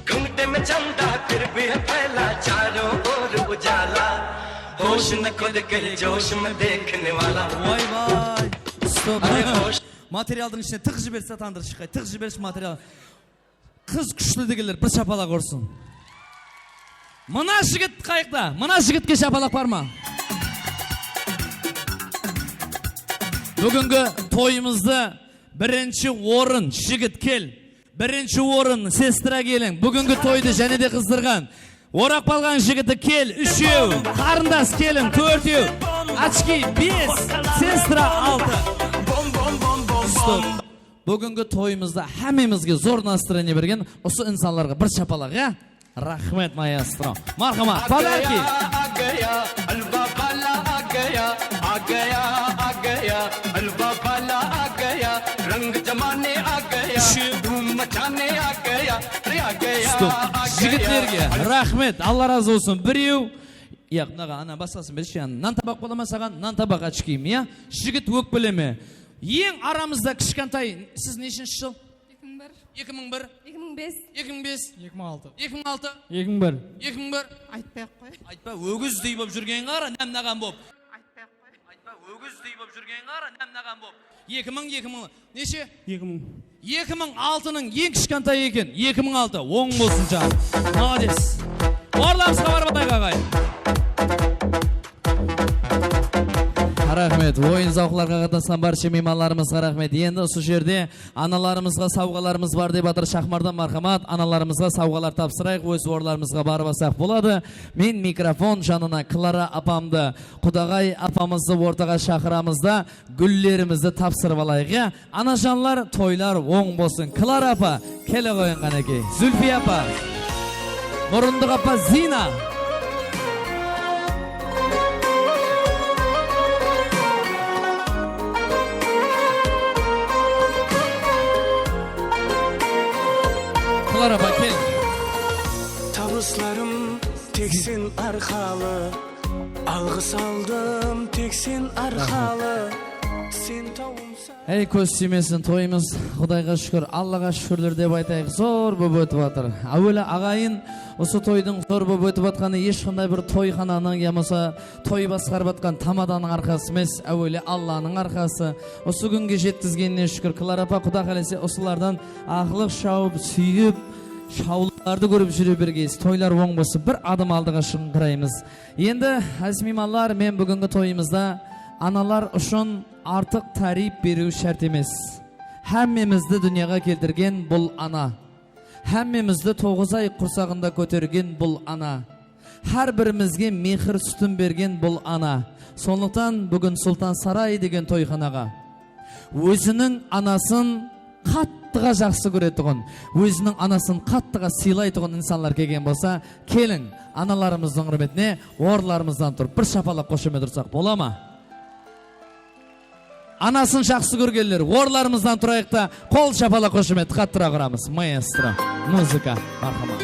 Ghunghte mein chanda hai, fir bhi hai phaila charon or ujala. Hosh n-, kod kahin josh mein dekhne wala. Vay, vay. Stop. Are hosh. Materialdıń ishine tıq jiberse, tandır shıqqay. Tıq jibershi material. Qız kúshli degenler bir shapalaq ursın. Mına jigit qayıqta, mına jigitke shapalaq bar ma? Búgingi toyımızdı birinshi orın, jigit kel. Birinshi orın, sestra keliń. Búgingi toydı jáne de qızdırǵan. Oraq palǵan jigiti kel, úshew. Qarındas keliń, tórtew. Ochki, bes. Sestra, altı. Stop. Búgingi toyımızda hámmemizge zor настроение bergen usı insanlarǵa bir shapalaq, ya? Raxmet, maestro. Marhamat, podarki. Stop. Jigitlerge raxmet, Alla razı bolsın. Birew Ya, mınaǵa, ana, basqasın bershi, ya. Nan tabaq bola ma saǵan? Nan tabaq, ochkiyim, ya? Jigit ókpeleme. Eń aramızda kishkentay, siz neshinshi jıl? Eki mıń bir. Eki mıń bes. Eki mıń bes. Eki mıń altı. Eki mıń altı. Eki mıń bir. Eki mıń bir. Aytpay-aq qoy. Aytpa, ógizdey bolıp júrgen qara, nám-naǵan bolıp. Aytpay-aq qoy. Aytpa, ógizdey bolıp júrgen qara, nám-naǵan bolıp. Eki mıń, eki mıń. Neshe? Eki mıń. Eki mıń altınıń eń kishkentayı eken. Eki mıń altı. Oń bolsın, jan. Molodec. Orlarımızǵa barıp alayıq, aǵay. Raxmet. Oyın-zawıqlarǵa qatnasqan bárshe miymanlarımızǵa raxmet. Endi usı jerde analarımızǵa sawǵalarımız bar dep atır Shaxmardan, marhamat. Analarımızǵa sawǵalar tapsırayıq, óz orınlarımızǵa barıp alsaq boladı. Men mikrofon janına Klara apamdı, Qudaǵay apamızdı ortaǵa shaqıramız da, gúllerimizdi tapsırıp alayıq, ya? Anajanlar, toylar oń bolsın. Klara apa, kele qoyıń qánekey. Zulfiya apa, Murındıq apa, Zina. Klara apa, kel. Tabıslarım tek sen arqalı, alǵıs aldım tek sen arqalı. Sen tawımsań. Ey, kóz tiymesin, toyımız, Qudayǵa shúkir, Allaǵa shúkirler dep aytayıq, zor bolıp ótip atır. Áweli aǵayin, usı toydıń zor bolıp ótip atqanı hesh qanday bir toyxananıń yamasa toy basqarıp atqan tamadanıń arqası emes, áweli Allanıń arqası. Usı kúnge jetkizgenine shúkir. Klara apa, Quda qálese, usılardan aqlıq shawıp, súyip, shawlıqlardı kórip júre bergeysiz. Toylar oń bolsın. Bir adım aldıǵa shıńǵıraymız. Endi, áziz miymanlar, men búgingi toyımızda analar ushın artıq táriyp beriw shárt emes. Hámmemizdi dúnyaǵa keltirgen bul ana. Hámmemizdi toǵız ay qursaǵında kótergen bul ana. Hár birimizge mehir sútin bergen bul ana. Sonlıqtan búgin Sultan Saray degen toyxanaǵa óziniń anasın qattıǵa jaqsı kóretuǵın, óziniń anasın qattıǵa sıylaytuǵın insanlar kelgen bolsa, keliń, analarımızdıń húrmetine orınlarımızdan turıp bir shapalaq, xoshamet ursaq bola ma? Anasın jaqsı kórgenler, orınlarımızdan turayıq ta, qol shapalaq, xoshametti qattııraq uramız. Maestro, muzıka, marhamat.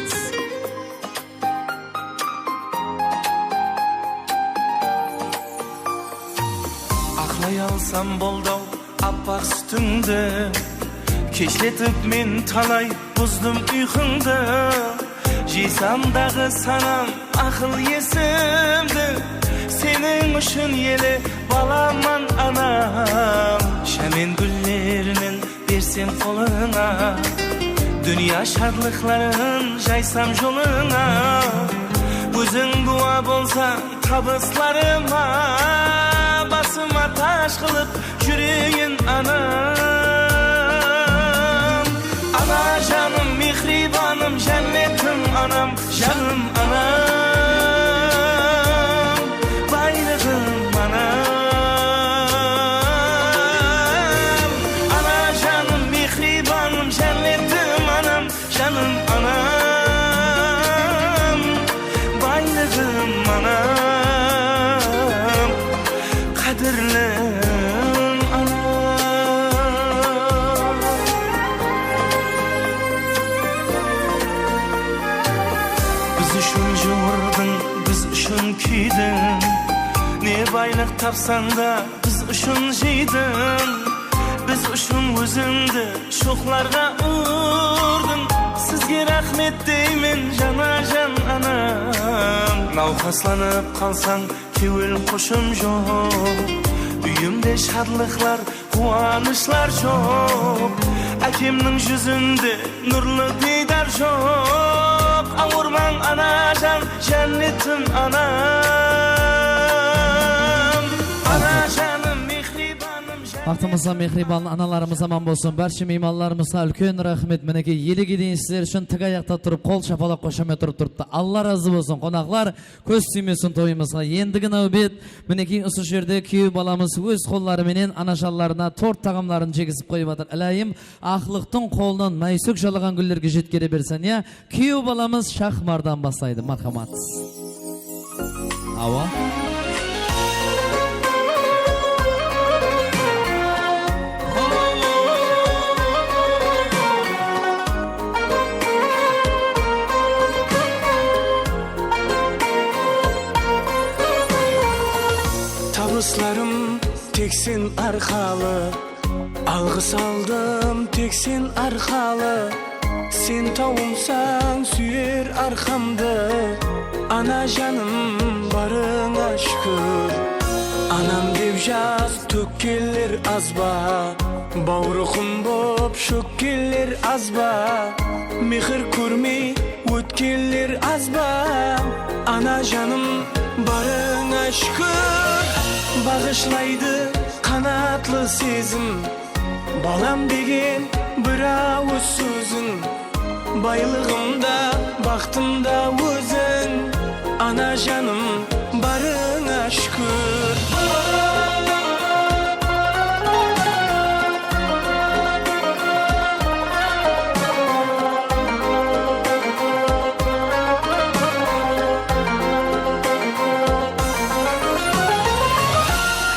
Aqlay alsam boldı-aw appaq sútińdi, keshletip men talay buzdım uyqıńdı. Jiysam daǵı sanam aqıl esimdi, seniń ushın ele balaman, anam. Jámen gúllerinen bersem qolıńa, dúnya shadlıqların jaysam jolıńa. Óziń gúwa bolsań tabıslarıma, basıma taj qılıp júreyin, anam. Ana janım, mehribanım, jánnetim anam, janım anam, baylıǵım anam. Ana janım, mehribanım, jánnetim anam, janım anam, baylıǵım anam, qádirlim anam. Biz ushın juwırdıń, biz ushın kúydiń, ne baylıq tapsań da, biz ushın jıydıń, biz ushın ózińdi shoqlarǵa urdıń. Sizge raxmet deymen, janajan anam. Nawqaslanıp qalsań, kewil xoshım joq. Úyimde shadlıqlar, quwanıshlar joq. Ákemniń júzinde nurlı diydar joq. Awırmań, anajan, jánnetim anam. Ana janım, mehribanım, jánnetim. Baxtımızǵa mehriban analarımız aman bolsın. Bárshe miymanlarımızǵa úlken raxmet. Minekey, elege deyin sizler ushın tik ayaqta turıp, qol shapalaq, xoshamet urıp turıptı. Alla razı bolsın, qonaqlar. Kóz tiymesin toyımızǵa. Endigi náwbet, minekey, usı jerde kúyew balamız óz qolları menen anajanlarına tort taǵamların jegizip qoyıp atır. Ilayım, aqlıqtıń qolınan máysúk jalaǵan gúllerge jetkere bersin, ya. Kúyew balamız Shaxmardan baslaydı. Marhamat. Awa. Tabıslarım tek sen arqalı, Alǵıs aldım tek sen arqalı, sen tawımsań súyer arqamdı. Ana janım, barıńa shúkir. Anam dep jas tókkenler az ba? Bawrıqım bop shókkenler az ba? Mehir kórmey ótkenler az ba? Ana janım, barıńa shúkir. Baǵıshlaydı qanatlı sezim, balam degen bir awız sóziń. Baylıǵım da, baxtım da óziń, ana janım, barıńa shúkir.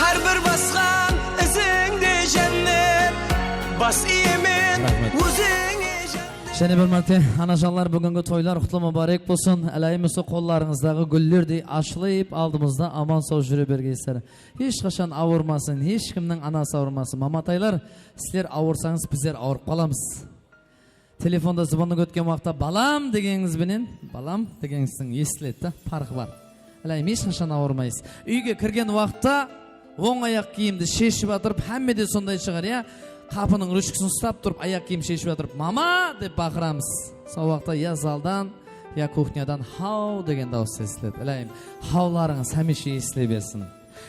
Hár bir basqan izińde jánnet, bas iyemen ózińe jánnet. Jáne bir márte, anajanlar, búgingi toylar qutlı múbárek bolsın. Álayim, usı qollarıńızdaǵı gúllerdey ashılıp, aldımızda aman-saw júre bergeysizler. Hesh qashan awırmasın, hesh kimniń anası awırmasın. Mamataylar, sizler awırsańız, bizler awırıp qalamız. Telefonda zıbınlıq ótken waqıtta "balam" degenińiz benen "balam" degenińizdiń esitiledi da, parqı bar. Álayim, hesh qashan awırmaysız. Úyge kirgen waqıtta oń ayaq kiyimdi sheship atırıp, hámmede sonday shıǵar, ya? Qapınıń ruchkasın uslap turıp, ayaq kiyim sheship atırıp, "Mama!" dep baqıramız. Sol waqıtta ya zaldan, ya kuxnyadan "haw" degen dawıs esitiledi. Álayim, hawlarıńız hámiyshe esile bersin.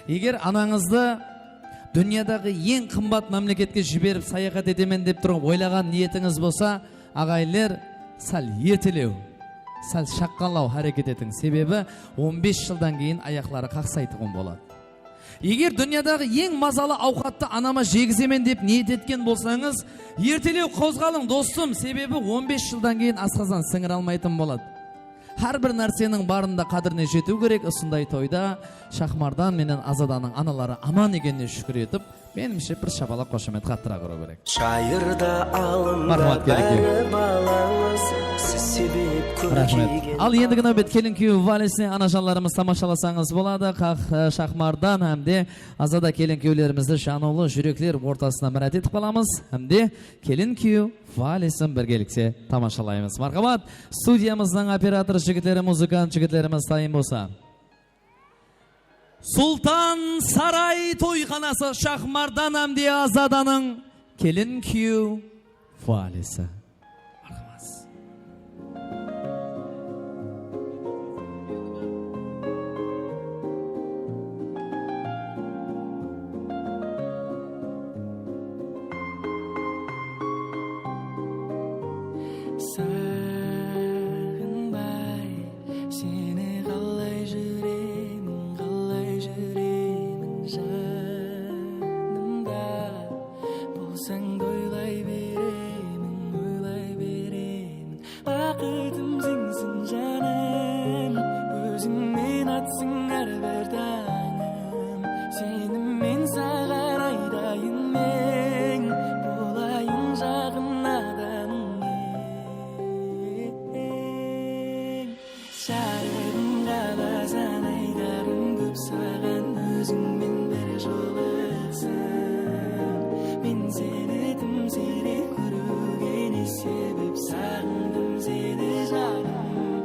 Eger anańızdı dúnyadaǵı eń qımbat mámleketke jiberip sayaxat etemen dep turǵan oylaǵan niyetińiz bolsa, aǵayinler, sál ertelew, sál shaqqanlaw háreket etiń. Sebebi on bes jıldan keyin ayaqları qaqsaytuǵın boladı. Eger dúnyadaǵı eń mazalı awqattı anama jegizemen dep niyet etken bolsańız, ertelew qozǵalıń, dostım, sebebi on bes jıldan keyin asqazan sińire almaytuǵın boladı. Hár bir nárseniń barında qádirine jetiw kerek. Usınday toyda Shaxmardan menen Azadanıń analarına aman ekenine shúkir etip, menimshe, bir shapalaq, xoshamet qattıraq urıw kerek. Shayırda alında bári balańız, siz sebep kúnkiygen. Al, endigi náwbet kelin kúyew valisine anajanlarımız tamashalasańız boladı. Qax-, e, Shaxmardan hám de Azada kelin kúyewlerimizdi janıwlı júrekler ortasına mirát etip qalamız hám de kelin kúyew valisin birgelikte tamashalaymız. Marhamat, studiyamızdıń operator jigitleri, muzıkant jigitlerimiz tayın bolsa. Sultan Saray toyxanası, Shaxmardan hám de Azadanıń kelin kúyew valisi. Marhamat. Saǵınbay, seni qalay júremen, qalay júremen janımda. Bolsań da oylay beremen, oylay beremen. Baxıtım senseń janım, ózińmen atsın hár bir tańım. Seni men saǵan aytayın men, bolayın jaǵın adamıń eń. Jarıǵım qalasań, aytarım kóp saǵan, ózińmen bir jolıqsam. Men seni dım siyrek kóriwge ne sebep, saǵındım seni janım.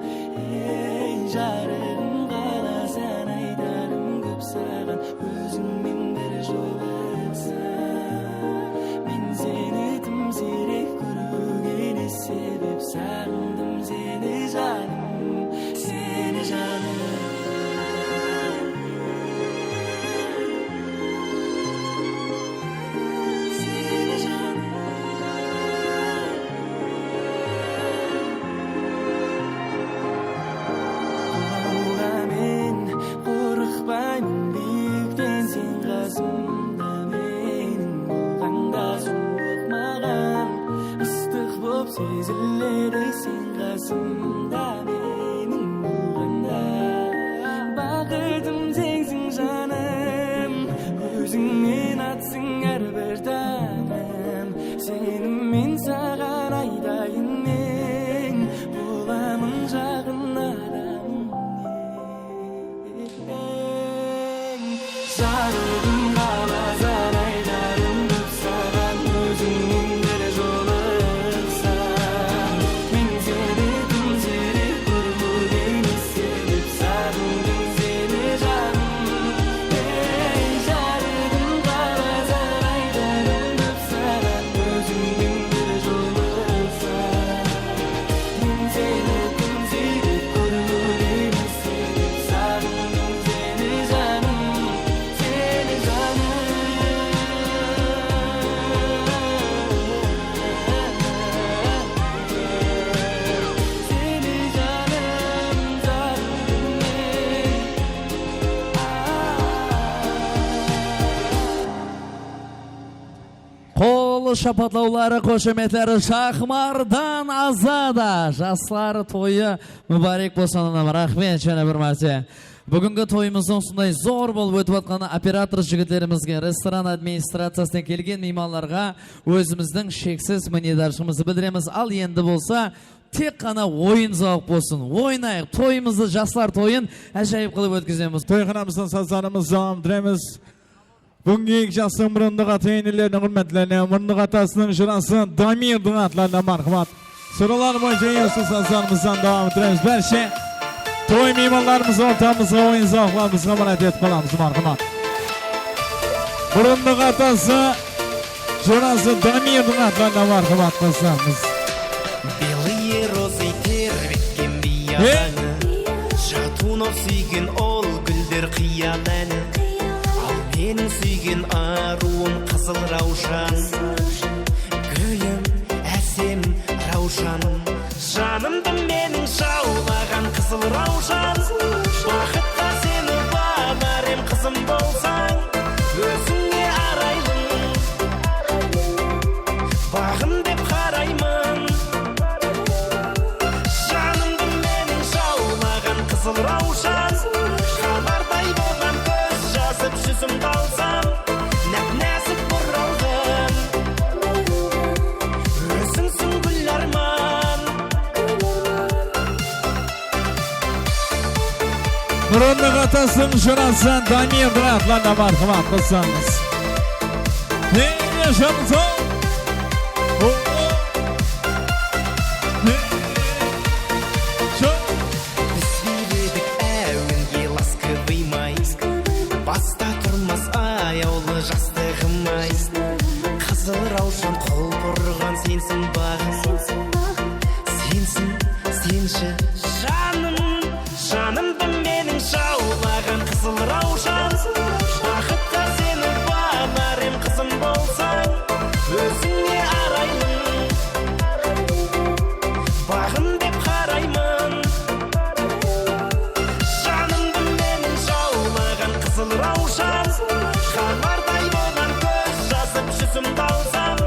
Ey, jarıǵım qalasań, aytarım kóp saǵan, ózińmen bir jolıqsam. Men seni dım siyrek kóriwge ne sebep, saǵındım seni janım, seni janım. Seni janım. Qorqıwǵa men qorıqpayman biyikten, sen qasımda meniń bolǵanda, suwıq maǵan ıstıq bolıp seziledi, sen qasımda meniń bolǵanda. Baxıtım senseń janım, ózińmen atsın hár bir tańım. Seni men saǵan aytayın eń, bolamın jaǵın adamıń eń. Jarıǵım qalasań, aytarım kóp saǵan, Shapatlawları, xoshametleri Shaxmardan Azada. Jaslar toyı múbárek bolsın, anam. Raxmet jáne bir márte. Búgingi toyımızdıń usınday zor bolıp ótip atqanına operator jigitlerimizge, restoran administraciyasına kelgen miymanlarǵa ózimizdiń sheksiz minnetdarshılıǵımızdı bildiremiz. Al endi bolsa tek ǵana oyın-zawıq bolsın. Oynayıq, toyımızdı, jaslar toyın ájayıp qılıp ótkizemiz. Toyxanamızdıń sazlarımızdı dawam ettiremiz. Búgingi eki jastıń murındı ata-eneleriniń húrmetlerine, murındı atasınıń jırası Damirdiń atlarına marhamat. Sorawlar boyınsha eң usı sazlarımızdan dawam ettiremiz. Bárshe toy miymanlarımız ortamızǵa, oyın-zawıqlarımızǵa murát etip qalamız, marhamat. Murındı atası jırası Damirdiń atlarına marhamat qosılamız. Белые розы тербеткен биязаңы, Jatınov súygen ol gúller qıyalanı. Al meniń súygen arıwım qızıl rawshan, gúlim, ásem rawshan. Janımdı meniń jawlaǵan qızıl rawshan, baxıtqa seni banar em qızım bolsań, ózińe araylıń. Baǵım dep qarayman. Janımdı meniń jawlaǵan qızıl rawshan, xamarday bolǵan kóz jazıp júzimdi alsam, náp-násik buralǵan ózińsiń gúl árman. Murındı atasınıń jırası Damirdiń atlarına marhamat qosılamız. Hey, jası! O, o! Hey, jası! Biz sóyledik áwenge ласковый май, basta turmas ayawlı jastıǵım-ay. Qızıl rawshan qol burǵan sensiń baǵım, sensiń, senshi janım. Janımdı meniń jawlaǵan qızıl rawshan, baxıtqa seni banar em qızım bolsań, ózińe araylıń. Baǵım dep qarayman. Janımdı meniń jawlaǵan qızıl rawshan, xamarday bolǵan kóz jazıp júzimdi alsam,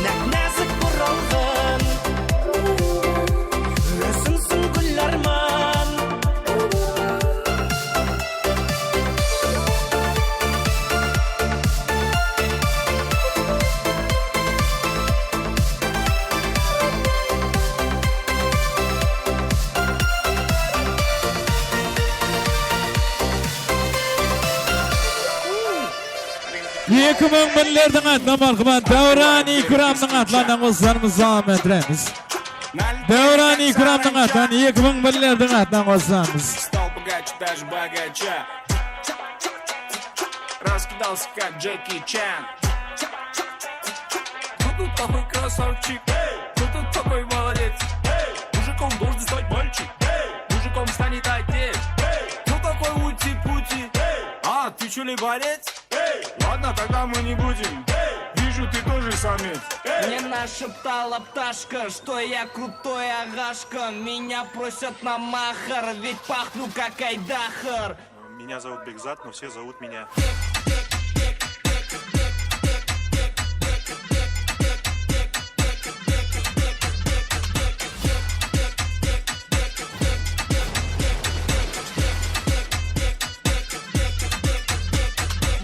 náp-násik buralǵan ózińsiń gúl árman. Eki mıń birlerdiń atınan marhamat, Dáwran Ikramnıń atlarınan qosıqlarımızdı dawam ettiremiz. Dáwran Ikramnıń atınan, eki mıń birlerdiń atınan qosılamız. Стал богаче, даже богаче. Раскидался, как Джеки Чан. Кто тут такой красавчик? Кто тут такой молодец? Мужиком должен стать мальчик. Мужиком станет отец. Кто такой Ути-Пути? А, ты чё ли борец? Эй! Ладно, тогда мы не будем. Эй! Вижу, ты тоже самец. Эй! Мне нашептала пташка, что я крутой ағашка. Меня просят на махар, ведь пахну как айдахар. Меня зовут Бекзат, но все зовут меня.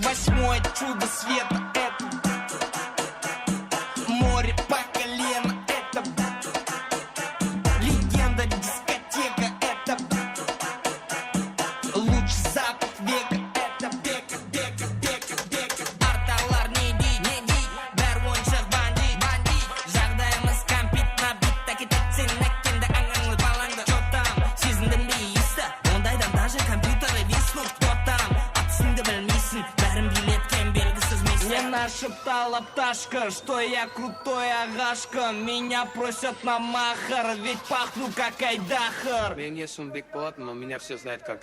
Восьмое чудо света — это море по колено, это легенда дискотека, это лучший запах века, это бека, бека, бека, бека. Artalar ne dey, ne dey, bári oyınshıq, bandit, bandit. Jaǵdayımız kompit, nabit, áketedi sen ákkeńdi, ańańlı balańdı. Чё там, sezindiń be, isti? Ondaydan даже kompyuterler wisnut. Кто там, atısıńdı bilmeyseń, bárin biledi kim belgisiz mister. Мне нашептала пташка, что я крутой ағашка. Меня просят на махар, ведь пахну как айдахар. Meniń esimi Bekpolat, но меня все знают как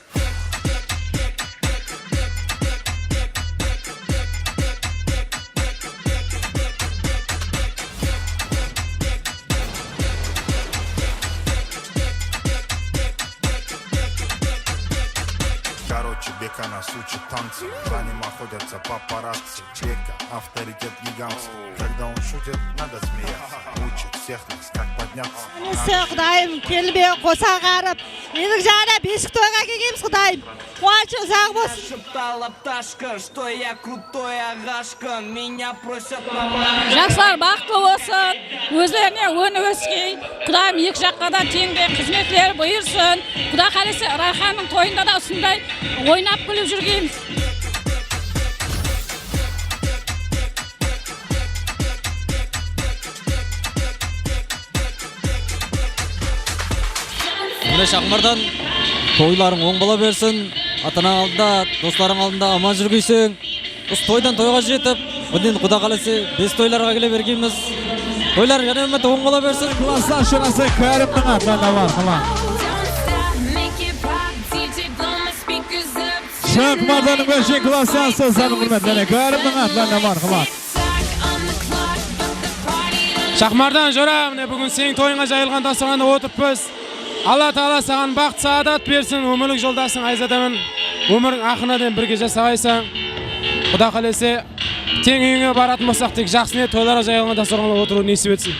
Короче, Века нас учит танцам, за ним охотятся папарацци. Века авторитет гигантский, когда он шутит, надо смеяться. Учит всех нас, как подняться. Qudayım, kelin be qosa ǵarıp, meniń jaǵına beshik toyǵa kelgenbiz, Qudayım. Quwanıshıń uzaq bolsın. Шептала пташка, что я крутой ағашка, меня просят на марш. Jaslar baxıtlı bolsın, ózlerine ónip ósken, Qudayım eki jaqqa da teńdey xızmetler buyırsın. Quda qálese, Rayxannıń toyında da usınday oynap kúlip júrgenbiz. Mine, Shaxmardan, toylarıń oń bola bersin. Ata-anań aldında, doslarıń aldında aman júrgeyseń. Usı toydan toyǵa jetip, bunnan Quda qálese, bes toylarǵa kele bergenbiz. Toylar jáne úmit oń bola bersin. Klassan shonası Kárimniń atına da bar, qılan. Shaxmardanıń beshik klassan sozanıń húrmetine Kárimniń atına da bar, qılan. Shaxmardan jora, mine, búgin seniń toyıńa jayılǵan dasturxanda otırıppız. Alla taala saǵan baxt, saadat bersin, ómirlik joldasıń Ayzadaman ómiriń aqırına deyin birge jasaǵaysań. Quda qálese, teń úyińe baratın bolsaq, tek jaqsı niyet, toylarǵa jayılǵan dasturxanda otırıw nesip etsin.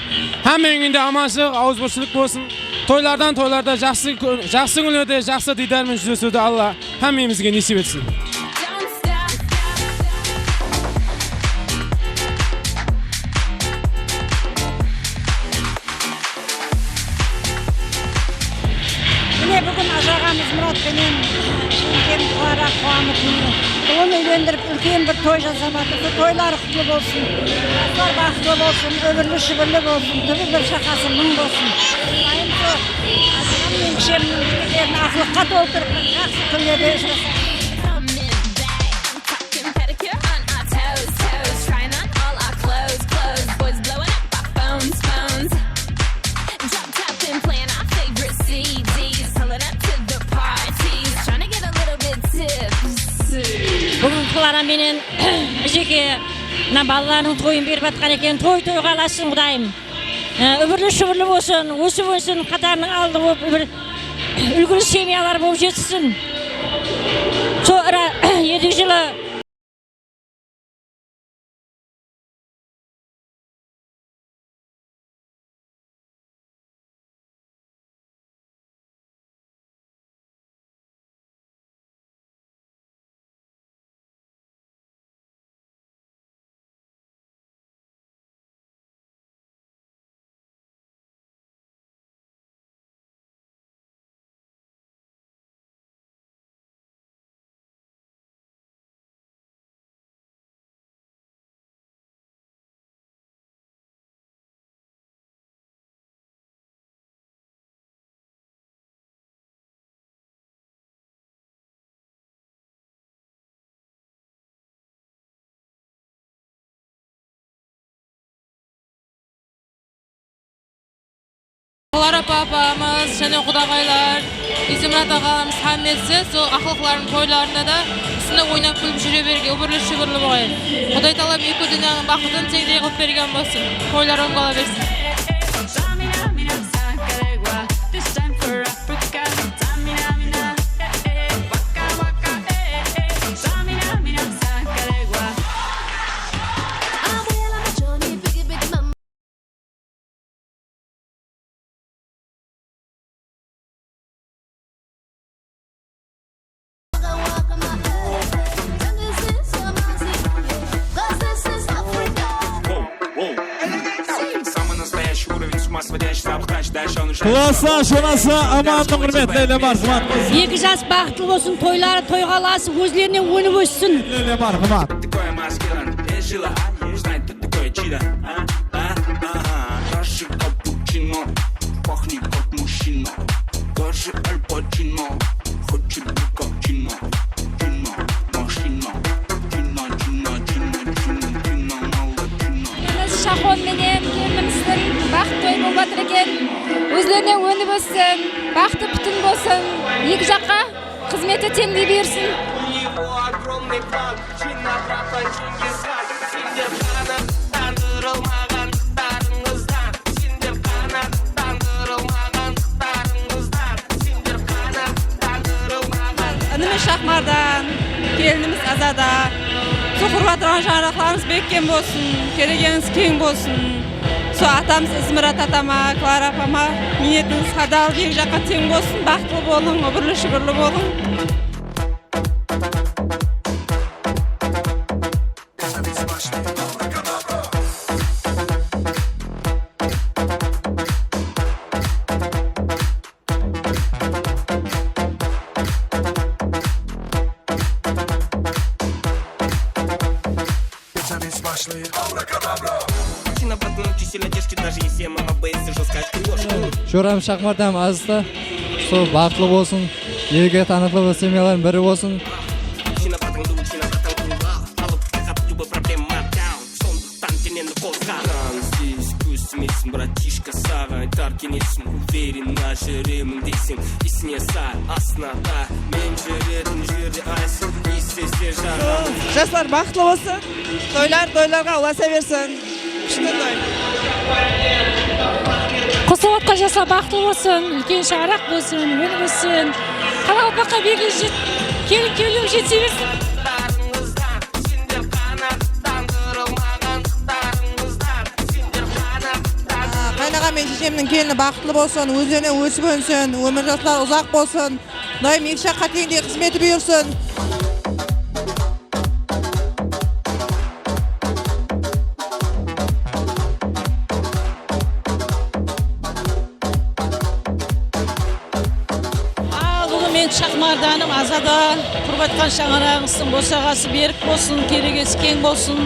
Hámmeniń úyinde amanshılıq, awızbirshilik bolsın. Toylardan toylarda jaqsı kú-, jaqsı kúnlerde jaqsı diydarmen júzesiwdi Alla hámmemizge nesip etsin. Mine, búgin ajaǵamız Murat penen úlken Qlara quwanıp, mine, ulın úylendirip, úlken bir toy jasap atır. Usı toyları qutlı bolsın. Jaslar baxıtlı bolsın, ómirli-shúbirli bolsın, túbi bir shaqası mıń bolsın. Qudayım sol ajaǵam menen kishemniń pikirlerin aqlıqqa toltırıp, bir jaqsı kúnlerde ushırasayıq. Pedicure on our toes, toes. Trying on all our clothes, clothes. Boys blowing up our phones, phones. Drop top and playing our favorite C Ds. Pulling up to the parties. Trying to get a little bit tipsy. Búgin Klara menen Jeke mına balalarınıń toyın berip atqan eken. Toy toyǵa ulassın, Qudayım. Á, úmirli-shúbirli bolsın, ósip-ónsin, qatarınıń aldı bolıp, bir úlgili semyalar bolıp jetissin. Sol ira-, endi jılı Klara apamız, jáne qudaǵaylar, Izimrat aǵamız hámmesi sol aqlıqlarınıń toylarında da usınday oynap kúlip júre bergen, úmirli-shúbirli bolǵay. Quday taalam eki dúnyanıń baxıtın teńdey qılıp bergen bolsın. Toylar oń bola bersin. Klassan shonası Amannıń húrmetine ele bar, qımat. Eki jas baxıtlı bolsın, toyları toyǵa ulasıp, ózlerine ónip óssin. Ele bar, qımat. Даже капучино пахнет как мужчина. Даже Аль Пачино хочет быть как Чина. Чина, машина. Чина, Чина, Чина, Чина, Чина, мало Чина. Kelinimiz Shaxon menen kelinimizdiń baxıt toyı bolıp atır eken. Ózlerine ónip óssin, baxtı pútin bolsın. Eki jaqqa xızmeti teńdey bersin. У него огромный план. Чина, братан, Чингисхан. Сендер qanattandırılmaǵanlıqlarıńızdan. Sender qanattandırılmaǵanlıqlarıńızdan. Sender qanattandırılmaǵan. Inime shax Mardan, kelinimiz Azada. Sol qurıp atırǵan shańaraqlarıńız bekkem bolsın, kelegenińiz keń bolsın. Sol atamız Izmurat atama, Klara apama miynetińiz hadal eki jaqqa teń bolsın, baxıtlı bolıń, úbirli-shúbirli bolıń. Чина, братан, чисельно тяжкий, даже если я мама бейсы, жёсткая ложь. Joramız Shaqmardan Azada, sol baxıtlı bolsın, elge tanıqlı bir semyalardıń biri bolsın. Чина, братан, чина, братан, кулла, алып тастап любой проблема down. Sondıqtan deneni qozǵa. Здесь kóz tiymeysin, братишка, saǵan aytar kenesim. Уверенно júremen deyseń, esine sal, astına da. Men júretin jerde aysı, istese jaǵan. Jaslar baxıtlı bolsın, toylar toylarǵa ulasa bersin. Kúshli toy. Qosıp atqan jaslar baxıtlı bolsın, úlken shańaraq bolsın, ónip óssin. Qaraqalpaqqa bergili jet, kelin kewlem jete bersin. Qaynaǵam menen sheshemniń kelini baxıtlı bolsın, ózlerine ósip ónsin, ómir jasları uzaq bolsın. Qudayım eki jaqqa teńdey xızmeti buyırsın. Al, búgin meniń shaqmardanım Azada, qurıp atqan shańaraǵıńızdıń bosaǵası berk bolsın, kelegesi keń bolsın.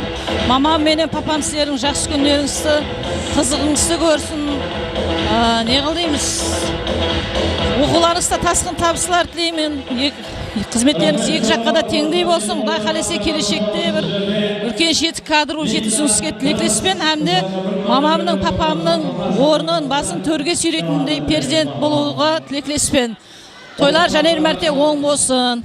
Mamam menen papam sizlerdiń jaqsı kúnlerińizdi, qızıǵıńızdı kórsin. A, ne qıl deymiz? Oqıwlarıńızda tasqın tabıslar tileymen. Ek- Xızmetlerimiz eki jaqqa da teńdey bolsın. Quday qálese, keleshekte bir úlken jetik kadr bolıp jetisimiz kep tileklespen hám de mamamnıń, papamnıń ornın, basın tórge súyreytindey perzent bolıwǵa tileklespen. Toylar jáne bir márte oń bolsın.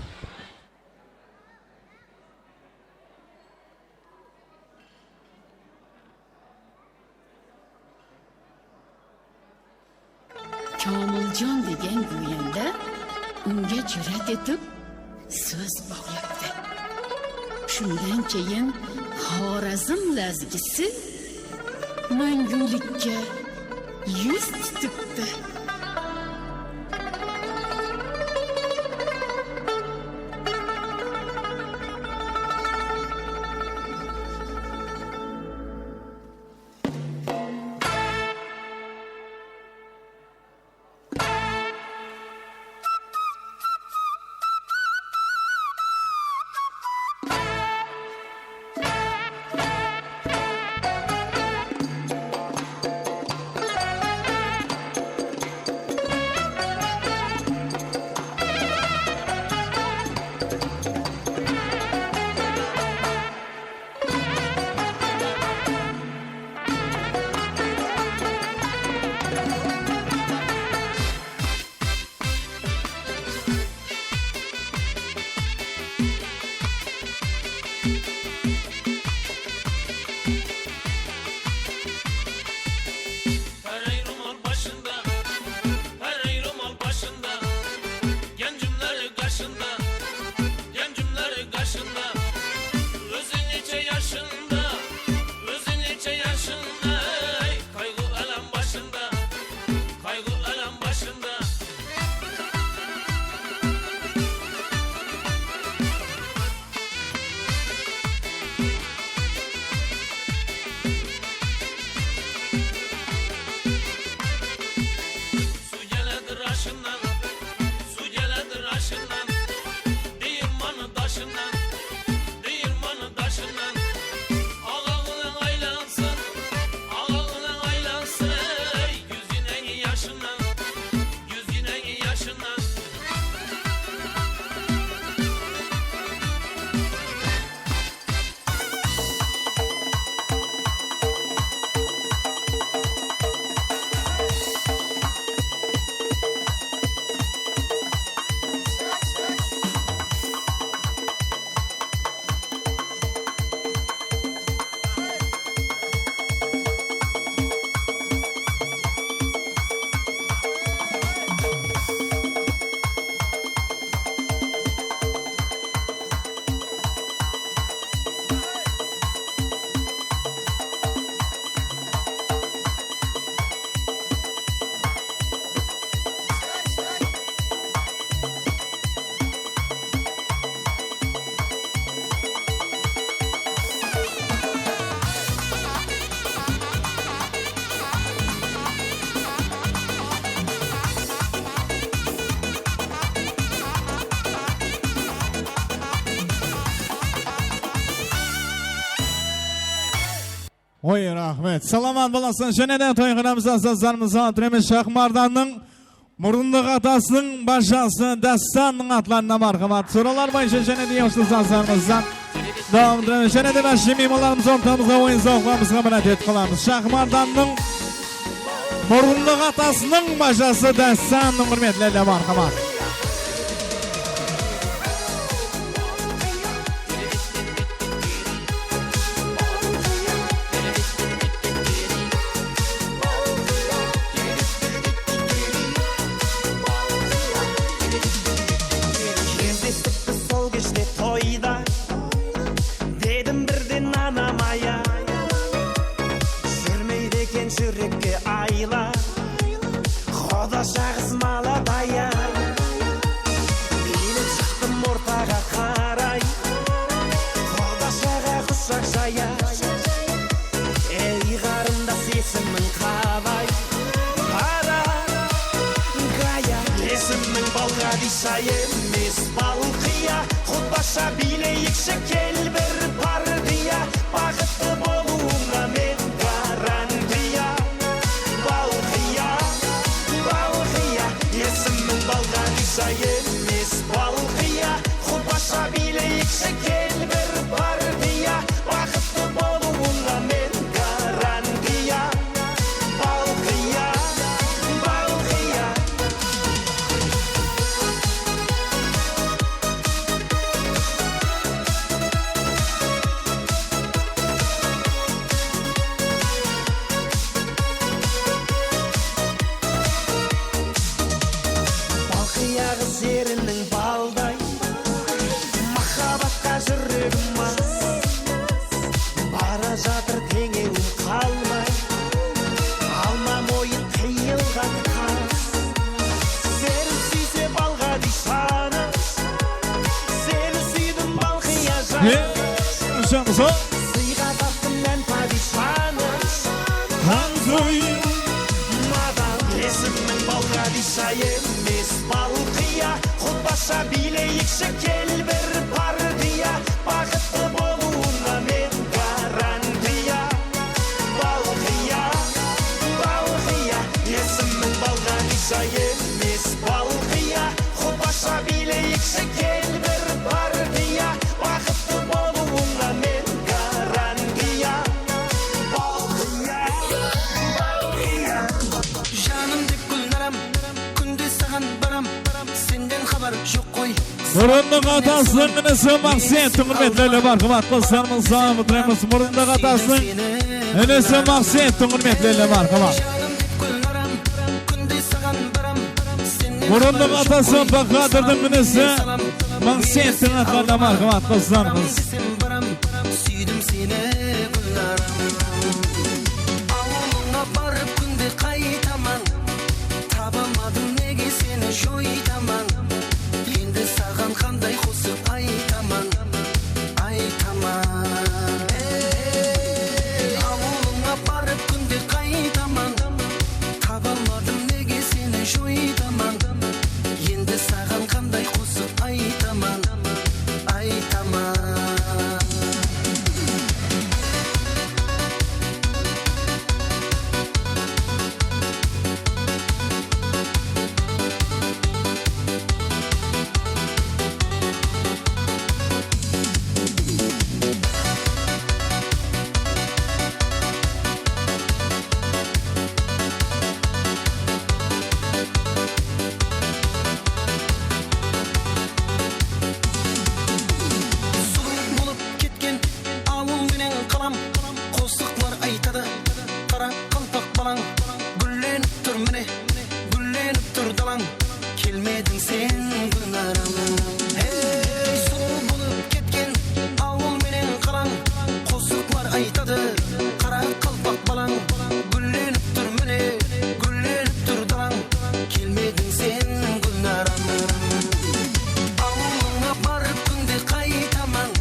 Komiljon degen gúyemdi unga júrát etip sóz bawlaptı. Shundan keyin Xorazm lazgisi máńgulikke yuz tutipti. Oy, raxmet. Salamat bolasın. Jáne de toyxanamızda sazlarımızdı atırmız. Shaxmardannıń murınlıq atasınıń bajası Dástannıń atlarına marhamat. Sorawlar boyınsha jáne de yoshlı sazlarımızdan dawam ettiremiz. Jáne de bárshi miymanlarımız ortamızǵa oyın zawıqlarımızǵa minnet etip qalamız. Shaxmardannıń murınlıq atasınıń bajası Dástannıń húrmetlerine marhamat. Gezlestik biz sol keshte toyda, dedim birden anam aya. Júrmeydi eken júrekke ayla. Qudasha qız maladaya. Biylep shıqtım ortaǵa qaray. Qudashaǵa qushaq jaya. Ey, qarındas, esimiń qalay? Para, gaya. Esimiń Balǵadisha emes, Balqıya. Qudasha biyleyikshi, kel bir partiya. Baxıtlı bolıwıńa men garantiya. Balqıya, Balqıya, esimiń Balǵadisha emes, Balqıya. Qudasha biyleyikshi, kel bir partiya. Baxıtlı bolıwıńa men garantiya. Balqıya, Balqıya. Balqıya qız eriniń balday, mahabbatqa júregim as. Bara jatır teńewim qalmay, alma moyın qıyılǵan qas. Seni súyse Balǵadishanı, seni súydim Balqıya jan. Ey, janımız-aw. Sıyǵa taptım men padishanı, Xanzoy. Madan esimiń Balǵadisha emes, Balqıya. Qudasha biyleyikshi, kel bir partiya. Baxıtlı bolıwıńa men garantiya. Balqıya, Balqıya, esimiń Balǵadisha emes, Balqıya. Qudasha biyleyikshi, kel bir partiya. Baxıtlı bolıwıńa men garantiya. Balqıya, Balqıya. Janım dep Gúlnaram, kúnde saǵan baram, senden xabar joq qoy. Murınlıq atasınıń inisi Maqsettiń húrmetlerine marhamat, qoslarımızdı dawam ettiremiz. Murınlıq atasınıń inisi Maqsettiń húrmetlerine marhamat. Murınlıq atası Bahadırdıń inisi Maqsettiń atlarına marhamat, qoslarımız. Súydim seni, Gúlnaram. Awılıńa barıp kúnde qaytaman. Tabamadım nege seni joytaman. Endi saǵan qanday qosıq aytaman, aytaman. Ey, awılıńa barıp kúnde qaytaman. Tabalmadım nege seni joytaman. Endi saǵan qanday qosıq aytaman, aytaman. Sulıw bolıp ketken awıl menen qalam, qosıqlar aytadı, qaraqalpaq balań gúllenip tur mine. Gúllenip tur dalań, kelmediń sen, Gúlnaram. Hey, sulıw bolıp ketken awıl menen qalań, qosıqlar aytadı, qaraqalpaq balań. Gúllenip tur mine, gúllenip tur dalań, kelmediń sen, Gúlnaram. Awılıńa barıp kúnde qaytaman,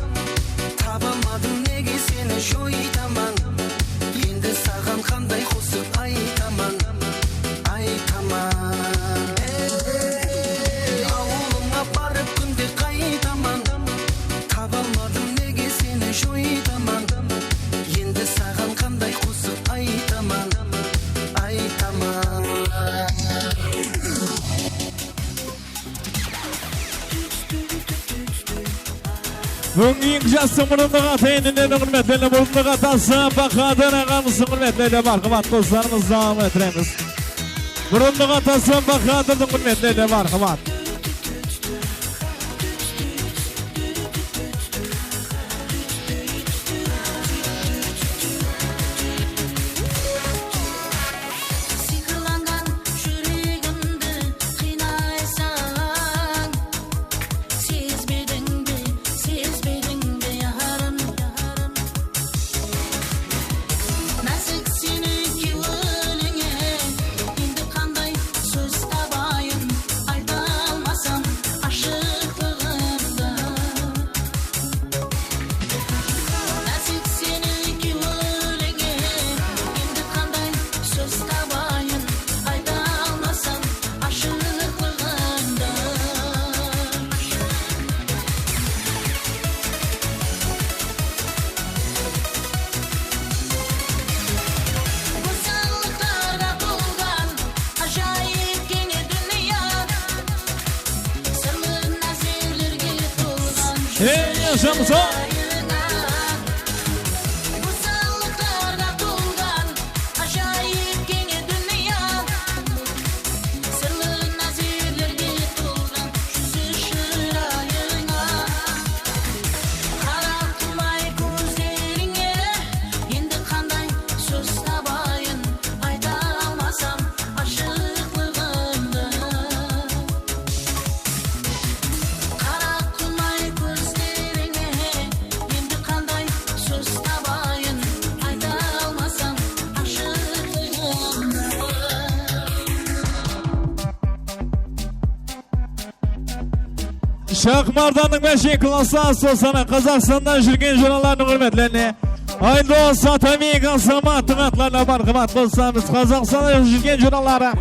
tabamadım nege seni joytaman. Endi saǵan qanday qosıq aytaman, aytaman. Ey, awılıńa barıp Búgingi eń jası murınlıq ata-enelerin húrmetlerine, murınlıq atası Bahadır aǵamızdıń húrmetlerine, marhamat, qoslarımızdı dawam ettiremiz. Murınlıq atası Bahadırdıń húrmetlerine, marhamat. Sıyqırlanǵan júregimdi qıynaysań. Sezbediń be, sezbediń be, yarım, yarım. Názik seniń kewilińe endi qanday sóz tabay? Ayta almasam ashıqlıǵımdı. Názik seniń kewilińe endi qanday sóz tabayın? Ayta almasam ashıqlıǵımdı. Gózzallıqlarǵa tolǵan ájayıp keńe dúnya. Sırlı názerlerge tolǵan. Ey, yaşamsa! Gózzallıqlarǵa tolǵan ájayıp keńe dúnya. Sırlı názerlerge tolǵan júzi shırayıńa. Qara qumay kózlerińe endi qanday sóz tabayın? Ayta almasam ashıqlıǵımdı. Qara qumay kózlerińe endi qanday sóz tabayın? Ayta almasam ashıqlıǵımdı. Shaqmardannıń báshi klassı asılsana, Qazaqstanda júrgen juralardıń húrmetlerine. Aydos Atabek Azamattıń atlarına marhamat, qossamız. Qazaqstanda júrgen juraları.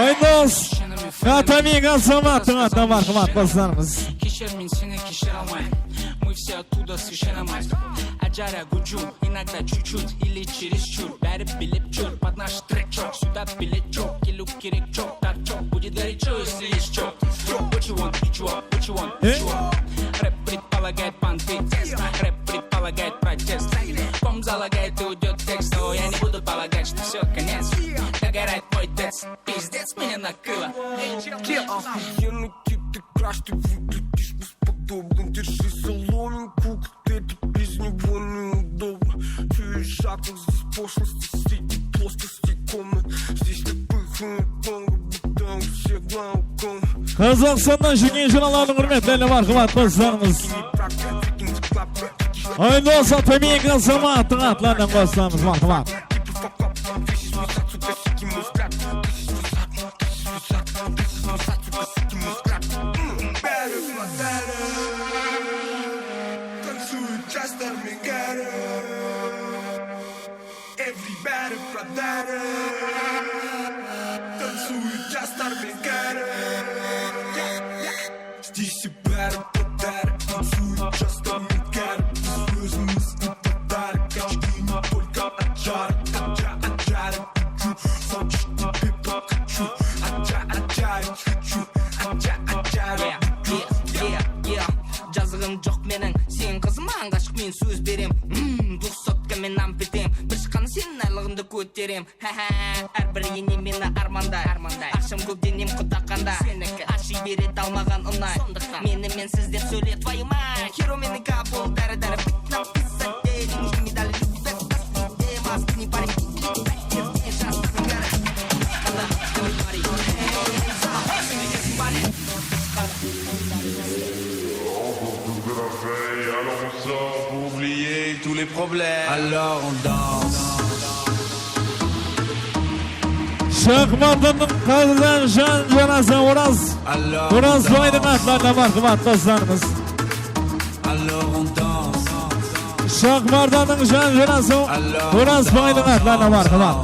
Aydos Atabek Azamattıń atına marhamat, qossamız. Keshir, men seni keshire almayman. Мы все оттуда с Ишиномайского. Ájara gújim, иногда чуть-чуть или чересчур. Bári bilip júr, под наш трек чок. Сюда билет joq, keliw kerek joq. Дар joq, будет горячо, если есть чё. What you want, what you want, what you want, what you want? Рэп предполагает понты. Рэп предполагает протест. Ком залагает и уйдёт текст. О, я не буду полагать, что всё, конец. Догорает мой текст. Пиздец, меня накрыло. Охуенный тип, ты краш, ты выглядишь бесподобно. Держи соломинку, как тебе без него неудобно. Чуешь шаг, здесь пошлости, среди плоскости комнат. Здесь ты пыхнет, будто у всех глаукома. Qazaqstannan júrgen juralardıń húrmetlerine marhamat, qossamız. Aydos Atabek Azamattıń atlarınan qossamız, marhamat. Танцуют часто мигары. Everybody продары. Танцуют часто мигары. Здесь все бары продары. Танцуют часто мигары. Biz ózimiz ibarat. Качки не только от жары. От жа-, от жары. Хочу, хочешь, тебе покачу. От жа-, от жары. Хочу, от жа-, от жары. Yeah, yeah, yeah, yeah. Jazıǵım joq meniń sen qızıma, ǵashıq men sóz berem. Hmm, двухсотка men nam petem. Bir shıqqanı seniń aylıǵıńdı kóterem. Há-há, hár bir ene meni armanday. Armanday. Aqsham kóp, denem quda qanda. Seniki. Ashıy beredi almaǵan unay. Sondıqtan. Meni mensiz dep sóyle, твою мать. Hero meniki bul dári-dári. Написать денежный медаль, любят нас не тем, а с ним парень. Oublier tous les problèmes. Alors on danse. Shaqmardannıń qádirden jan jarası Oraz. Orazbaydıń atlarına marhamat, qossamız. Alors on danse. Shaqmardannıń jan jarası Orazbaydıń atlarına marhamat.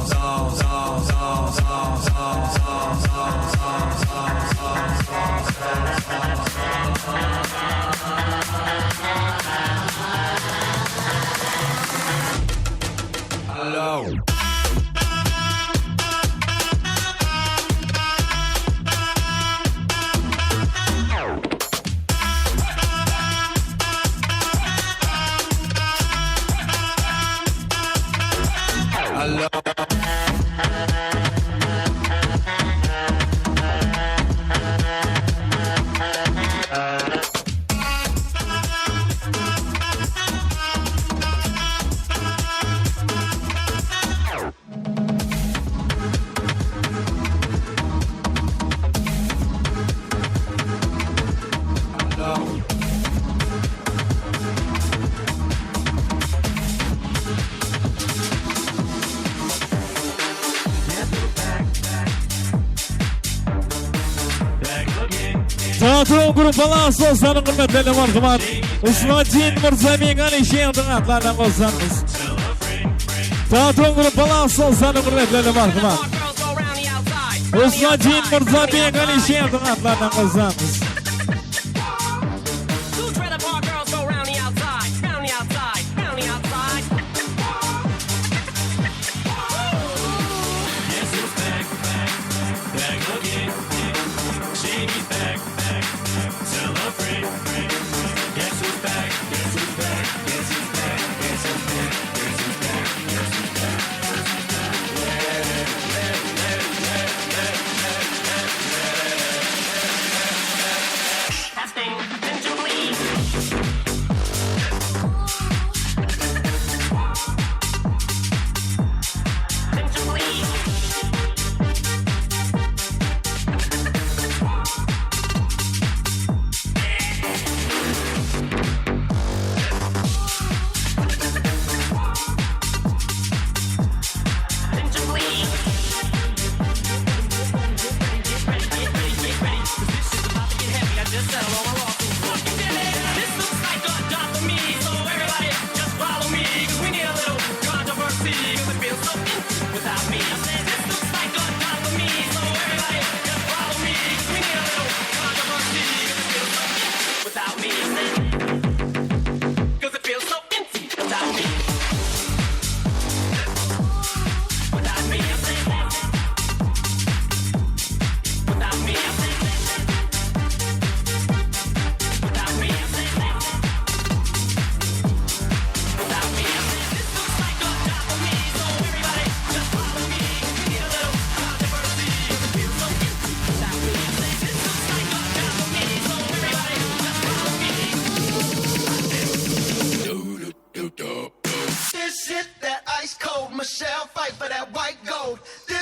Teatron gruppalar ustozi, húrmetli marhamat. Usmadin Mırzabek, Alisherdiń atlarınan qosılamız. Teatron gruppalar ustozi, húrmetli marhamat. Usmadin Mırzabek, Alisherdiń atlarınan qosılamız.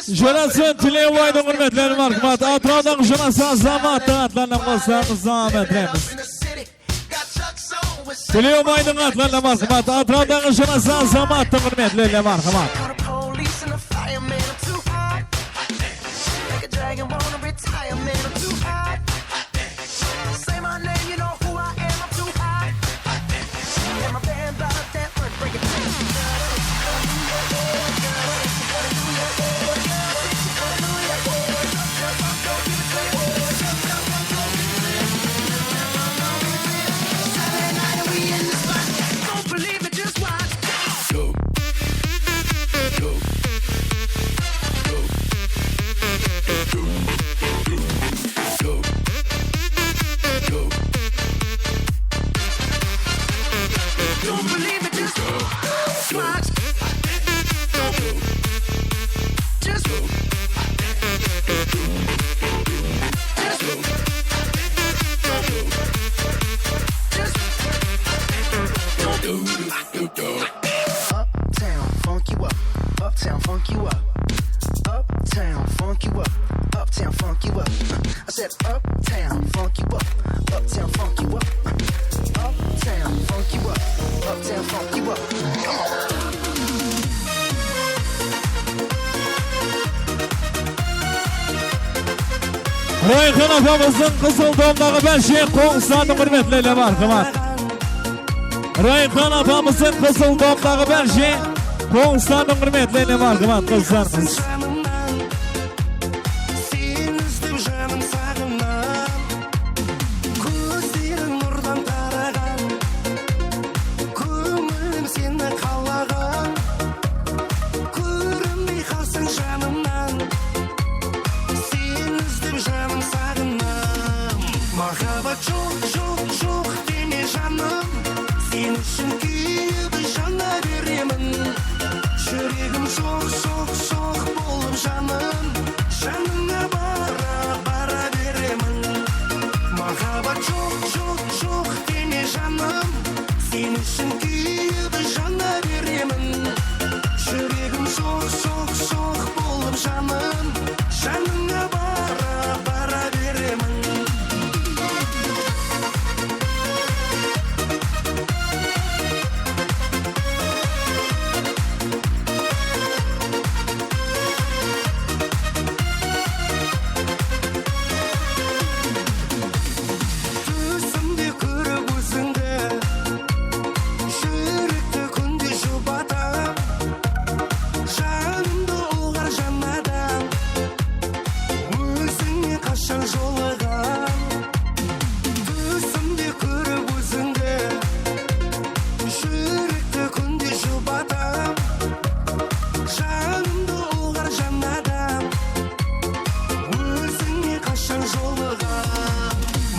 Jonasın Tilewbaydıń, húrmetli marhamat. Atıraudan Jonasın Azamat atlarınan qosılamız, húrmetli. Tilewbaydıń atlarınan marhamat. Atıraudan Jonasın Azamattıń, húrmetli marhamat. Uptown funk you up, uptown funk you up, uptown funk you up, uptown funk you up. I said uptown funk you up, uptown funk you up, uptown funk you up, uptown funk you up. Come on. Rayxan apamızdıń qızıl domdaǵı bánshe qońsılardıń, húrmetli marhamat. Rayxan apamızdıń qızıl domdaǵı bánshe qońsılardıń, húrmetli marhamat, qızlarımız. Sen izlep janım saǵınan, kózleriń nurdan taraǵan, kóńilim seni qalaǵan, kórinbey qalsań janımnan. Sen izlep janım saǵınam. Maǵabat joq, joq, joq deme janım. Sen ushın kúyip jana beremin. Júregim soq, soq, soq bolıp janım. Janıńa bara, bara beremin. Maǵabat joq, joq, joq deme janım. Sen ushın kúyip jana beremin. Júregim soq, soq, soq bolıp janım. Janıńa bara, bara beremin.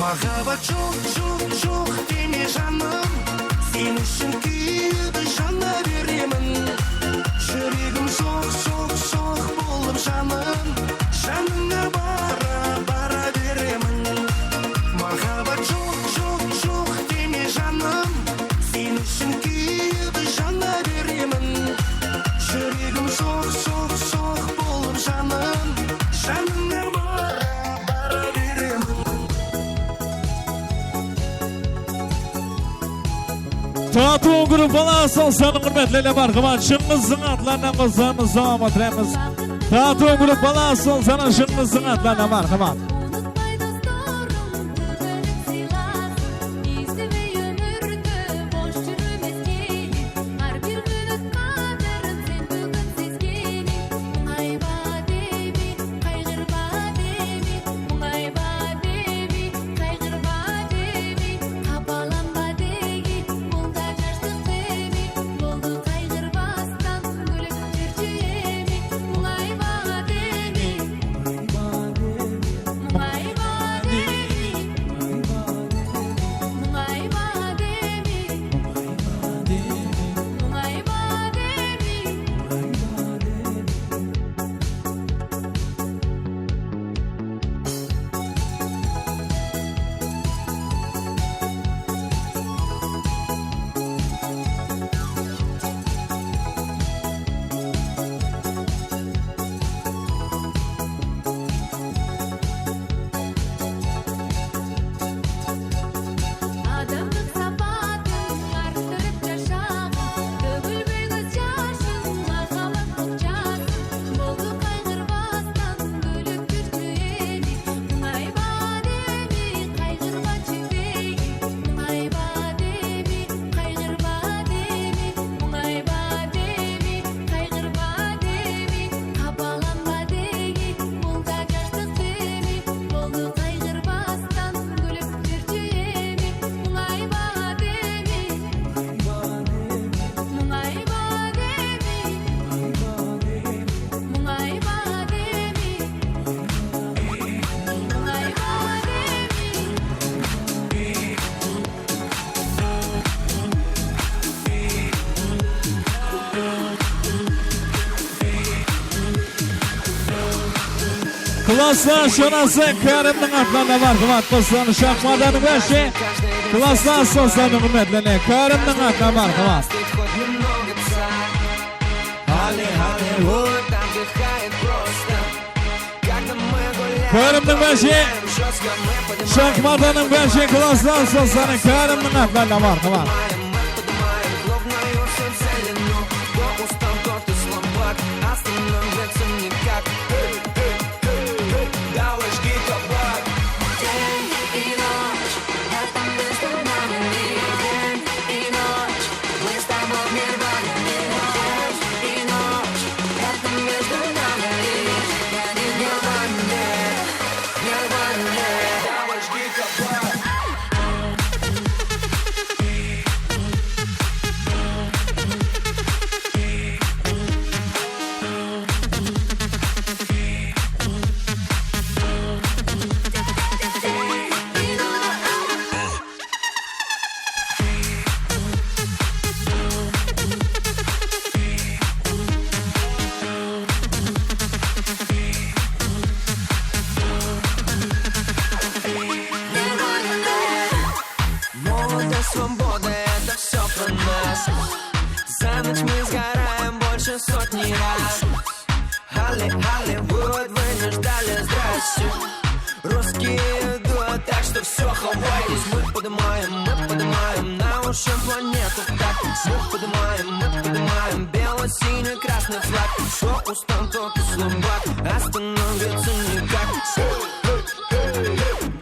Maqabbat joq, joq, joq deme janım, sen ushın kúyip jana beremen. Júregim shoq, shoq, shoq bolıp janım, janıńa bara, bara beremen. Maqabbat joq, joq, joq deme janım, sen ushın kúyip jana beremen. Júregim shoq, shoq, shoq bolıp janım, janıńa bara, bara beremen. Tatıw gruppalar, sol sanı húrmetli ele marhamat, Shıńǵızdıń atlarınan qosılamız, dawam ettiremiz. Tatıw gruppalar, sol sanı Shıńǵızdıń atlarınan marhamat. Unıtpay dostlarım, tógilik sıylasın, esitpey ómirdi bos júrmeskeyin. Hár bir minut qádirin sen búgin sezgenin. Muńayba deme, qayǵırba deme, muńayba deme, qayǵırba deme, qapalanba degin, bul da jashtıq deme, boldı qayǵırbastan, gúlip júrshi eme, muńayba deme. Muńayba deme, muńayba deme, muńayba deme, muńayba deme. Adamlıq sapatın arttırıp jashaǵın, tógilmey kóz jasıń, maqabbat boqshasın. Boldı qayǵırbastan, gúlip júrshi eme, muńayba deme, qayǵırba júrmegin, muńayba deme, qayǵırba deme, muńayba deme, qayǵırba deme, qapalanba degin, bul da jashtıq deme, boldı qayǵırbastan, gúlip júrshi eme, muńayba deme, muńayba deme, muńayba deme, muńayba deme, muńayba deme. Klaslar shonası Kárimniń atlarına marhamat, qosılan shaxmat adı bárshe. Klaslar soslanıń húrmetlerine Kárimniń atına marhamat. Kárimniń bárshe, shaxmat adı bárshe, klaslar soslanıń Kárimniń atlarına marhamat. Молодость, свобода, это всё про нас. За ночь мы сгораем больше сотни раз. Холли-, Холливуд, вы не ждали, здрасте. Русские идут, так что всё, Хавайи. Мы поднимаем, мы поднимаем на уши планету. Так, мы поднимаем, мы поднимаем бело-синий-красный флаг. Кто устал, тот и слабак, остановиться никак.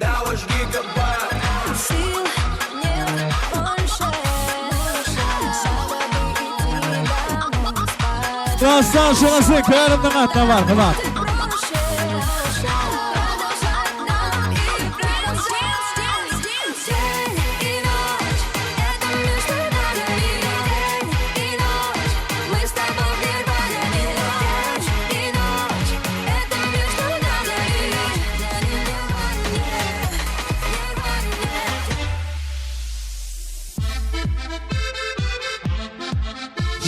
Давай, жги кабак. Сил нет больше, чтобы идти домой спать. Klaslar shonası Kárimniń atına marhamat. Проще продолжать нам и прям день и ночь. Это между нами день и ночь. Мы с тобой в нирване. День и ночь. Это между нами нирване. Нирване.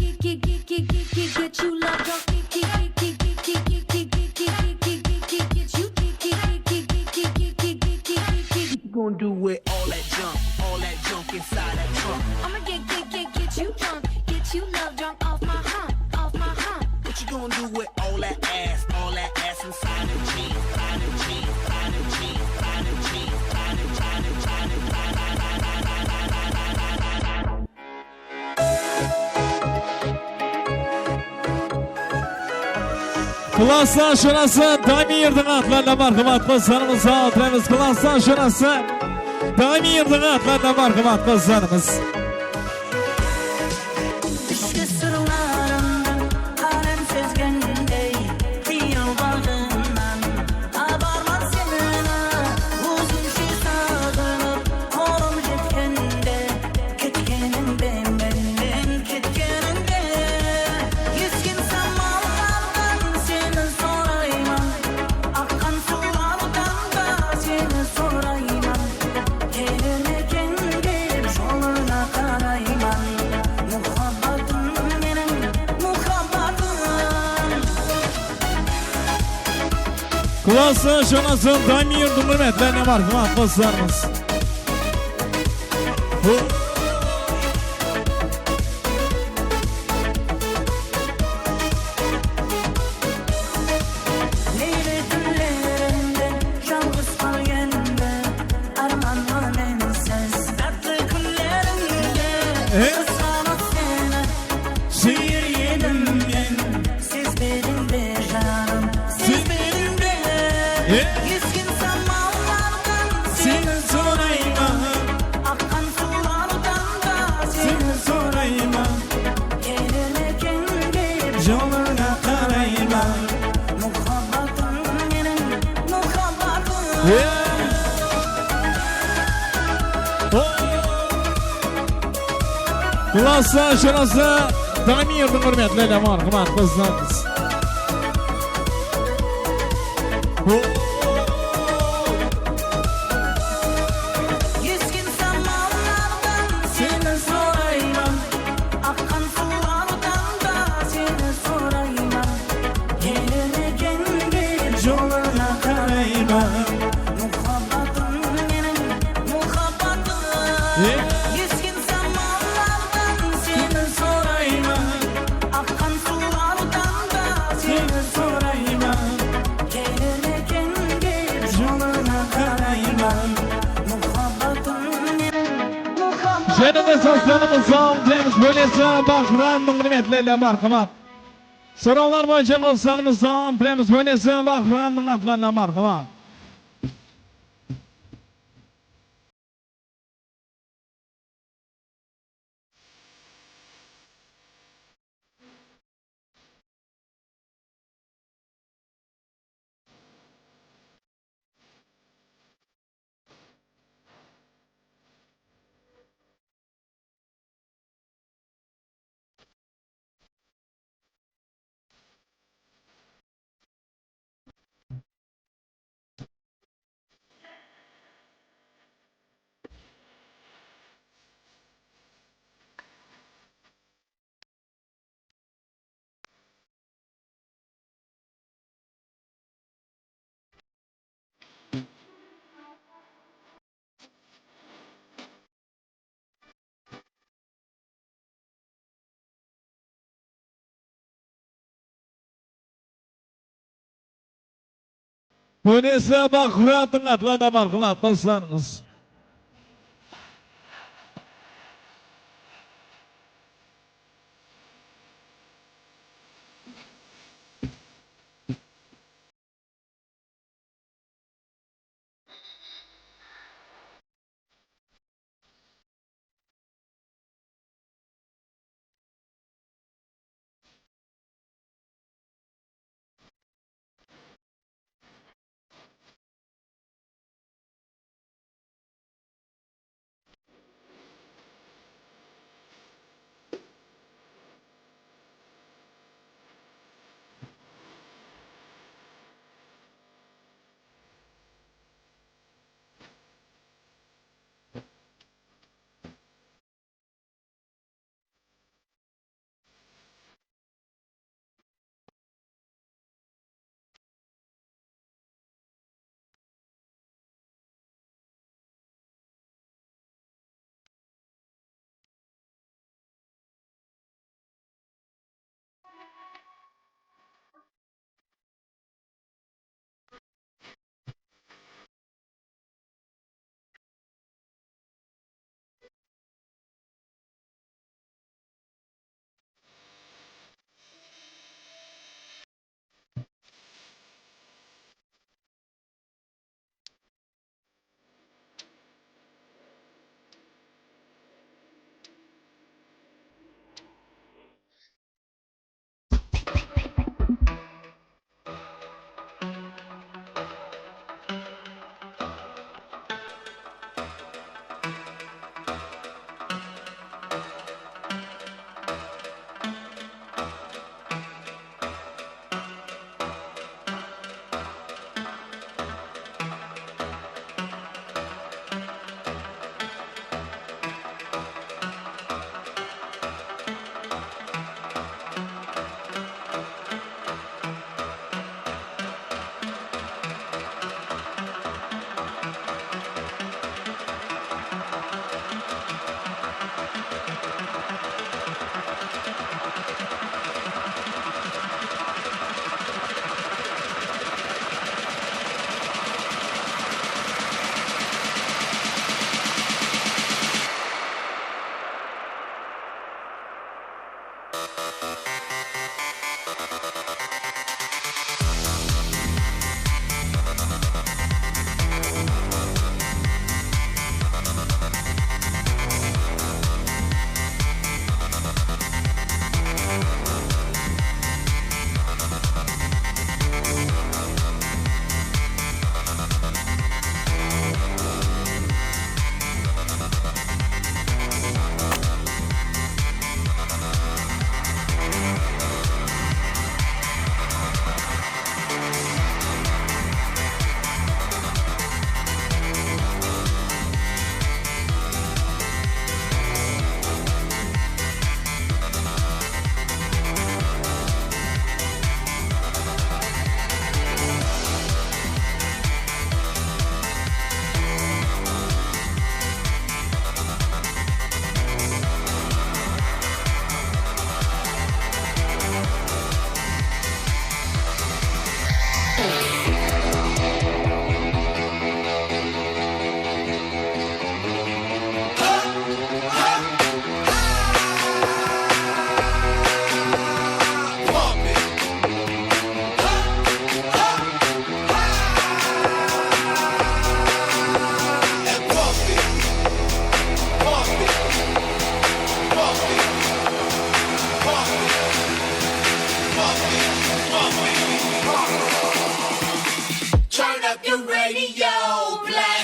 Get you love drunk. Get you. What you gonna do with all that junk, all that junk inside that trunk? I'ma get, get, get, get you drunk, get you love drunk off my hump, off my hump. What you gonna do with all that ass, all that ass inside the jeans, inside the jeans, inside the jeans, inside the jeans, inside the jeans, inside the jeans, inside the jeans, inside the jeans, inside the jeans? Klastan shonası Damirdiń atlarına marhamat qossanımız, sawal tilemez. Klastan shonası Damirdiń atlarına marhamat qossanımız. Ishki sırlarımdı qálem sezgendey, qıyal baǵınan tabarman seni, ózimshe saǵınıp, qolım jetkende, ketkenińde, mennen ketkenińde. Esken samallardan seni sorayman, aqqan suwlardan da seni sorayman. Keler meken dep jolına qarayman. Muhabbatım meniń, muhabbatım. Klastan shonası Damirdiń húrmetlerine marhamat qossanımız. Leyli túnlerimde jalǵız qal endi, ármanǵa mensiz. Tátli kúnlerimde, e, qızǵanıp seni súyer edim men. Sezbediń be, janım, sezbediń be? E? Esken samallardan seni sorayman, aqqan suwlardan da seni sorayman. Keler meken dep jolına qarayman. Muhabbatım meniń, muhabbatım. E? O! Klastan shonası Damirdiń húrmetlerine marhamat qossanımız. Esken samallardan seni sorayman, aqqan suwlardan Esken samallardan seni sorayman, aqqan suwlardan da seni sorayman. Keler eken dep jolına qarayman, muhabbatım menen, muhabbatım. Jáne de sazlarımızdan bilemiz, Bónesi Baqırandıń húrmetli, marhamat. Sorawlar boyınsha qosıqlarımızdan bilemiz, Bónesi Baqırandıń atlarına, marhamat. Bónesi Baqırandıń atlarına, marhamat, qosıqlarımız.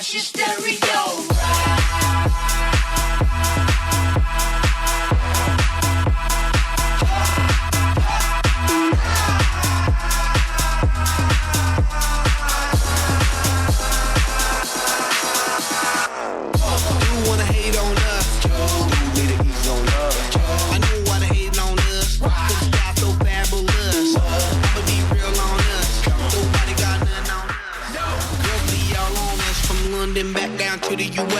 Stereo. You wanna hate on us? Just do me the easy on us. I know why they hating on us, 'cause we got so fabulous. I'ma be real on us. Nobody got nothing on us. Girls be all on us from London back down to the U S.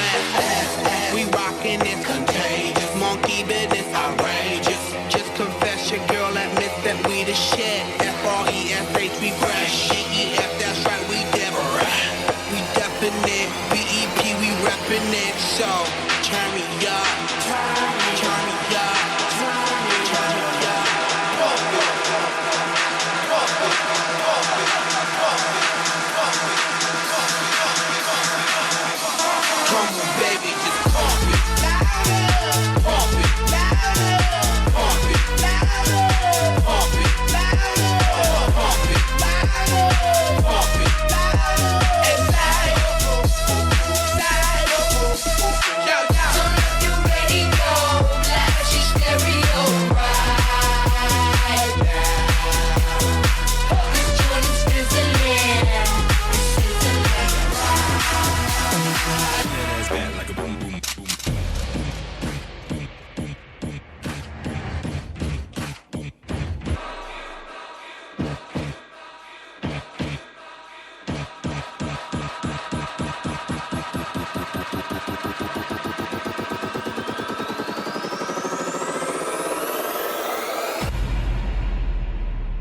We rockin' it contagious, monkey business outrageous. Just confess your girl admits that we the shit. F R E S H, we fresh. G E F, that's right, we different. We definite. B E P, we reppin' it. So, turn me up. Turn me up. Turn me up. Pump it. Pump it. Pump it. Pump it. Come on, baby, just pump it. Pump it. Pump it. Pump it. Pump it. It's like, yo, yo. Turn up your radio, blast your stereo right now. This joint is sizzling, it's sizzling. Bring that ass back like a boom boom. Boom, boom, boom, boom. Boom, boom, boom, boom. Boom, boom, boom, boom.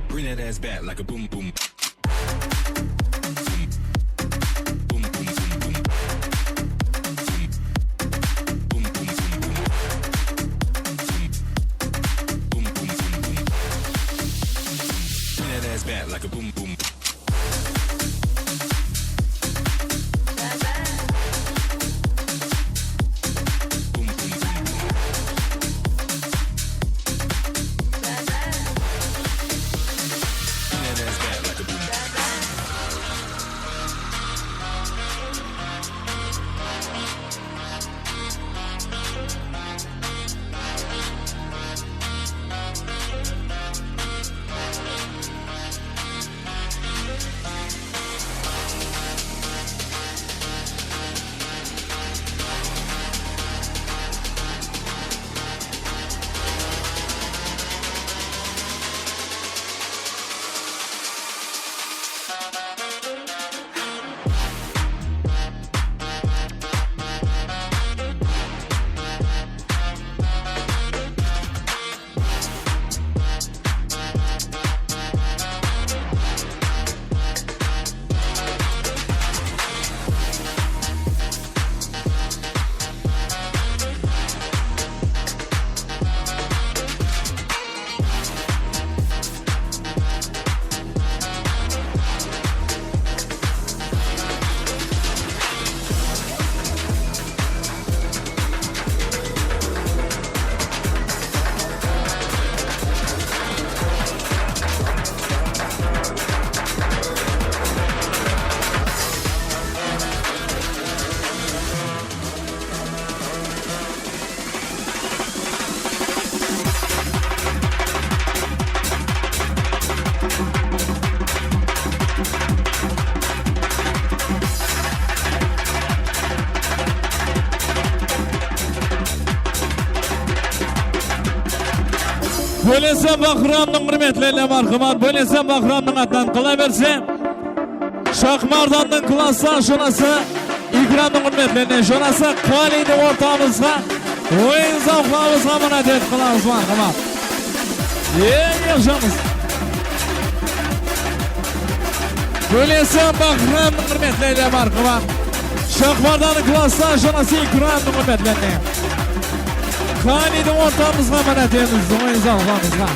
Bring that ass back like a boom boom. Bólese Bahramnıń húrmetlerine, marhamat. Bólese Bahramnıń atınan qala berse. Shahmardannıń klasstan jonası Ikramnıń húrmetlerine, jonası Qaliydi ortamızǵa, oyın-zawqlarımızǵa mına dep qalamız, marhamat. Ey, yaqshımız. Bólese Bahramnıń húrmetlerine, marhamat. Shahmardannıń klasstan jonası Ikramnıń húrmetlerine. Qaliydi ortamızǵa mına dep, oyın-zawqlarımızǵa.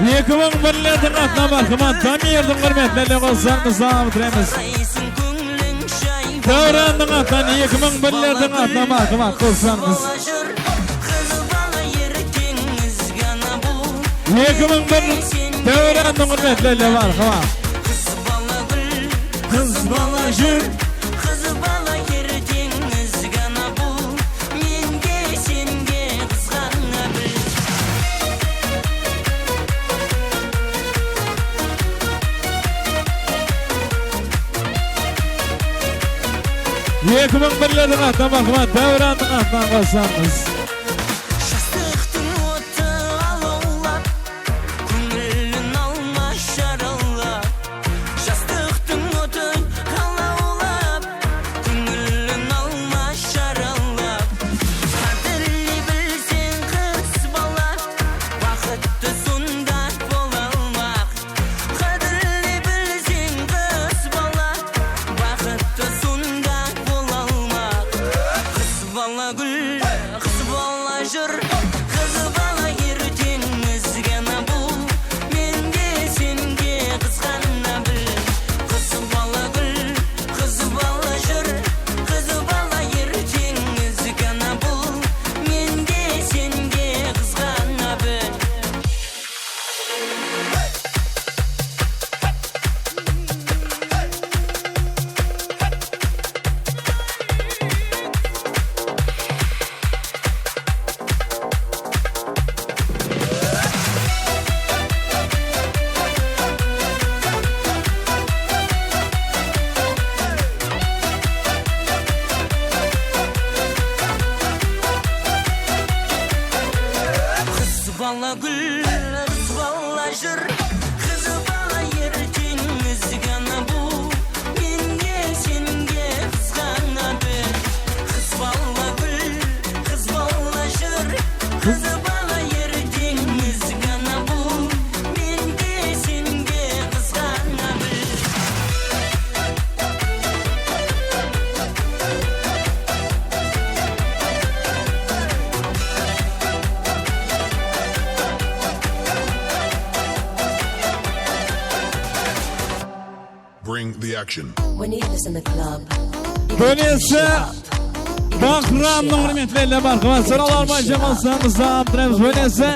Eki mıń birlerdiń atına marhamat, Damirdiń húrmetli ele qossanımızdı alıp kiremiz. Dáwrandıń atınan eki mıń birlerdiń atına marhamat, qossanımız. Eki mıń bir Dáwrandıń húrmetli ele marhamat. Qız bala júr. Qız bala erteńiz gana bul. Menge, senge qızǵana bil. Eki mıń birlerdiń atınan marhamat, Dáwrandıń atınan qossanımız. Jastıqtıń otı alawlap, kóńilin alma jaralap. Jastıqtıń otı alawlap, kóńilin alma jaralap. Qádirley bilseń qız bala, baxıttı sonda bola almaq. Qádirley bilseń qız bala, baxıttı sonda bola almaq. Qız bala gúl, qız bala júr, qız bala erteńiz gana bul. Menge, senge qızǵana bil. Qız bala gúl, qız bala júr, qız bala erteńiz gana bul. Menge, senge qızǵana bil. Qız bala gúl, qız bala júr, qız bala erteńiz gana bul. Menge, senge qızǵana bil. Qız bala gúl, qız bala júr, qız bala erteńiz gana bul. Menge, senge qızǵana bil. Bring the action. When you listen the club, you can Bónesi shut up. Bahramnıń húrmetli ele marhamat. Sorawlar boyınsha qossanımızdı alıp kiremiz. Bónesi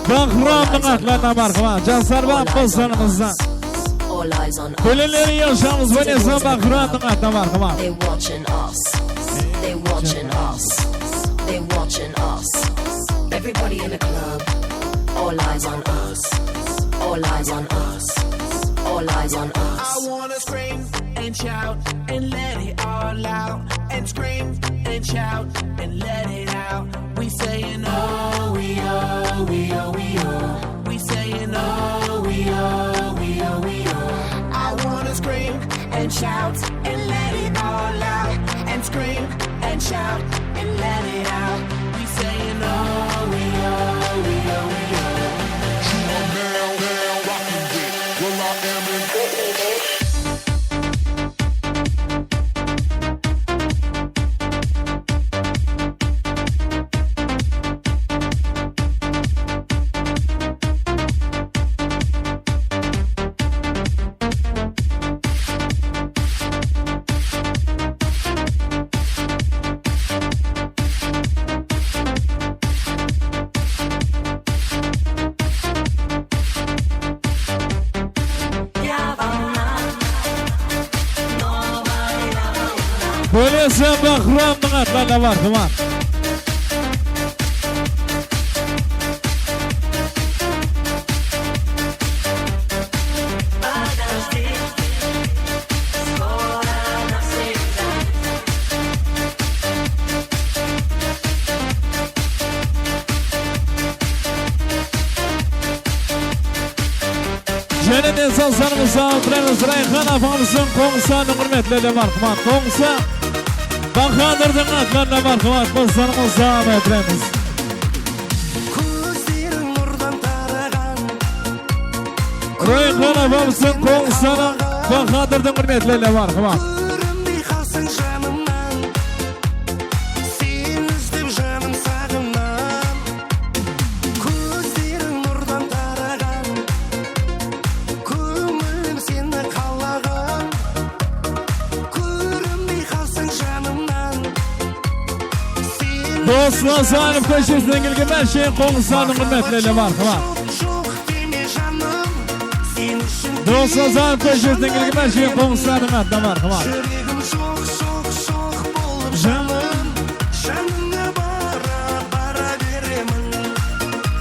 Bahramnıń atlarına marhamat. Jaslar bar qossanımızda. All eyes on us. Bilinleri yolşamız. Bónesi Bahramnıń atına marhamat. They watching us. They watching us. They watching us. Everybody in the club. All eyes on us. All eyes on us. All eyes on us. I wanna scream and shout and let it all out. And scream and shout and let it out. We saying, oh, we, oh, we, oh, we, oh. We saying, oh, we, oh, we, oh, we, oh. I wanna scream and shout and let it all out. And scream and shout and let it out. We saying, oh, we, oh, we, oh, we, oh. You are now, now rocking with Will I Am in Bónesi Bahramnıń atlarına marhamat. Jáne de sazlarımızdı alıp kiremiz. Rayxan apamızdıń qońsı, húrmetli ele marhamat. Qońsı Bahadırdıń atlarına marhamat. Qossanımızdı alıp kiremiz. Rayxan apamızdıń qońsı, Bahadırdıń húrmetli ele marhamat. Kórinbey qalsań janımnan, seni izlep janım saǵınan. Kózleriń nurdan taraǵan. Dosbozorov kóshesinen kelgen bársheń qońsılardıń húrmetlerine, marhamat. Dosbozorov kóshesinen kelgen bársheń qońsılardıń atına, marhamat. Júregim soq, soq, soq bolıp janım, janıńa bara, bara beremen.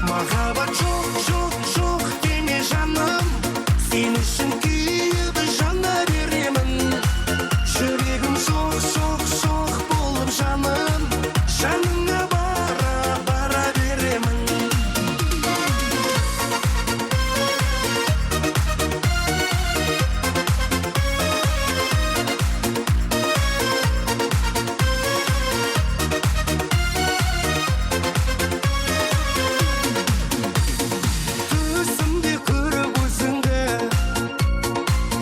Mahabat joq, joq, joq deme janım, sen ushın kúyip jana beremen. Júregim soq, soq, soq bolıp janım, janıńa bara, bara beremen. Túsimde kórip ózińdi,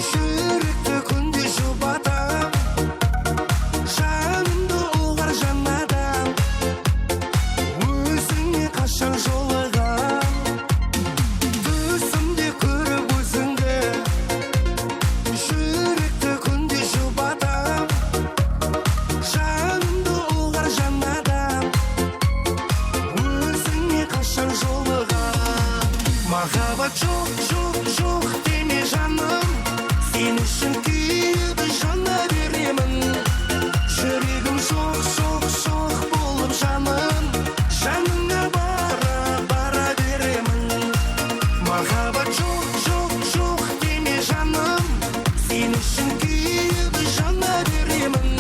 júrekti kúnde jubatam. Janımdı ulıǵar jan adam, ózińe qashan jolıǵam. Túsimde kórip ózińdi, júrekti kúnde jubatam. Janımdı ulıǵar jan adam, ózińe qashan jolıǵam. Mahabat joq, joq, joq deme janım, sen ushın kúyip jana beremen. Júregim soq, soq, soq bolıp janım, janıńa bara, bara beremen. Mahabat joq, joq, joq deme janım, sen ushın kúyip jana beremen.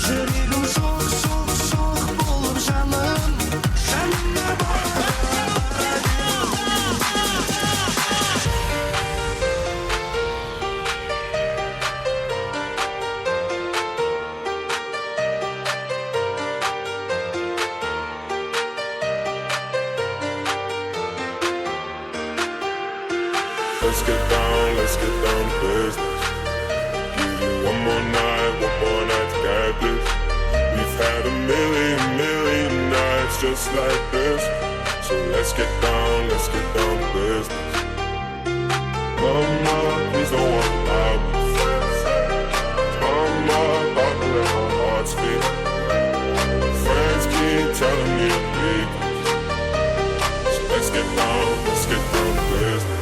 Júregim soq, soq, soq bolıp janım, janıńa bara, bara beremen. Let's get down, let's get down to business. Give you one more night, one more night to get this. We've had a million, million nights just like this. So let's get down, let's get down to business. Mama, please don't wanna lie. Mama, about to let my heart speak. Friends keep telling me I'm weak. So let's get down, let's get down to business.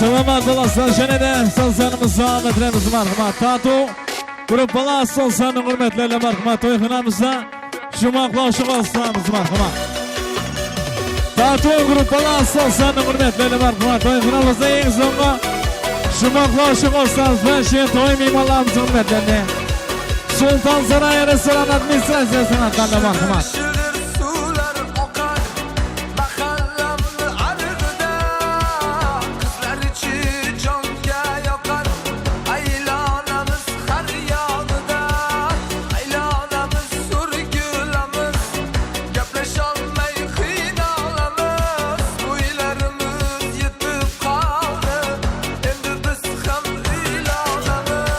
Salamat bolasızlar, jáne de sol sanımızdı dawam ettiremiz, marhamat. Tatu gruppalar sol sanın, húrmetli ele, marhamat. Toyxanamızda juwmaqlawshı qosılamız, marhamat. Tatu gruppalar sol sanın, húrmetli ele, marhamat. Toyxanamızda eń sońǵı juwmaqlawshı qosılamız. Bárshe toy miymanlarımızdıń húrmetlerine. Sultan Saray restoran administraciyasınıń atlarına, marhamat. Shıǵır suwlar oqar mahallamnı ardıda, qızlar ichi jonga yoqar. Aylanamız hár yalıda, aylanamız, Surgul amız. Gaplasholmay qıynalamız, boylarımız yetip qaldı. Endi biz ham uylanamız,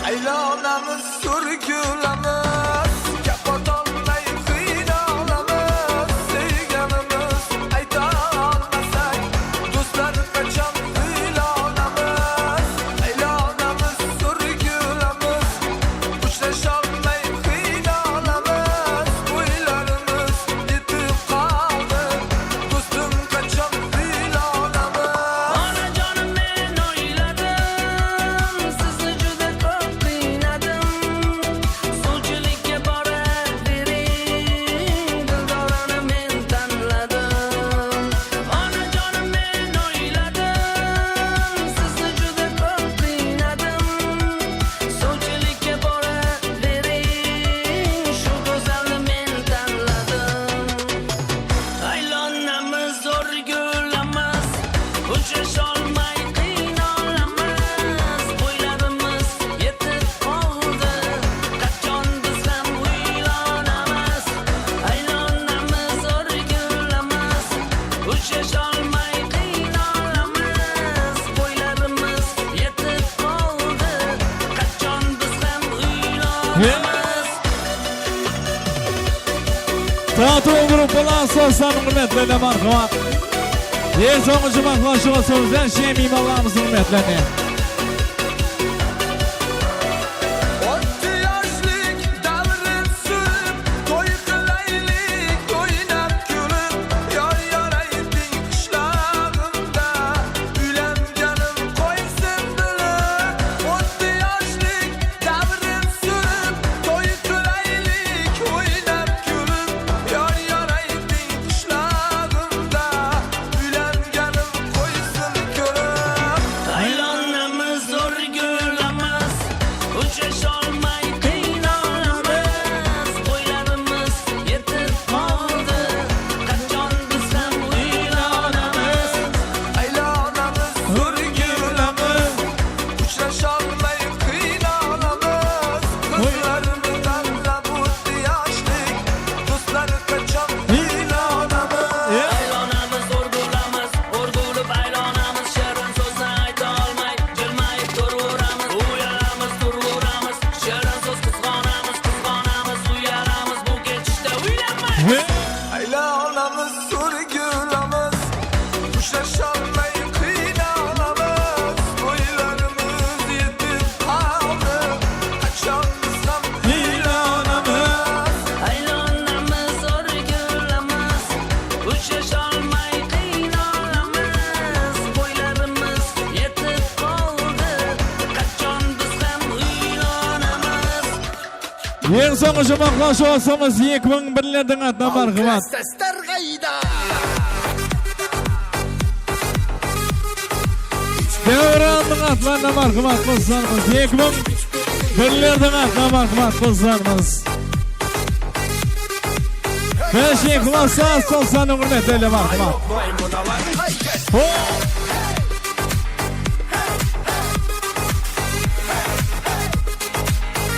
aylanamız, Surgul amız. Gap otolmay qıynalamız, suyganimiz ayta olmasaq, doslar qachon uylanamız, aylanamız, Surgul amız. Ushlasholmay qıynalamız, boylarımız yetip qaldı. Dostım, qachon uylanamız? Onajonim, men o'yladim, sizni juda ko'p qiynadim. Suvchilikka boravering, Dildorani men tanladim. Onajonim, men o'yladim, sizni juda ko'p qiynadim. Suvchilikka boravering, shu go'zalni men tanladim. Aylanamiz, o'rgulamiz, uchrasholmay qiynalamiz. Bo'ylarimiz yetib qoldi, qachon biz ham uylanamiz? Aylanamiz, o'rgulamiz, uchrasholmay qiynalamiz. Bo'ylarimiz yetib qoldi, qachon biz ham uylanamiz? Tatu gruppalar sol sanın, húrmetli ele, marhamat. Eń sońǵı juwmaqlawshı qosılamız, bárshe miymanlarımızdıń húrmetlerine. Otti yoshlik davrin súrip, to'y qilaylik, o'ynap, kulib, yor-yor ayting qishlog'imda. Uylanganim qo'ysin bilib, otti yoshlik davrin súrip, to'y qilaylik, o'ynap, kulib, yor-yor ayting qishlog'imda. Uylanganim qo'ysin ko'rib. Aylanamiz, o'rgulamiz, uchrasholmay qiynalamiz. Bo'ylarimiz yetib qoldi, qachon biz ham uylanamiz? Aylanamiz, o'rgulamiz, uchrasholmay qiynalamiz. Qizlarni tanlab o'tdi yoshlik, do'stlar qachon uylanamiz? Aylanamiz, o'rgulamiz, o'rgulib aylanamiz. Shirin so'zni ayta olmay, jilmayib turaveramiz. Uyalamiz, turaveramiz, shirin so'z qizg'onamiz, qizg'onamiz, uyalamiz, bu ketishda uylanmaymiz. Aylanamiz, o'rgulamiz, uchrasholmay qiynalamiz. Bo'ylarimiz yetib qoldi, qachon biz ham uylanamiz? Aylanamiz, o'rgulamiz, uchrasholmay qiynalamiz. Bo'ylarimiz yetib qoldi, qachon biz ham uylanamiz? Eń sońǵı juwmaqlawshı qosılamız, eki mıń birlerdiń atınan, marhamat. Sesler qayda? Dawrannıń atlarına, marhamat, qosılamız. Eki mıń birlerdiń atınan, marhamat, qosılamız. Bárshe ıqlaslar, sol sanın, húrmetli ele, marhamat. Ho!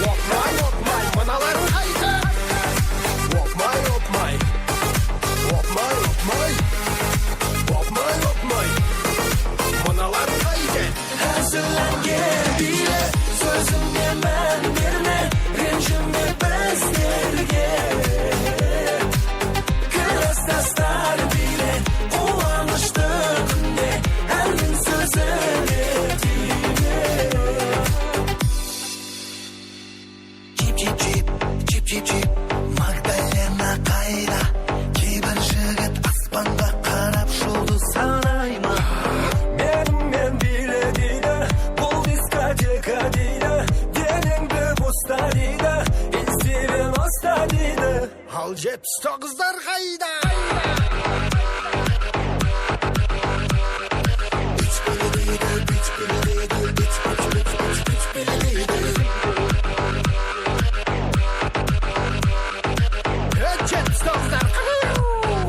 Opmay, opmay, mınalar qayda? Opmay, opmay. Opmay, opmay. Opmay, opmay. Mınalar qayda? Házillengen biyler, sózińe mán berme, renjime bizlerge. Klastaslar biyle quwanıshlı kúnde, hár bir sózine tiyme. Jip, jip, jip, jip, jip, jip, Magdalena qayda? Keybir jigit aspanǵa qarap juldız sanay ma? Menim, men Jetpis toǵızlar qayda? Jetpis toǵızlar.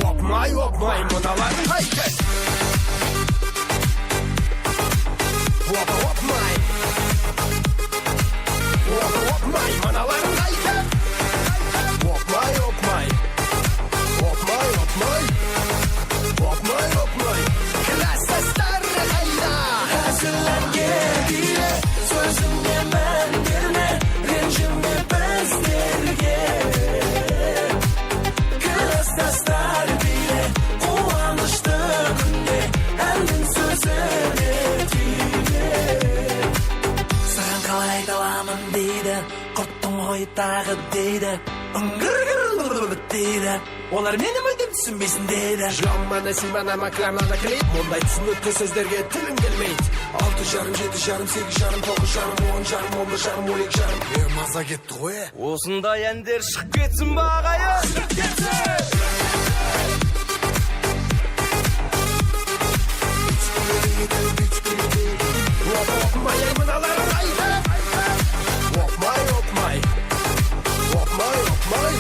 Opmay, opmay, mınaların qayda? Opa, opmay. Opa, opmay, mınaların qayda? Opmay, opmay. Opmay, opmay. Opmay, opmay. Klassesler qayda? Házillenge deyle, sózime mán berme, renjime bizlerge. Klassesler deyle, quwanıshlı kúnde, hár kún sózine tiyle. Saǵan qalay ayta alamın deydi, qurttıń ǵoy taǵı deydi. Ińǵır-ǵır deydi. Olar meni múldim túsinbeysin deydi. Jılamma Nasimana, Makramnada klip. Bunday túsinikli sózlerge tilim kelmeydi. Altı jarım, jeti jarım, segiz jarım, toǵız jarım, on jarım, on bir jarım, on eki jarım. E, maza ketti ǵoy. Osınday ánler shıǵıp ketsin be, aǵayın! Shıǵıp ketsin! Opmay, mınalar qayda? Opmay, opmay. Opmay, opmay.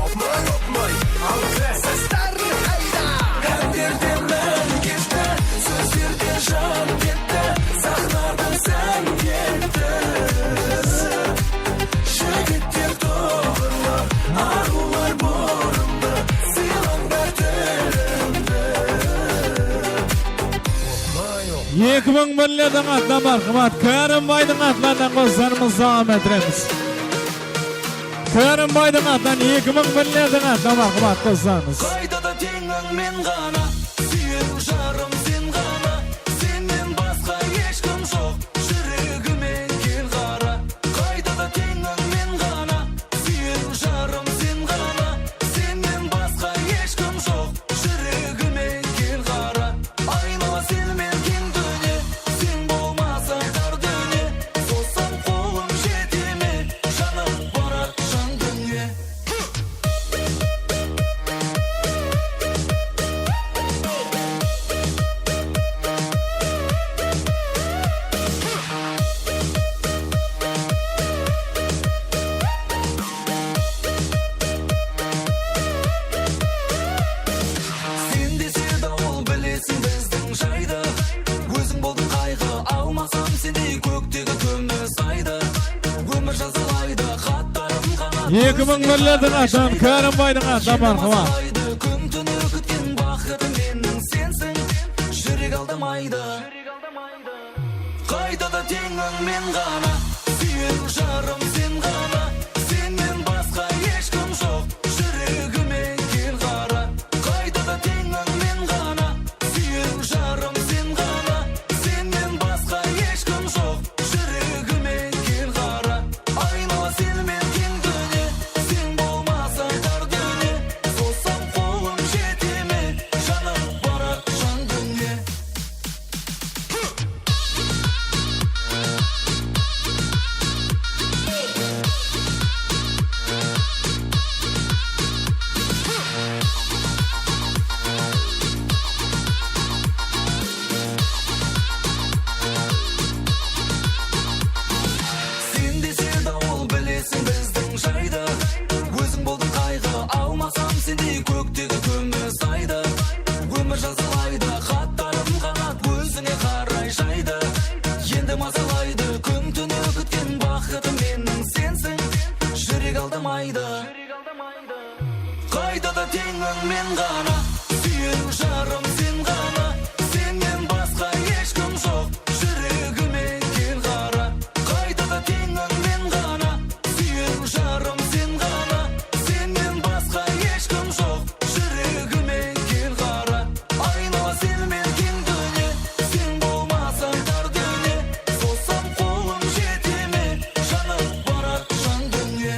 Opmay, opmay. Al klassesler qayda? Hár jerde mán ketti, sózlerde jan ketti, saxnada sán ketti. Jigitler toǵındı, arıwlar burındı, sıylańlar tilimdi. Eki mıń birlerdiń atınan marhamat, Kárimbaydıń atlarınan qosıqlarımızdı dawam ettiremiz. Kárimbaydıń atınan eki mıń birlerdiń atınan marhamat, qosıqlarımız. Qayda da teńiń men ǵana, súyen jarım sen ǵana, sennen basqa hesh kim joq. Júregime kel ǵara, qayda da teńiń men ǵana, súyen jarım sen ǵana, sennen basqa hesh kim joq. Júregime kel ǵara, aynala sen men keń dúnya, sen bolmasań tar dúnya, sozsam qolım jete me, janıp barat jan dúnya. Sen dese dawıl bilesiń bizdiń jaydı. Óziń boldıń qayǵı, almasam sendey kóktegi kúmis aydı. Ómir jazalaydı, xatlarım qanat. Eki mıń birlerdiń atınan, Kárimbaydıń atınan marhamat. Kún túni kútken baxıtım meniń sensiń. Júrek aldamaydı. Qayda da teńiń men ǵana, súyen jarım sen ǵana, sennen basqa hesh kim joq. Júregime kel ǵara, qayda da teńiń men ǵana, súyen jarım sen ǵana, sennen basqa hesh kim joq. Júregime kel ǵara, aynala sen men keń dúnya, sen bolmasań tar dúnya, sozsam qolım jete me, janıp barat jan dúnya. Sen dese dawıl bilesiń bizdiń jaydı. Óziń boldıń qayǵı, almasam sendey kóktegi kúmis aydı. Ómir jazalaydı, xatlarım qanat, ózińe qaray jaydı. Endi mazalaydı, kún túni kútken baxıtım meniń sensiń. Júrek aldamaydı. Qayda da teńiń men ǵana, súyen jarım sen ǵana, sennen basqa hesh kim joq. Júregime kel ǵara, qayda da teńiń men ǵana, súyen jarım sen ǵana, sennen basqa hesh kim joq. Júregime kel ǵara, aynala sen men keń dúnya, sen bolmasań tar dúnya, sozsam qolım jete me, janıp barat jan dúnya.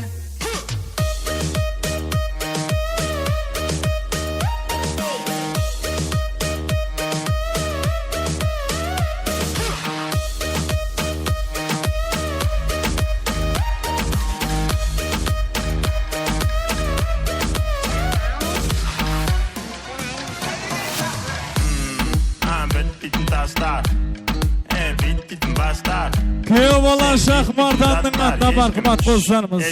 Shaxmardannıń atına marhamat qossanımız.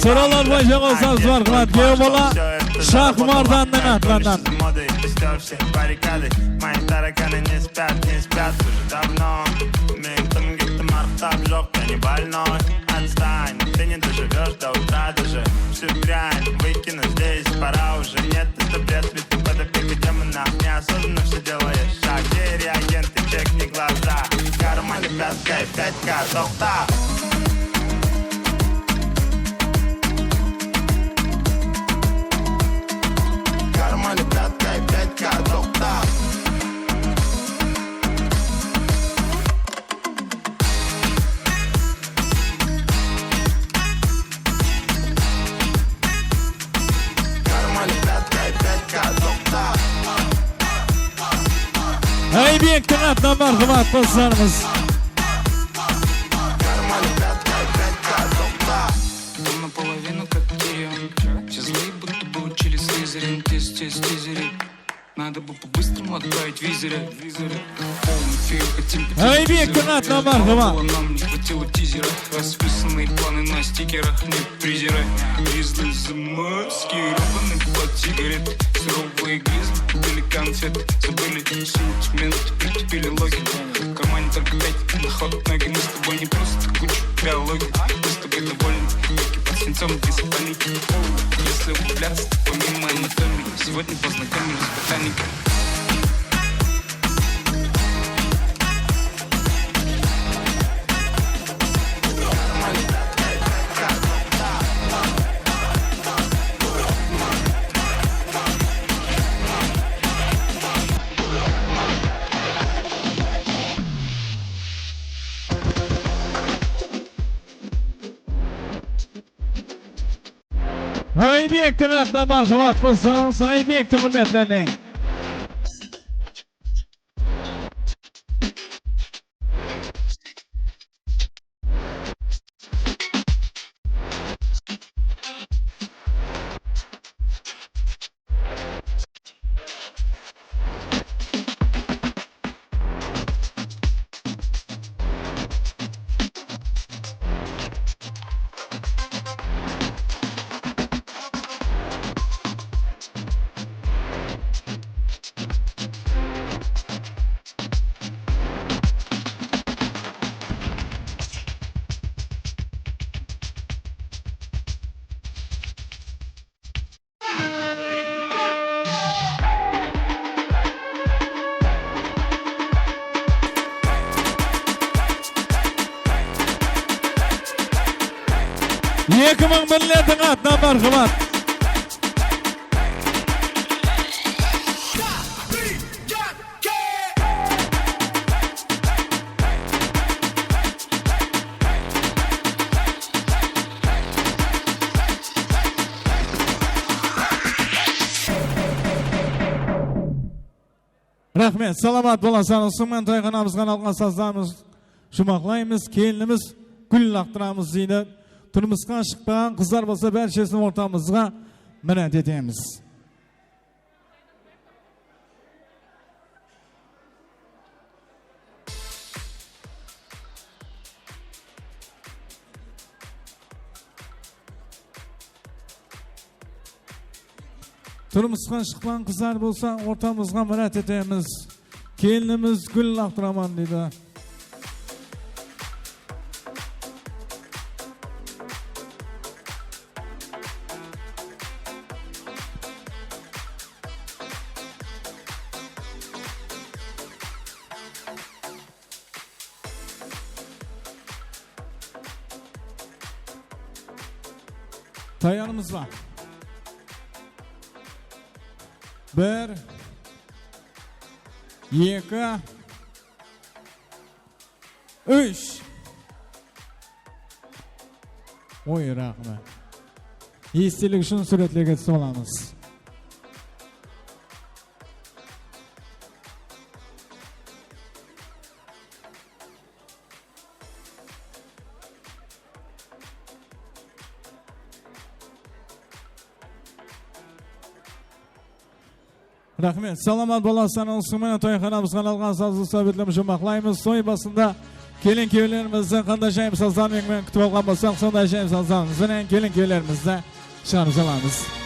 Sorawlar boyınsha qossanız marhamat, kúyew bala Shaxmardannıń atına. Мои тараканы не спят, не спят уже давно. Meniń dım ketti, marqtam joq, я не больной. Отстань, ты не доживёшь до утра даже. Всю дрянь выкину здесь, пора уже, нет, это бред. Ты под опекой демонов, неосознанно всё делаешь шаги, реагенты, чекни глаза. Карма, лебяткай, пятька, тоqta. Карма, лебяткай, пятька, тоqta. Aybektiń atına marhamat qossanımız. Дом наполовину, как Тирион. Все злые, будто бы учили Слизерин. Тез, тез, тизерит. Надо бы по-быстрому отправить визеры. Полный фейл, хотим потерять. Aybektiń atına marhamat. Нам не хватило тизера. Расписанные планы на стикерах, не презирай. Гризли заморский, рёбаный под сигарет. Суровые гризли купили конфет. Забыли сентимент, притупили логику. В кармане только пять, на ход ноги. Мы с тобой не просто куча биологии. Мы с тобой довольны, руки под свинцом, без паники. Если углубляться, то помимо анатомии. Сегодня познакомились с ботаникой. Aybektiń atına marhamat qossańız, Aybektiń húrmetlerine. Eki mıń birlerdiń atına marhamat. Raxmet, salamat bolasańız. Usınıń menen toyxanamızǵa arnalǵan sazlarımızdı juwmaqlaymız. Kelinimiz gúl laqtıramız deydi. Turmısqa shıqpaǵan qızlar bolsa, bárshesin ortamızǵa mirát etemiz. Turmısqa shıqqan qızlar bolsa, ortamızǵa mirát etemiz. Kelinimiz gúl laqtıraman deydi. Tayarmız ba? Bir, eki, úsh. Oy, raxmet. Estelik ushın súwretlerge túsip alamız. Raxmet. Salamat bolasızlar, usınıń menen toyxanamızǵa arnalǵan sazlı sáwbetlerimiz juwmaqlaymız. Toy basında Kelin-kúyevlerimizdi qanday ájayıp sazlarımız benen kútip alǵan bolsaq, sonday ájayıp sazlarımız benen kelin-kúyevlerimizdi shıǵarıp salamız.